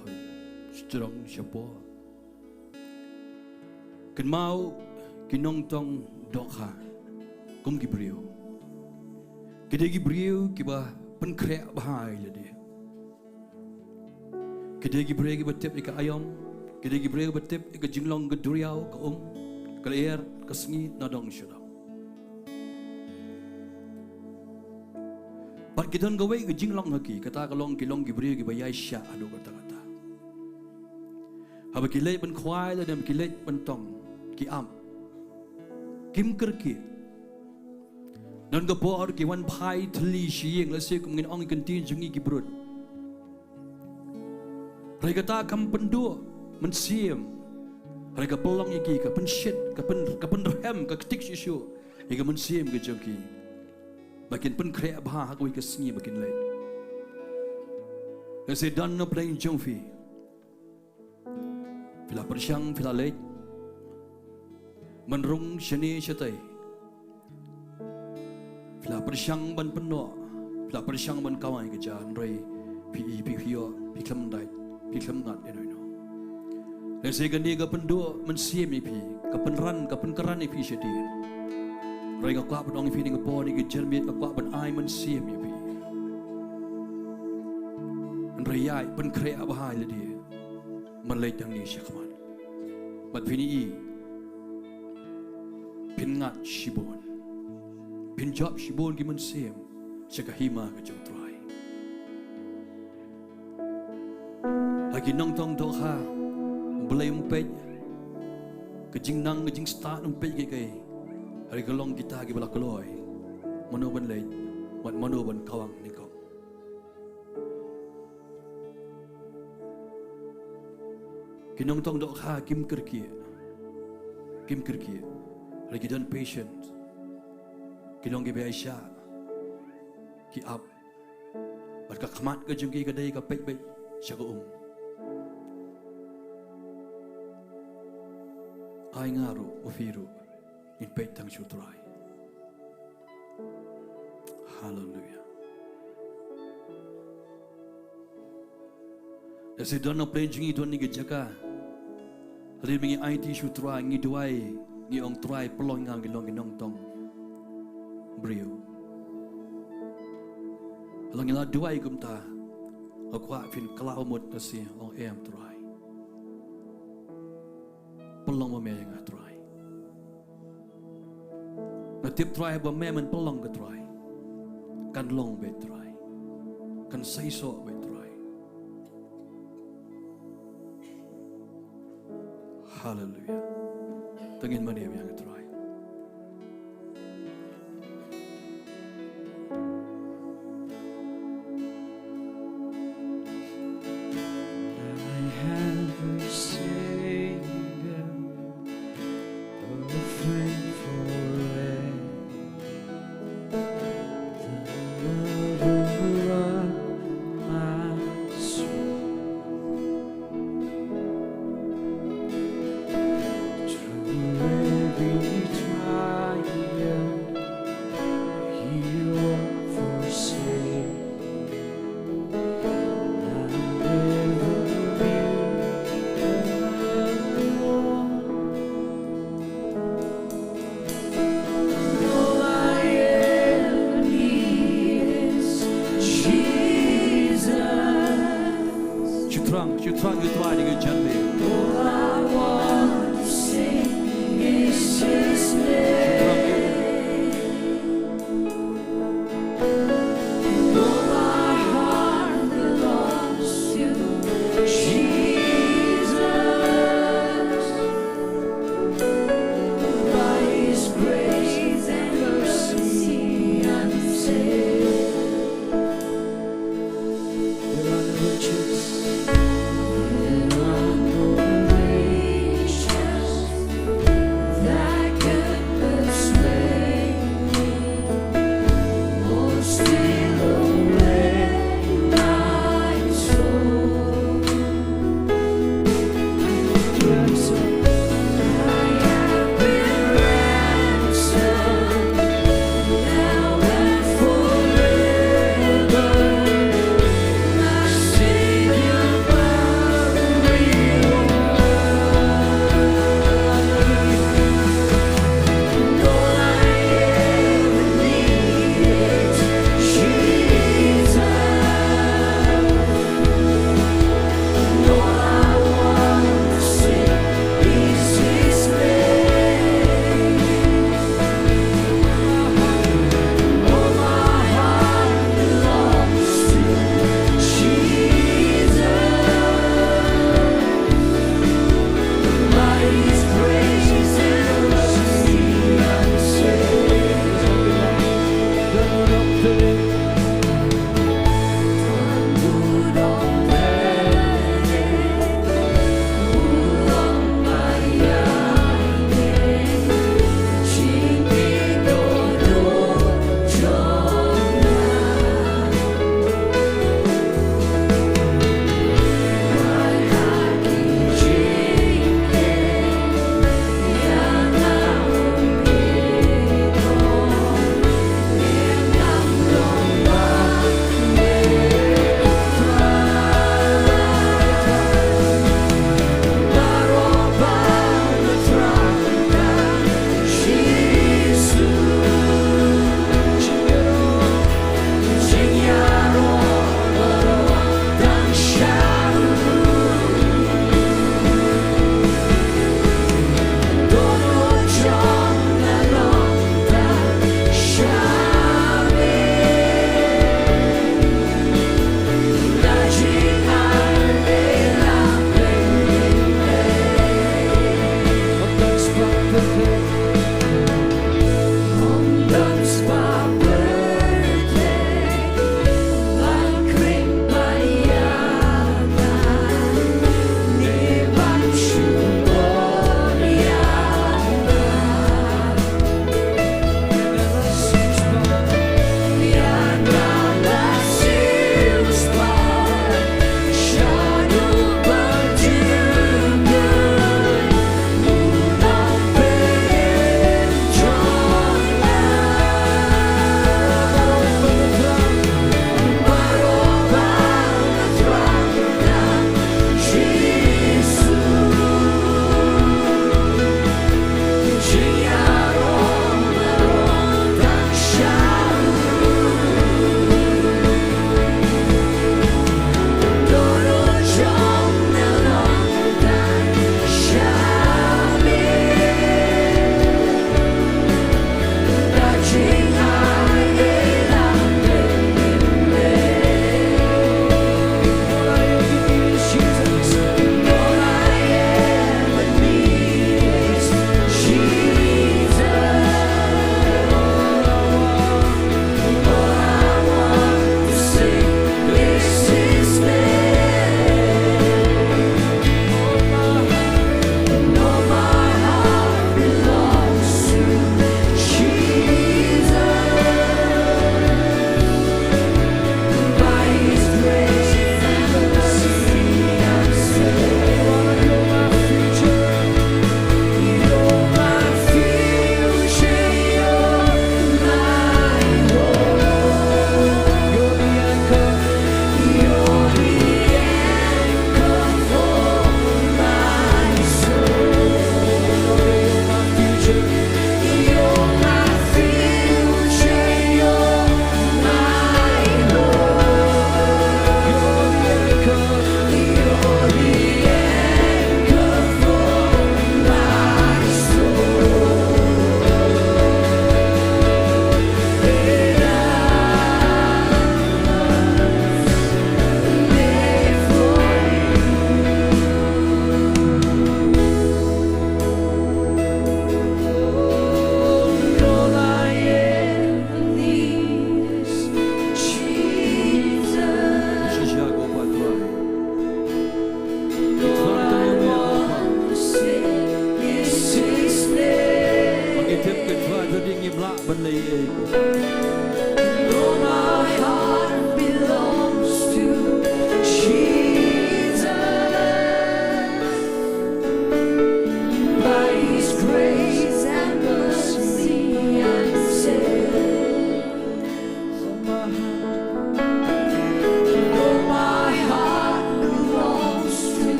shajrong shapoh. Kynmaw ki nongtong dohkha kum ki briew. Ki dei ki briew kiba pynkhreh bha ïa lade. Ki dei ki briew kiba tip ïa ka aïom. Ki dei ki briew kiba tip ïa ka jinglong ka duriaw, ka um, ka lyer, ka sngi, nadong shadong. Bad ki don kawei ka jinglong ha ki, kata ka long ki long ki briew kiba ïaishah haduh katta katta. Haba ki leit ban khwai lane ki leit ban tong, ki ap. Kim kyrkieh. Don ka por ki wan phai thylli sha ïing, lehse kum ngin ong ïa ka ktien jong ngi ki brut. Hynrei kata kam pynduh mynsiem. Hynrei ka pynlong ïa ki, ka pynshit, ka pyn, ka pynrhem, ka ktik shuh shuh ïa ka mynsiem ka jong ki. Ba kin pynkhreh bha ha kawei ka sngi ba kin leit. Lehse don na pdeng jong phi. Phi la pyrshang, phi la leit ban rung shane shatei. Phi la pyrshang ban pynnoh, phi la pyrshang ban kawang ïa ka jaka, hynrei phi, phi, phi ïoh, phi khlem dait, phi khlem ngat ïano ïano. Lehse kane ka pynduh mynsiem ïa phi, ka pynran, ka pynkrat ïa phi shadien. Hynrei nga kwah ban ong ïa phi, ha kane ka por, ha kane ka janmiet, nga kwah ban ai mynsiem ïa phi. Hynrei ïa pynkhreh bha ïa lade. Ban leit hangne shakhmat. Bad phin ïohi, phin ngat shibun, phin jop shibun ki mynsiem sha ka hima ka jong U Trai. Ha ki nongtong dohkha, U Blei um peit ka jingnang, ka jingstad, um peit kaei kaei. Hynrei ka long kita kiba la kloi mano ban leit bad mano ban kawang nyngkong. Ki nongtong dohkha kim kyrkieh. Kim kyrkieh. Hynrei ki don patient. Ki long kiba ïaishah. Ki ap. Bad ka khmat ka jong ki ka dei ka peit beit sha ka um. Ai nga ruh, u phi ruh, ngin peit tang sha U Trai. Haleluia. Lehse don na pdeng jong ngi don ha kane ka jaka. Hynrei ma ngi aiti sha U Trai, ngi duwai, ngi ong, Trai, pynlong ïa nga ngi long ki nongtong briew. Lada ngi la duwai kumta, nga kwah phin kylla mut, lehse ong, em Trai. Pynlong ma me ïa nga Trai. Nga tip Trai ba me men pynlong ka Trai. Kan long beit Trai. Kan seisoh beit Trai. Haleluia. To ngin mane ïa nga Trai. I have a Savior, a friend forever, the lover of my soul. Through every trial, He won't forsake. I'll never be alone. All I ever need is Jesus. Shu thrang, shu thrang ïa U Trai ha kane ka janmiet. All I want to sing is His name. Shu thrang ïa U. And all my heart belongs to Jesus. By His grace and mercy I'm saved. There are no riches, there are no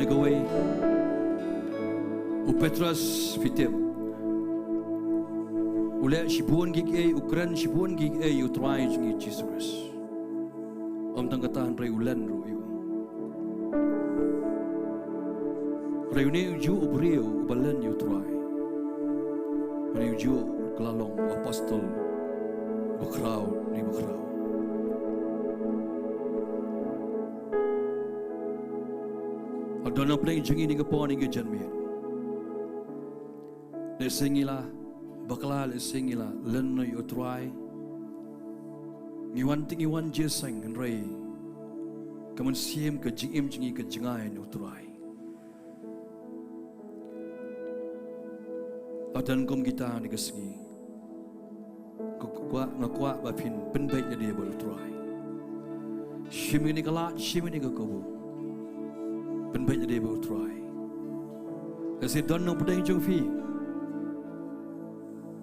Kawei, u Petros, phi tip, u leh shibun ki kiei, u kren shibun ki kiei ïa u Trai jong ngi Jisu Khrist. Ym tang kata hynrei u len ruh ïa u. Hynrei une u juh u briew uba len ïa u Trai. Une u juh u la long u apostol bakhraw ne bakhraw. Don na pdeng jong ngi kane ka por ne ka janmiet. Lehse ngi la bakla, lehse ngi la len noh ïa u Trai. Ngi wan te ngi wan jingïaseng, hynrei ka mynsiem, ka jingim jong ngi ka jngai na u Trai. Lada don kum kita ha kane ka sngi, nga kwah, nga kwah ba phin pynbeit lade bad u Trai. Shim ïa kane ka lad, shim ïa kane ka kabu. Pynbeit lade bad u Trai. Lehse don na pdeng jong phi,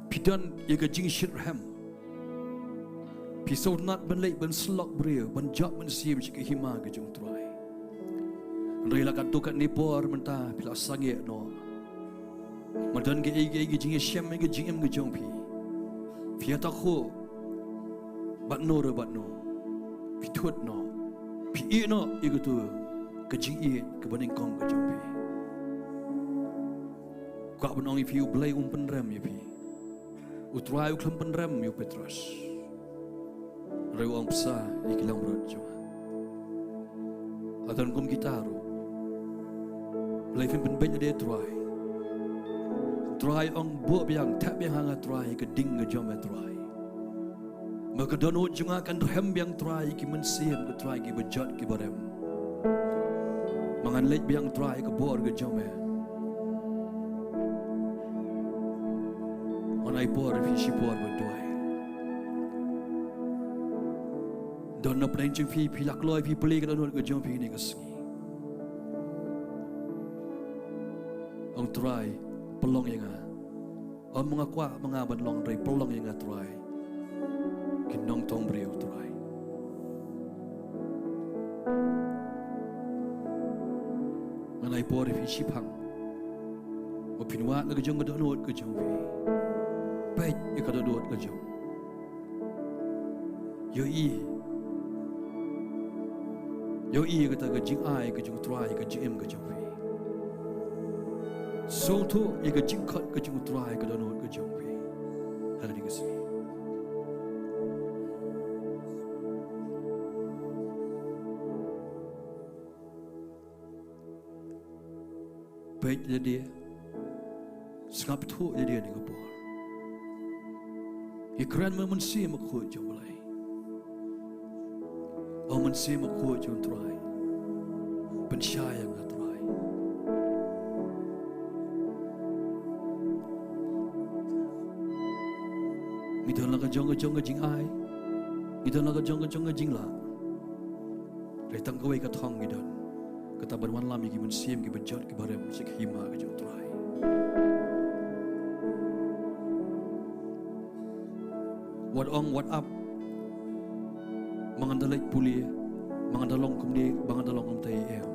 phi don ïa ka jingshitrhem. Phi sngewtynnat ban leit ban sylloh briew, ban jop mynsiem sha ka hima ka jong u Trai. Hynrei la katto katne por mynta phi la sangeh noh. Ba don kiei kiei ki jingïashem ha ka jingim ka jong phi. Phi ïatakhuh bad no re bad no. Phi thut noh. Phi ïeh noh ïa kato ka jingïeit kaba nyngkong ka jong phi. Kwah ban ong ïa phi, U Blei um pynrem ïa phi. U Trai u khlem pynrem ïa u Petros. Hynrei u ong, pynbeit ïa ki langbrot jong nga. Lada don kum kita ruh, lei phin pynbeit lade ïa u Trai. U Trai u ong, buh biang, thep biang ha nga Trai, ïa ka ding ka jong me Trai. Ba ka dohnud jong nga kan rhem biang Trai ïa ki mynsiem ka Trai kiba jot kiba rem. Ba ngan leit biang Trai ïa ka bor ka jong me. Ngan ai por ïa phi shipor ban duwai. Don na pdeng jong phi, phi la kloi, phi plie ka dohnud ka jong phi ha kane ka sngi. Ong, Trai, pynlong ïa nga. Ym nga kwah ma nga ban long, hynrei pynlong ïa nga Trai. Ki nongtong briew Trai. Ngan ai por ïa phi shiphang. Ba phin wad la ka jong ka dohnud ka jong phi. Peit ïa ka dohnud ka jong. Ïohi. Ïohi ïa kata ka jingai ka jong u Trai, ka jingim ka jong phi. Sngewthuh ïa ka jingkhot ka jong u Trai, ka dohnud ka jong phi. Ha kane ka sngi. Peit lade. Sngap thuh lade ha kane ka por. Ïakren bad Mynsiem Bakhuid jong U Blei. O Mynsiem Bakhuid jong U Trai. Pynshai ïa nga Trai. Ngi don la ka jong ka jong ka jingai. Ngi don la ka jong ka jong ka jinglah. Hynrei tang kawei ka thong ngi don. Kata ban wanlam ïa ki mynsiem kiba jot kiba rem sha ka hima ka jong U Trai. Wat ong, wat ap. Ma ngan da leit pule, ma ngan da long kumne, ma ngan da long kumtai, em.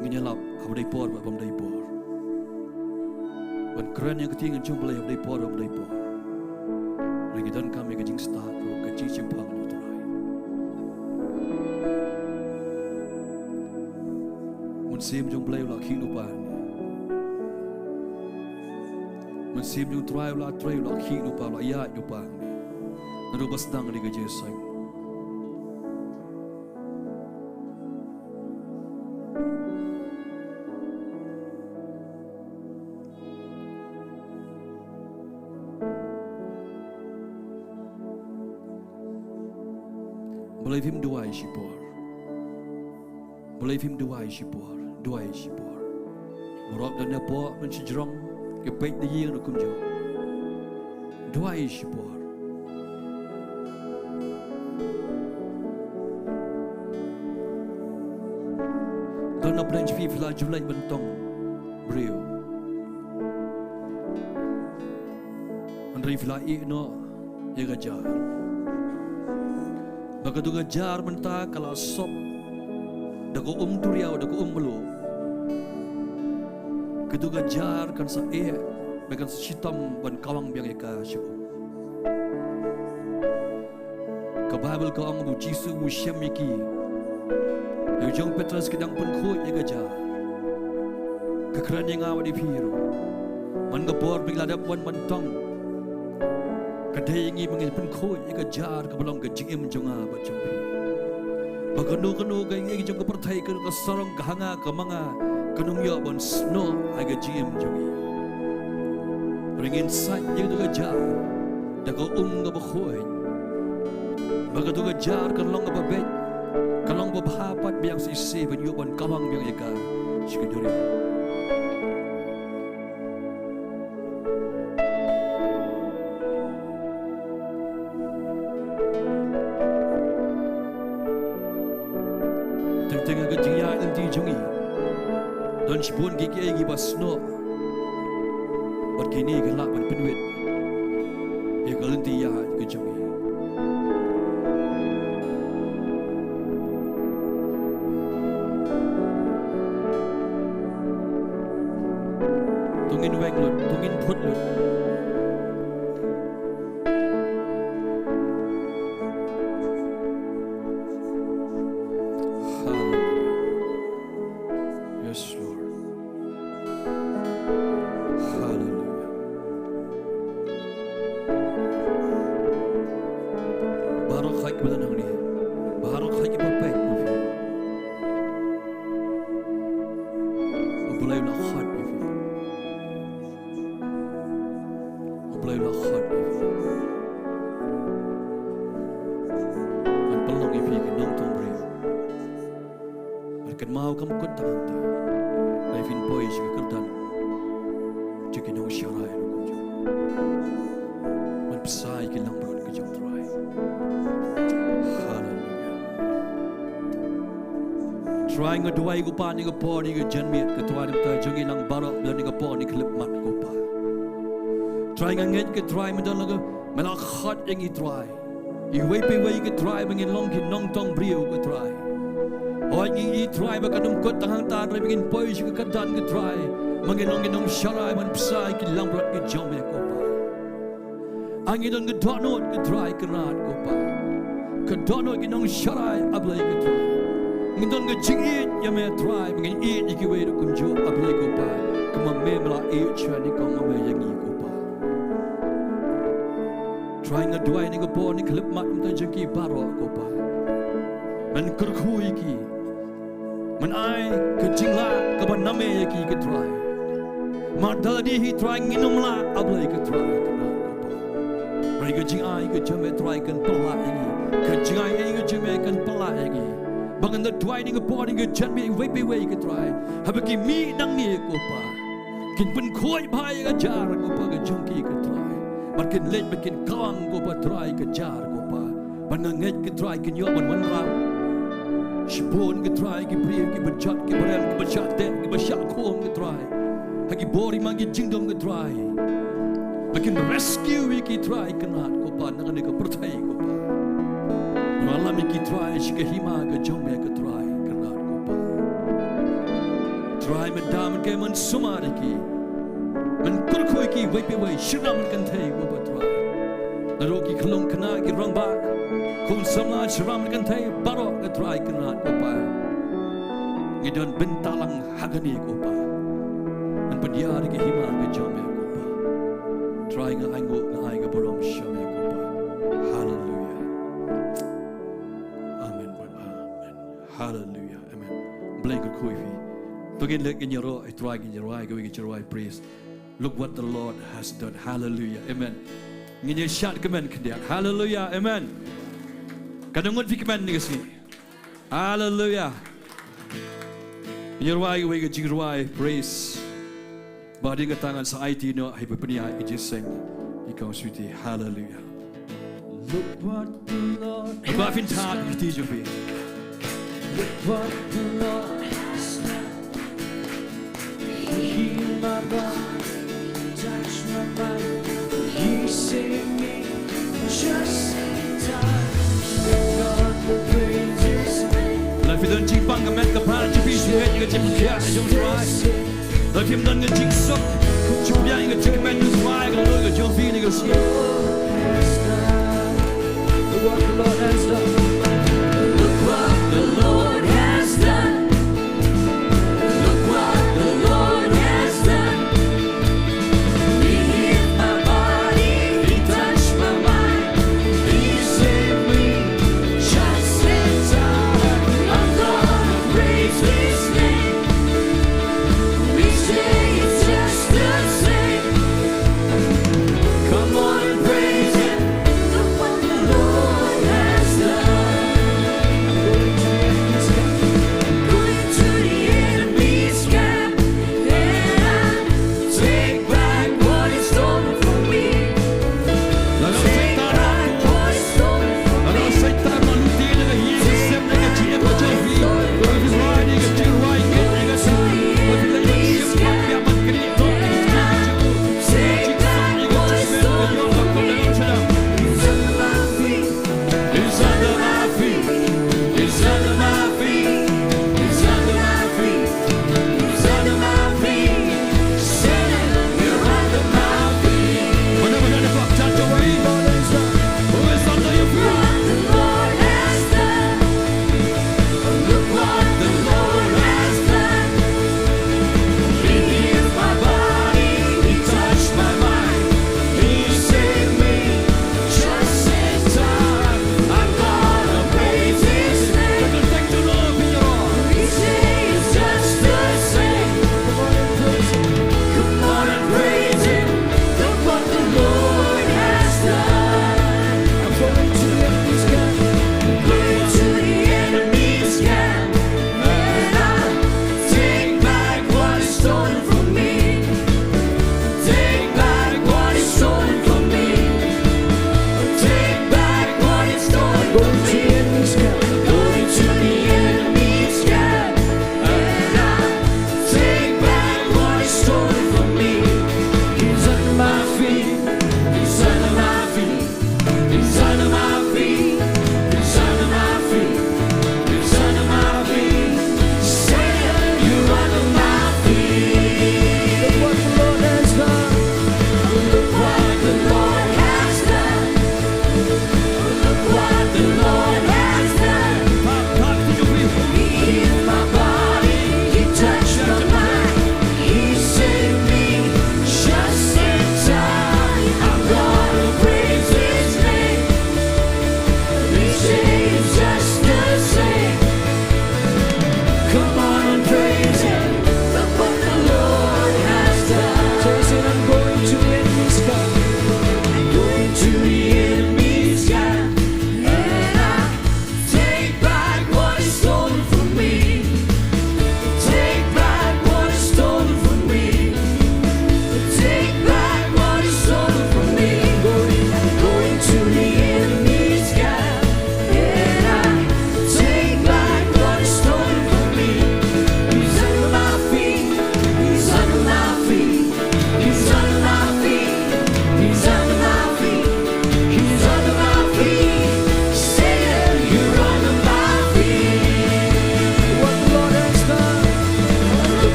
Ngin ïalap haba dei por bad bym dei por. Ban kren ïa ka ktien ka jong U Blei haba dei por bad bym dei por. Hynrei ngi donkam ïa ka jingstad ruh, ka jingshemphang na U Trai. Mynsiem jong U Blei u la khih lypa hangne. Mynsiem jong U Trai u la trei, u la khih lypa, u la ïaid lypa hangne. Naduh ba sdang kane ka jingïaseng. Balei phim duwai shipor? Balei phim duwai shipor? Duwai shipor. Baroh don hapoh, don shajrong, ki peit na ïing na kumjuh. Duwai shipor. Don na pdeng jong phi, phi la ju leit ban tong briew. Hynrei phi la ïeh noh ïa ka jar. Ba katu ka jar mynta ka la sop da ka um duriaw, da ka um mluh. Katu ka jar kan sa eh, ba kan sa shitom ban kawang biang ïa ka sha um. Ka Baibl ka ong ba u Jisu u shem ïa ki. Ïa u Jon Petros ki dang pynkhuid ïa ka jar. Ka kren ïa nga bad ïa phi ruh. Man ka por ba ngi la dep wan ban tong, ka dei ïa ngi ba ngin pynkhuid ïa ka jar kaba long ka jingim jong nga bad jong phi. Ba kano kano ka ïing jong ka pyrthei, kano ka sarong ka ha nga ka ma nga, kan ym ïoh ban snoh ïa ka jingim jong ngi. Hynrei ngin sait ïa katu ka jar da ka um kaba khuid. Ba katu ka jar kan long kaba beit, kan long kaba bha pat biang shisha ban ïoh ban kawang biang ïa ka sha ka duriaw. Teng teng ha ka jingïaid lynti jong ngi, don shibun ki kiei kiba snoh, bad kine ki lah ban pynwit ïa ka lynti ïaid ka jong ngi. To ngin weng lut, to ngin phut lut. Hallelujah. Yes, Lord. Hallelujah. Baroh kawei kiba don hangne, baroh kawei kiba peit, U Blei u la khot ïa phi. U Blei u la khot ïa phi. Ngan pynlong ïa phi ki nongtong briew. Ngan kynmaw kam kut tang hangta, ba phin poi sha ka kyrdan jong ki nongsharai rukom jong. Ngan bsa ïa ki langbrot ki jong U Trai. Haleluya. Trai, nga duwai ko Pa, ha kane ka por, ha kane ka janmiet, ko Trai, na ka bynta jong ngi lang baroh, ha kane ka por, ha kane ka khyllipmat ko Pa. Trai, nga ngeit ko Trai, mynta la ka, me la khot ïa ngi Trai, iwei pa iwei ko Trai, ba ngin long ki nongtong briew ko Trai. Hooid ngi i Trai ba kan ym kut tang hangta, hynrei ba ngin poi sha ka kyrdan ko Trai, ba ngin long ki nongsharai ban bsa ïa ki langbrot ki jong me ko Pa. Ngi don ka dohnud ko Trai kyrnat ko Pa. Ka dohnud ki nongsharai, A Blei ko Trai. Ngi don ka jingïeit ïa me Trai, ba ngin ïeit ïa kiwei ruh kumjuh, A Blei ko Pa. Kumba me me la ïeit sha ngi, kumba me ïa ngi ko Pa. Trai, nga duwai ha kane ka por, ha kane ka khyllipmat, mynta jong ki baroh ko Pa. Men kyrkhu ïa ki. Men ai ka jinglah kaba na me ïa ki ko Trai. Mar da lade hi Trai ngin ym lah, A Blei ko Trai, kyrnat ko Pa. Hynrei ka jingai ka jong me Trai kan pynlah ïa ngi. Ka jingai ka jong me kan pynlah ïa ngi. Ba ngan da duwai ha kane ka por, ha kane ka janmiet, iwei pa iwei ko Trai, haba ki mih nangne ko Pa, kin pynkhuid bha ïa ka jar ko Pa ka jong ki ko Trai. Bad kin leit bad kin kawang ko Pa Trai ka jar ko Pa. Bad nga ngeit ko Trai kin ïoh ban wanrah. Shibun ko Trai ki briew kiba jot, kiba rem, kiba shah teh, kiba shah khum ko Trai, ha ki bor, ha ki jingdum ko Trai. Ba kin rescue ïa ki Trai kyrnat ko Pa, na kane ka pyrthei ko Pa. Wallam ïa ki Trai sha ka hima ka jong me ko Trai kyrnat ko Pa. Trai, men dam, men kem, men sumar ïa ki. Men kyrkhu ïa ki iwei pa iwei, shiram kynthei ko Pa Trai. Naduh ki khyllung khynnah, ki rangbah, khun samla, shiram kynthei baroh ko Trai kyrnat ko Pa. Ngi don bynta lang ha kane ko Pa. Men pynïar ïa ka hima ka jong me ko Pa. Trai, nga ainguh, nga ai ka burom sha me ko Pa. Haleluya. Amen. Amen. Haleluya. Amen. Blei kyrkhu ïa phi. To ngin leit, ngin ïaroh ïa U Trai, ngin ïarwai kawei ka jingrwai praise. Look what the Lord has done. Hallelujah. Amen. Ngin ïa shad kmen khyndiat. Hallelujah. Amen. Katno ngut phi kmen ha kane ka sngi? Hallelujah. Ngin ïa rwai kawei ka jingrwai praise. Ba hadien kata ngan sa aiti noh ha i ba pynïaid ka jingïaseng, i Kong Sweety. Hallelujah. Look what the Lord has done. Look what the Lord has done. He healed my body, touched my body. He saved me just in time. Look what Don jingpang ka met ka phad jong phi, sngewbha ïa ka jingpynkhiah jong U Trai. Lada phim don ka jingsuk, sngewbha ïa ka jingkmen U Trai, ka lum ka jong phi ne ka sngi. Look what the Lord has done. Look what the Lord has done. Look what the Lord has done. He healed my body, He touched my mind, He saved me just in time. I'm gonna praise His name. Each day it's just the same. Come on and praise Him. Look what the Lord has done. Going to the enemy's camp. Going to the enemy's camp. And I take back what is stolen from me. Take back what is stolen from me. Take back what is stolen from me. He's under my feet. He's under my feet. He's under my feet. He's under my feet. He's under my feet. Satan, you're under my feet. Whatever the fuck, touch your way. Who is under your feet? What the Lord has done. Look what the Lord has done. He healed my body, He touched my mind, He saved me just in time. I'm gonna praise His name. Each day is just the same. Come on and praise Him. Look what the Lord has done. I'm going to the enemy's camp. Going to the enemy's camp. And I take back what is stolen from me. Take back what is stolen from me. Take back what is stolen from me. Going to the enemy's camp. And I take back what is stolen from me. He's under my feet. He's under my feet. He's under my feet. He's under my feet. He's under my feet. Satan, you're under my feet. Look what the Lord has done. Look what the Lord has done. Look what the Lord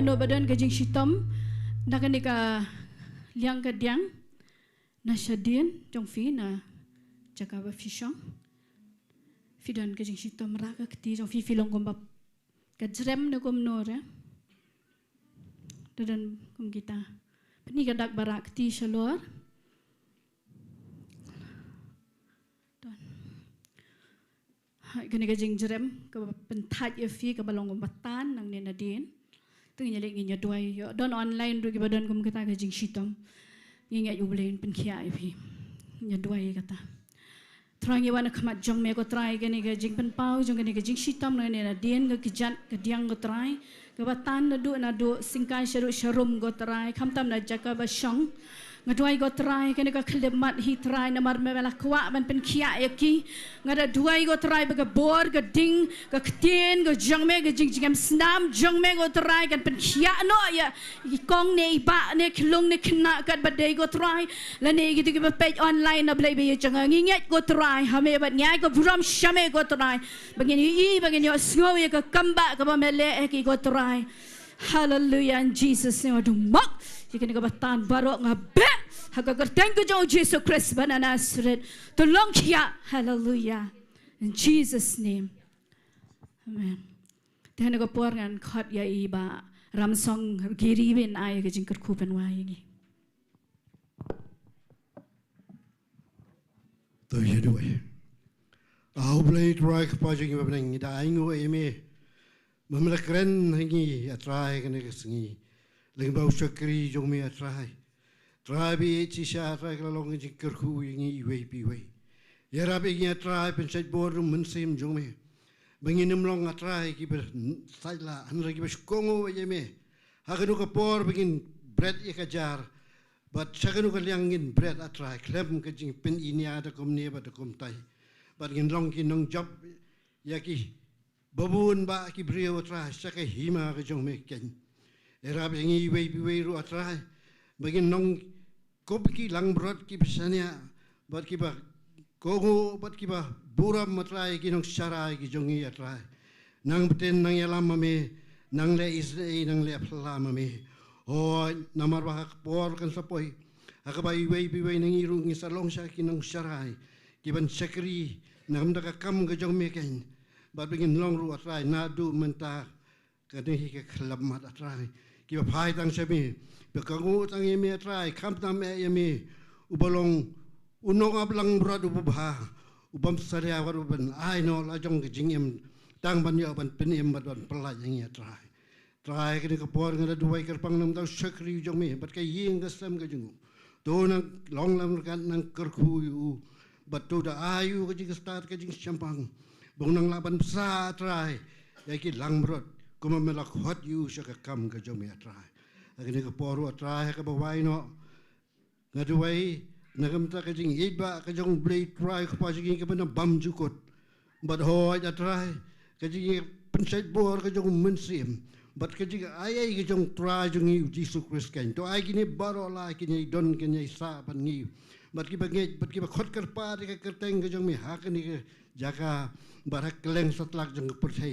Nano ba don ka jingshitom na kane ka liang ka diang na shadien jong phi na jaka ba phi shong. Phi don ka jingshitom, rah ka kti jong phi, phi long kumba ka jrem ne kumno re. Da don kum kita. Pyni ka dak ba rah kti shalor. Don. Hai, kane ka jingjrem kaba pynthait ïa phi, kaba long kumba tan nangne nadien. Te ngin ïa leit ngin ïa duwai ïa. Don online ruh kiba don kum kata ka jingshitom. Ngi ngeit U Blei un pynkhiah ïa phi. Ngin ïa duwai ïa kata. Trai, ngi wan ha khmat jong me ko Trai, kane ka jingpynpaw jong kane ka jingshitom nangne nadien, ka kjat ka diang ko Trai. Kaba tan naduh naduh, syngkai shaduh sharum ko Trai, khamtam na jaka ba shong. Nga duwai ko Trai, kane ka khyllipmat hi Trai, namar me la kwah ban pynkhiah ïa ki. Nga da duwai ko Trai ba ka bor, ka ding, ka ktien ka jong me, ka jingjngem snam jong me ko Trai, kan pynkhiah noh ïa i kong ne i bah ne khyllung ne khynnah katba dei ko Trai. Lane kito kiba peit online, A Blei ba ïeit jong nga, ngi ngeit ko Trai ha me bad ngi ai ka burom sha me ko Trai. Ba ngin ïohi, ba ngin ïohsngew ïa ka kam ba kaba me leh ha ki ko Trai. Hallelujah, in Jesus' name. Nga dum mok ïa kane kaba tan baroh, nga beh ha ka kyrteng ka jong U Jisu Khrist ba na Nasareth. To long khia. Hallelujah. In Jesus' name. Amen. Te ha kane ka por ngan khot ïa i Bah Ramsong Giri ban ai ka jingkyrkhu pynwai ïa ngi. To ïa duwai. A U Blei Trai Kpa jong ngi ba bneng, ngi da ainguh ïa me ba me la kren ha ngi, A Trai, kane ka sngi. Lyngba u shakri jong me, A Trai. Trai, ba ïeit shisha, A Trai, ka la long ka jingkyrkhu ïa ngi iwei pa iwei. Ïarap ïa ngi, A Trai, pynshait bor da u Mynsiem jong me, ba ngin ym long, A Trai, kiba sait lah, hynrei kiba shkohnguh ïa me. Ha kano ka por ba ngin bret ïa ka jar, bad sha kano ka liang ngin bret, A Trai, khlem ka jingpyniñia da kumne bad da kumtai. Bad ngin long ki nongjop ïa ki babun bah ki briew, A Trai, sha ka hima ka jong me keiñ. Ïarap ïa ngi iwei pa iwei ruh, A Trai, ba ngin long kum ki langbrot kiba shaniah, bad kiba kohnguh, bad kiba burom, A Trai, ki nongsharai ki jong ngi, A Trai. Nang bteng, nang ïalam ma me, nang leh isynei, nang leh phylla ma me. Hooid, namar ba ha ka por kan sa poi ha kaba iwei pa iwei na ngi ruh ngin sa long sha ki nongsharai kiban shakri na ka bynta ka kam ka jong me keiñ. Bad ba ngin long ruh, A Trai, naduh mynta ka dei hi ka khyllipmat, A Trai, kiba phai tang sha me, ba kohnguh tang ïa me, A Trai, khamtam eh ïa me uba long u nongaplangbrot uba bha, u bym salia wat u ban ai noh la jong ka jingim, tang ban ïoh ban pynim bad ban pyllait ïa ngi, A Trai. Trai, kane ka por nga da duwai kyrpang na ka bynta u shakri jong me bad ka ïing ka sem ka jong u. To nang long lem ryngkat, nang kyrkhu ïa u, bad to da ai ïa u ka jingstad, ka jingshemphang, ba un nang lah ban bsa, A Trai, ïa ki langbrot kumba me la khot ïa u sha ka kam ka jong me, A Trai. Ha kane ka por ruh, A Trai, ha kaba wai noh, nga duwai na ka bynta ka jingïeit ba ka jong U Blei Trai Kpa jong ngi kaba na bymjukut. Bad hooid, A Trai, ka jingpynshait bor ka jong u Mynsiem, bad ka jingaiei ka jong u Trai jong ngi U Jisu Khrist keiñ. To ai kine baroh, la kine don, kine sah bad ngi, bad kiba ngeit, bad kiba khot kyrpad ïa ka kyrteng ka jong me ha kane ka jaka, bad ha kylleng satlak jong ka pyrthei.